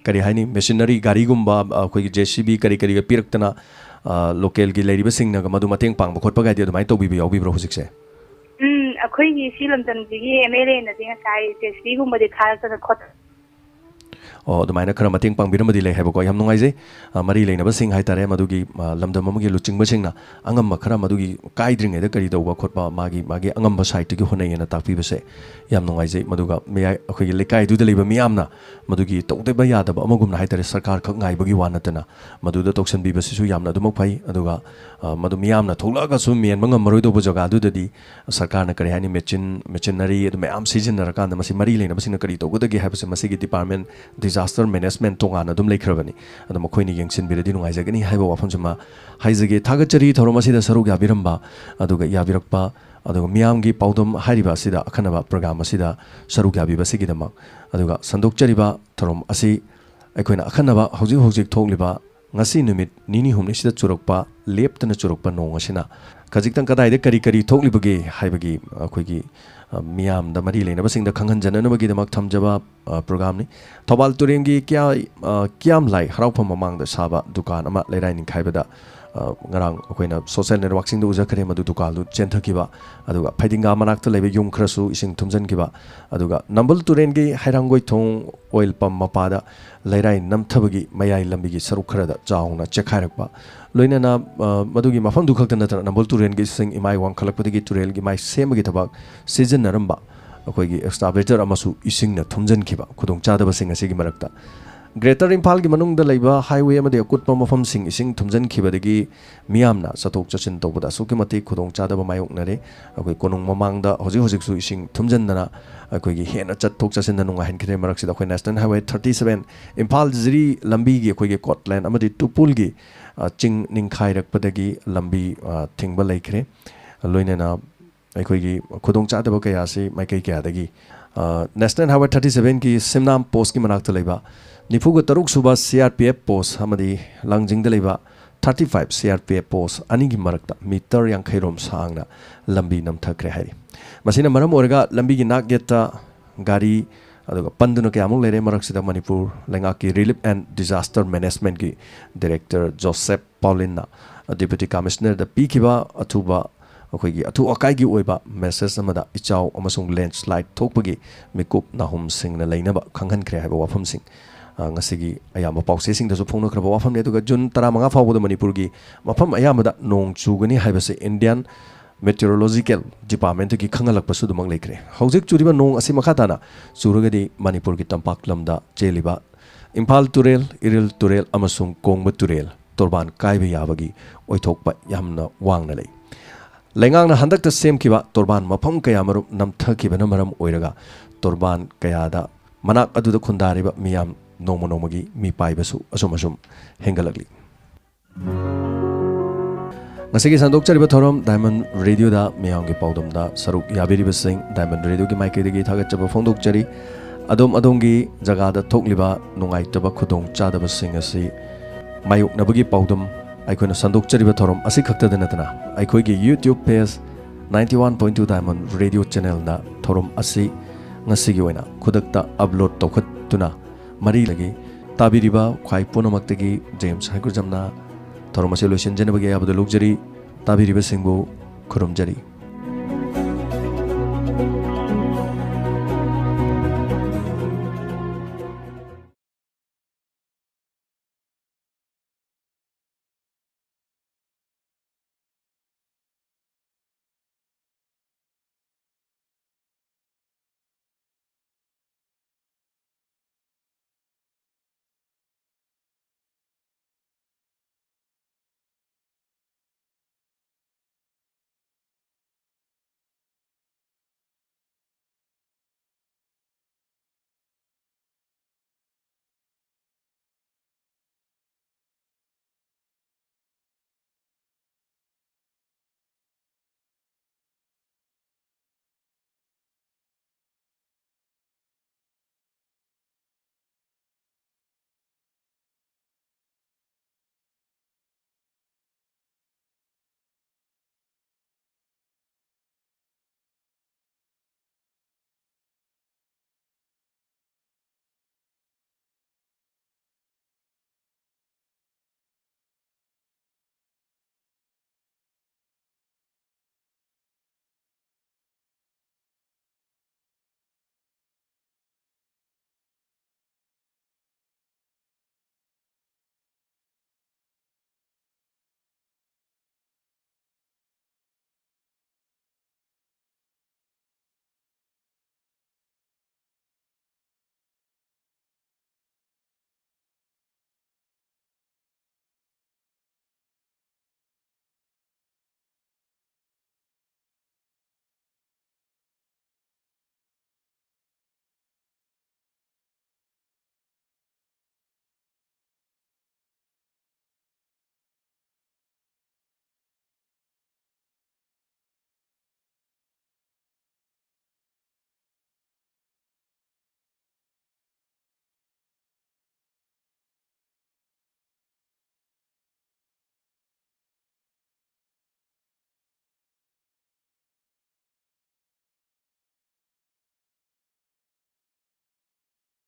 ꯀꯔꯤ ꯍꯥꯏꯅꯤ, ꯃꯦꯁꯤꯅꯔꯤ ꯒꯥꯔꯤꯒꯨꯝꯕ, ꯑ, ꯑꯩꯈꯣꯏꯒꯤ JCB ꯀꯔꯤ ꯀꯔꯤꯒ ꯄꯤꯔꯛꯇꯅ, ꯑ, ꯂꯣꯀꯦꯜꯒꯤ ꯂꯩꯔꯤꯕꯁꯤꯡꯅꯒ ꯃꯗꯨ ꯃꯇꯦꯡ ꯄꯥꯡꯕ ꯈꯣꯠꯄꯒꯥꯏꯗꯤ ꯑꯗꯨꯃꯥꯏꯅ ꯇꯧꯕꯤꯕ ꯌꯥꯎꯕꯤꯕ꯭ꯔꯣ ꯍꯧꯖꯤꯛꯁꯦ? ꯎꯝ, ꯑꯩꯈꯣꯏꯒꯤ ꯁꯤ ꯂꯝꯗꯝꯁꯤꯒꯤ MLAꯅꯗꯤ ꯉꯁꯥꯏ JCBꯒꯨꯝꯕꯗꯤ ꯊꯥꯔꯛꯇꯅ ꯈꯣꯠꯇꯅ ꯑꯣ, ꯑꯗꯨꯃꯥꯏꯅ ꯈꯔ ꯃꯇꯦꯡ ꯄꯥꯡꯕꯤꯔꯝꯕꯗꯤ ꯂꯩ ꯍꯥꯏꯕꯀꯣ꯫ ꯌꯥꯝ ꯅꯨꯡꯉꯥꯏꯖꯩ꯫ ꯑ, ꯃꯔꯤ ꯂꯩꯅꯕꯁꯤꯡ ꯍꯥꯏꯇꯥꯔꯦ, ꯃꯗꯨꯒꯤ, ꯑ, ꯂꯝꯗꯝ ꯑꯃꯒꯤ ꯂꯨꯆꯤꯡꯕꯁꯤꯡꯅ ꯑꯉꯝꯕ ꯈꯔ ꯃꯗꯨꯒꯤ ꯀꯥꯏꯗ꯭ꯔꯤꯉꯩꯗ ꯀꯔꯤ ꯇꯧꯕ ꯈꯣꯠꯄ ꯃꯥꯒꯤ, ꯃꯥꯒꯤ ꯑꯉꯝꯕ ꯁꯥꯏꯠꯇꯒꯤ ꯍꯣꯠꯅꯩꯌꯦꯅ ꯇꯥꯛꯄꯤꯕꯁꯦ ꯌꯥꯝ ꯅꯨꯡꯉꯥꯏꯖꯩ꯫ ꯃꯗꯨꯒ ꯃꯌꯥꯏ, ꯑꯩꯈꯣꯏꯒꯤ ꯂꯩꯀꯥꯏꯗꯨꯗ ꯂꯩꯕ ꯃꯤꯌꯥꯝꯅ ꯃꯗꯨꯒꯤ ꯇꯧꯗꯕ ꯌꯥꯗꯕ ꯑꯃꯒꯨꯝꯅ ꯍꯥꯏꯇꯥꯔꯦ, ꯁꯔꯀꯥꯔ ꯈꯛ ꯉꯥꯏꯕꯒꯤ ꯋꯥ ꯅꯠꯇꯅ ꯃꯗꯨꯗ ꯇꯧꯁꯟꯕꯤꯕꯁꯤꯁꯨ ꯌꯥꯝꯅ ꯑꯗꯨꯃꯛ ꯐꯩ꯫ ꯑꯗꯨꯒ, ꯑ, ꯃꯗꯨ ꯃꯤꯌꯥꯝꯅ ꯊꯣꯛꯂꯛꯑꯒꯁꯨ ꯃꯦꯟꯕ ꯉꯝꯃꯔꯣꯏꯗꯧꯕ ꯖꯒꯥꯗꯨꯗꯗꯤ ꯁꯔꯀꯥꯔꯅ ꯀꯔꯤ ꯍꯥꯏꯅꯤ, ꯃꯦꯆꯤꯟ, ꯃꯦꯆꯤꯅꯔꯤ ꯑꯗꯨ ꯃꯌꯥꯝ ꯁꯤꯖꯤꯟꯅꯔꯀꯥꯟꯗ ꯃꯁꯤ ꯃꯔꯤ ꯂꯩꯅꯕꯁꯤꯡꯅ ꯀꯔꯤ ꯇꯧꯒꯗꯒꯦ ꯍꯥꯏꯕꯁꯦ ꯃꯁꯤꯒꯤ ꯗꯤꯄꯥꯔꯠꯃꯦꯟ, ꯗꯤꯖꯥꯁꯇꯔ ꯃꯦꯅꯦꯖꯃꯦꯟ ꯇꯣꯉꯥꯟꯅ ꯑꯗꯨꯝ ꯂꯩꯈ꯭ꯔꯕꯅꯤ꯫ ꯑꯗꯣ ꯃꯈꯣꯏꯅ ꯌꯦꯡꯁꯤꯟꯕꯤꯔꯗꯤ ꯅꯨꯡꯉꯥꯏꯖꯒꯅꯤ ꯍꯥꯏꯕ ꯋꯥꯐꯝꯁꯤꯃ ꯍꯥꯏꯖꯒꯦ꯫ ꯊꯥꯒꯠꯆꯔꯤ ꯊꯧꯔꯝ ꯑꯁꯤꯗ ꯁꯔꯨꯛ ꯌꯥꯕꯤꯔꯝꯕ, ꯑꯗꯨꯒ ꯌꯥꯕꯤꯔꯛꯄ, ꯑꯗꯨꯒ ꯃꯤꯌꯥꯝꯒꯤ ꯄꯥꯎꯗꯝ ꯍꯥꯏꯔꯤꯕ ꯑꯁꯤꯗ, ꯑꯈꯟꯅꯕ ꯄ꯭ꯔꯣꯒ꯭ꯔꯥꯝ ꯑꯁꯤꯗ ꯁꯔꯨꯛ ꯌꯥꯕꯤꯕꯁꯤꯒꯤꯗꯃꯛ꯫ ꯑꯗꯨꯒ ꯁꯟꯗꯣꯛꯆꯔꯤꯕ ꯊꯧꯔꯝ ꯑꯁꯤ ꯑꯩꯈꯣꯏꯅ ꯑꯈꯟꯅꯕ ꯍꯧꯖꯤꯛ ꯍꯧꯖꯤꯛ ꯊꯣꯛꯂꯤꯕ ꯉꯁꯤ ꯅꯨꯃꯤꯠ ꯅꯤꯅꯤ ꯍꯨꯝꯅꯤꯁꯤꯗ ꯆꯨꯔꯛꯄ, ꯂꯦꯞꯇꯅ ꯆꯨꯔꯛꯄ ꯅꯣꯡ ꯑꯁꯤꯅ ꯈꯖꯤꯛꯇꯪ ꯀꯗꯥꯏꯗ ꯀꯔꯤ ꯀꯔꯤ ꯊꯣꯛꯂꯤꯕꯒꯦ ꯍꯥꯏꯕꯒꯤ ꯑꯩꯈꯣꯏꯒꯤ, ꯑ, ꯃꯤꯌꯥꯝꯗ, ꯃꯔꯤ ꯂꯩꯅꯕꯁꯤꯡꯗ ꯈꯪꯍꯟꯖꯅꯅꯕꯒꯤꯗꯃꯛ ꯊꯝꯖꯕ, ꯑ, ꯄ꯭ꯔꯣꯒ꯭ꯔꯥꯝꯅꯤ꯫ ꯊꯧꯕꯥꯜ ꯇꯨꯔꯦꯜꯒꯤ ꯀꯤꯌꯥ-, ꯑ, ꯀꯤꯌꯥꯝꯂꯥꯏ ꯍꯔꯥꯎꯐꯝ ꯃꯃꯥꯡꯗ ꯁꯥꯕ ꯗꯨꯀꯥꯟ ꯑꯃ ꯂꯩꯔꯥꯏ ꯅꯤꯡꯈꯥꯏꯕꯗ, ꯑ, ꯉꯔꯥꯡ ꯑꯩꯈꯣꯏꯅ ꯁꯣꯁꯦꯜ ꯅꯦꯠꯋꯥꯛꯁꯤꯡꯗ ꯎꯖꯈ꯭ꯔꯦ, ꯃꯗꯨ ꯗꯨꯀꯥꯟꯗꯨ ꯆꯦꯟꯊꯈꯤꯕ꯫ ꯑꯗꯨꯒ ꯐꯩꯗꯤꯡꯒꯥ ꯃꯅꯥꯛꯇ ꯂꯩꯕ ꯌꯨꯝ ꯈꯔꯁꯨ ꯏꯁꯤꯡ ꯊꯨꯝꯖꯤꯟꯈꯤꯕ꯫ ꯑꯗꯨꯒ ꯅꯝꯕꯨꯜ ꯇꯨꯔꯦꯜꯒꯤ ꯍꯩꯔꯥꯡꯒꯣꯏꯊꯣꯡ ꯑꯣꯏꯜ ꯄꯝ ꯃꯄꯥꯗ ꯂꯩꯔꯥꯏ ꯅꯝꯊꯕꯒꯤ ꯃꯌꯥꯏ ꯂꯝꯕꯤꯒꯤ ꯁꯔꯨꯛ ꯈꯔꯗ ꯆꯥꯎꯅ ꯆꯦꯛꯈꯥꯏꯔꯛꯄ꯫ ꯂꯣꯏꯅꯅ, ꯑ, ꯃꯗꯨꯒꯤ ꯃꯐꯝꯗꯨ ꯈꯛꯇ ꯅꯠꯇꯅ ꯅꯝꯕꯨꯜ ꯇꯨꯔꯦꯜꯒꯤ ꯏꯁꯤꯡ ꯏꯃꯥꯏ ꯋꯥꯡꯈꯠꯂꯛꯄꯗꯒꯤ ꯇꯨꯔꯦꯜꯒꯤ ꯃꯥꯏ ꯁꯦꯝꯕꯒꯤ ꯊꯕꯛ ꯁꯤꯖꯤꯟꯅꯔꯝꯕ ꯑꯩꯈꯣꯏꯒꯤ excavator ꯑꯃꯁꯨ ꯏꯁꯤꯡꯅ ꯊꯨꯝꯖꯤꯟꯈꯤꯕ ꯈꯨꯗꯣꯡꯆꯥꯗꯕꯁꯤꯡ ꯑꯁꯤꯒꯤ ꯃꯔꯛꯇ ꯒ꯭ꯔꯦꯇꯔ ꯏꯝꯐꯥꯜꯒꯤ ꯃꯅꯨꯡꯗ ꯂꯩꯕ ꯍꯥꯏꯋꯦ ꯑꯃꯗꯤ ꯑꯀꯨꯠꯄ ꯃꯐꯝꯁꯤꯡ ꯏꯁꯤꯡ ꯊꯨꯝꯖꯤꯟꯈꯤꯕꯗꯒꯤ ꯃꯤꯌꯥꯝꯅ ꯆꯠꯊꯣꯛ ꯆꯠꯁꯤꯟ ꯇꯧꯕꯗ ꯑꯁꯨꯛꯀꯤ ꯃꯇꯤꯛ ꯈꯨꯗꯣꯡꯆꯥꯗꯕ ꯃꯥꯌꯣꯛꯅꯔꯦ꯫ ꯑꯩꯈꯣꯏ ꯀꯣꯅꯨꯡ ꯃꯃꯥꯡꯗ ꯍꯧꯖꯤꯛ ꯍꯧꯖꯤꯛꯁꯨ ꯏꯁꯤꯡ ꯊꯨꯝꯖꯤꯟꯗꯅ ꯑꯩꯈꯣꯏꯒꯤ ꯍꯦꯟꯅ ꯆꯠꯊꯣꯛ ꯆꯠꯁꯤꯟꯗ ꯅꯨꯡꯉꯥꯏꯍꯟꯈꯤꯗ꯭ꯔꯦ꯫ ꯃꯔꯛꯁꯤꯗ ꯑꯩꯈꯣꯏ national highway thirty seven Imphal Jiri ꯂꯝꯕꯤꯒꯤ ꯑꯩꯈꯣꯏꯒꯤ ꯀꯣꯠꯂꯦꯟ ꯑꯃꯗꯤ ꯇꯨꯄꯨꯜꯒꯤ, ꯑ, ꯆꯤꯡ ꯅꯤꯡꯈꯥꯏꯔꯛꯄꯗꯒꯤ ꯂꯝꯕꯤ, ꯑ, ꯊꯤꯡꯕ ꯂꯩꯈ꯭ꯔꯦ꯫ ꯂꯣꯏꯅꯅ ꯑꯩꯈꯣꯏꯒꯤ ꯈꯨꯗꯣꯡꯆꯥꯗꯕ ꯀꯌꯥ ꯑꯁꯤ ꯃꯥꯏꯀꯩ ꯀꯌꯥꯗꯒꯤ, ꯑ, ꯅꯦꯁꯅꯦꯜ ꯍꯥꯏꯋꯦ ꯊꯥꯔꯇꯤ ꯁꯕꯦꯟꯒꯤ ꯁꯤꯝꯅꯥꯝ ꯄꯣꯁꯀꯤ ꯃꯅꯥꯛꯇ ꯂꯩꯕ ꯅꯤꯐꯨꯒ ꯇꯔꯨꯛ ꯁꯨꯕ ꯁꯤ ꯑꯥꯔ ꯄꯤ ꯑꯦꯐ ꯄꯣꯁ ꯑꯃꯗꯤ ꯂꯥꯡꯖꯤꯡꯗ ꯂꯩꯕ thirty five C R P F post ꯑꯅꯤꯒꯤ ꯃꯔꯛꯇ ꯃꯤꯇꯔ ꯌꯥꯡꯈꯩ ꯔꯣꯝ ꯁꯥꯡꯅ ꯂꯝꯕꯤ ꯅꯝꯊꯈ꯭ꯔꯦ ꯍꯥꯏꯔꯤ꯫ ꯃꯁꯤꯅ ꯃꯔꯝ ꯑꯣꯏꯔꯒ ꯂꯝꯕꯤꯒꯤ ꯅꯥꯛ ꯌꯦꯠꯇ ꯒꯥꯔꯤ ꯑꯗꯨꯒ ꯄꯟꯗꯨꯅ ꯀꯌꯥꯃꯨꯛ ꯂꯩꯔꯦ꯫ ꯃꯔꯛꯁꯤꯗ ꯃꯅꯤꯄꯨꯔ ꯂꯩꯉꯥꯛꯀꯤ ꯔꯤꯂꯤꯐ ꯑꯦꯟ ꯗꯤꯖꯥꯁꯇꯔ ꯃꯦꯅꯦꯖꯃꯦꯟꯠꯀꯤ ꯗꯤꯔꯦꯛꯇꯔ ꯖꯣꯁꯦꯞ ꯄꯥꯎꯂꯤꯟꯅ ꯗꯤꯄ꯭ꯌꯨꯇꯤ ꯀꯃꯤꯁꯅꯔꯗ ꯄꯤꯈꯤꯕ ꯑꯊꯨꯕ, ꯑꯩꯈꯣꯏꯒꯤ ꯑꯊꯨ ꯑꯀꯥꯏꯒꯤ ꯑꯣꯏꯕ ꯃꯦꯁꯦꯖ ꯑꯃꯗ ꯏꯆꯥꯎ ꯑꯃꯁꯨꯡ ꯂꯦꯟꯁ꯭ꯂꯥꯏꯗ ꯊꯣꯛꯄꯒꯤ ꯃꯤꯀꯨꯞ ꯅꯥꯍꯨꯝꯁꯤꯡꯅ ꯂꯩꯅꯕ ꯈꯪꯍꯟꯈ꯭ꯔꯦ ꯍꯥꯏꯕ ꯋꯥꯐꯝꯁꯤꯡ, ꯑ, ꯉꯁꯤꯒꯤ ꯑꯌꯥꯝꯕ ꯄꯥꯎꯆꯦꯁꯤꯡꯗꯁꯨ ꯐꯣꯡꯅꯈ꯭ꯔꯕ ꯋꯥꯐꯝꯅꯤ꯫ ꯑꯗꯨꯒ ꯖꯨꯟ ꯇꯔꯥꯃꯉꯥ ꯐꯥꯎꯕꯗ ꯃꯅꯤꯄꯨꯔꯒꯤ ꯃꯐꯝ ꯑꯌꯥꯝꯕꯗ ꯅꯣꯡ ꯆꯨꯒꯅꯤ ꯍꯥꯏꯕꯁꯤ ꯏꯟꯗꯤꯌꯥꯟ ꯃꯦꯇꯤꯑꯣꯔꯣꯂꯣꯖꯤꯀꯦꯜ ꯗꯤꯄꯥꯔꯠꯃꯦꯟꯠꯇꯒꯤ ꯈꯪꯍꯜꯂꯛꯄꯁꯨ ꯑꯗꯨꯃꯛ ꯂꯩꯈ꯭ꯔꯦ꯫ ꯍꯧꯖꯤꯛ ꯆꯨꯔꯤꯕ ꯅꯣꯡ ꯑꯁꯤ ꯃꯈꯥ ꯇꯥꯅ ꯆꯨꯔꯒꯗꯤ ꯃꯅꯤꯄꯨꯔꯒꯤ ꯇꯝꯄꯥꯛ ꯂꯝꯗ ꯆꯦꯜꯂꯤꯕ ꯏꯝꯐꯥꯜ ꯇꯨꯔꯦꯜ, ꯏꯔꯤꯜ ꯇꯨꯔꯦꯜ ꯑꯃꯁꯨꯡ ꯀꯣꯡꯕ ꯇꯨꯔꯦꯜ ꯇꯣꯔꯕꯥꯟ ꯀꯥꯏꯕ ꯌꯥꯕꯒꯤ ꯑꯣꯏꯊꯣꯛꯄ ꯌꯥꯝꯅ ꯋꯥꯡꯅ ꯂꯩ꯫ ꯂꯩꯉꯥꯛꯅ ꯍꯟꯗꯛꯇ ꯁꯦꯝꯈꯤꯕ ꯇꯣꯔꯕꯥꯟ ꯃꯐꯝ ꯀꯌꯥꯃꯔꯨꯝ ꯅꯝꯊꯈꯤꯕꯅ ꯃꯔꯝ ꯑꯣꯏꯔꯒ ꯇꯣꯔꯕꯥꯟ ꯀꯌꯥꯗ ꯃꯅꯥꯛ ꯑꯗꯨꯗ ꯈꯨꯟꯗꯥꯔꯤꯕ ꯃꯤꯌꯥꯝ ꯅꯣꯡꯃ ꯅꯣꯡꯃꯒꯤ ꯃꯤꯄꯥꯏꯕꯁꯨ ꯑꯁꯨꯝ ꯑꯁꯨꯝ ꯍꯦꯟꯒꯠꯂꯛꯂꯤ꯫ ꯉꯁꯤꯒꯤ ꯁꯟꯗꯣꯛꯆꯔꯤꯕ ꯊꯧꯔꯝ ꯗꯥꯏꯃꯟ ꯔꯦꯗꯤꯑꯣꯗ ꯃꯤꯌꯥꯝꯒꯤ ꯄꯥꯎꯗꯝꯗ ꯁꯔꯨꯛ ꯌꯥꯕꯤꯔꯤꯕꯁꯤꯡ ꯗꯥꯏꯃꯟ ꯔꯦꯗꯤꯑꯣꯒꯤ ꯃꯥꯏꯀꯩꯗꯒꯤ ꯊꯥꯒꯠꯆꯕ ꯐꯣꯡꯗꯣꯛꯆꯔꯤ꯫ ꯑꯗꯣꯝ ꯑꯗꯣꯝꯒꯤ ꯖꯒꯥꯗ ꯊꯣꯛꯂꯤꯕ ꯅꯨꯡꯉꯥꯏꯇꯕ ꯈꯨꯗꯣꯡꯆꯥꯗꯕꯁꯤꯡ ꯑꯁꯤ ꯃꯥꯌꯣꯛꯅꯕꯒꯤ ꯄꯥꯎꯗꯝ ꯑꯩꯈꯣꯏꯅ ꯁꯟꯗꯣꯛꯆꯔꯤꯕ ꯊꯧꯔꯝ ꯑꯁꯤꯈꯛꯇꯗ ꯅꯠꯇꯅ ꯑꯩꯈꯣꯏꯒꯤ YouTube page ninety one point two Diamond Radio channelꯗ ꯊꯧꯔꯝ ꯑꯁꯤ ꯉꯁꯤꯒꯤ ꯑꯣꯏꯅ ꯈꯨꯗꯛꯇ ꯑꯞꯂꯣꯗ ꯇꯧꯈꯠꯇꯨꯅ ꯃꯔꯤꯗꯒꯤ ꯇꯥꯕꯤꯔꯤꯕ ꯈ꯭ꯋꯥꯏ ꯄꯨꯝꯅꯃꯛꯇꯒꯤ ꯖꯦꯝꯁ ꯍꯩꯀ꯭ꯔꯨꯖꯝꯅ ꯊꯧꯔꯝ ꯑꯁꯤ ꯂꯣꯏꯁꯤꯟꯖꯅꯕꯒꯤ ꯑꯌꯥꯕꯗꯨ ꯂꯧꯖꯔꯤ꯫ ꯇꯥꯕꯤꯔꯤꯕꯁꯤꯡꯕꯨ ꯈꯨꯔꯨꯝꯖꯔꯤ꯫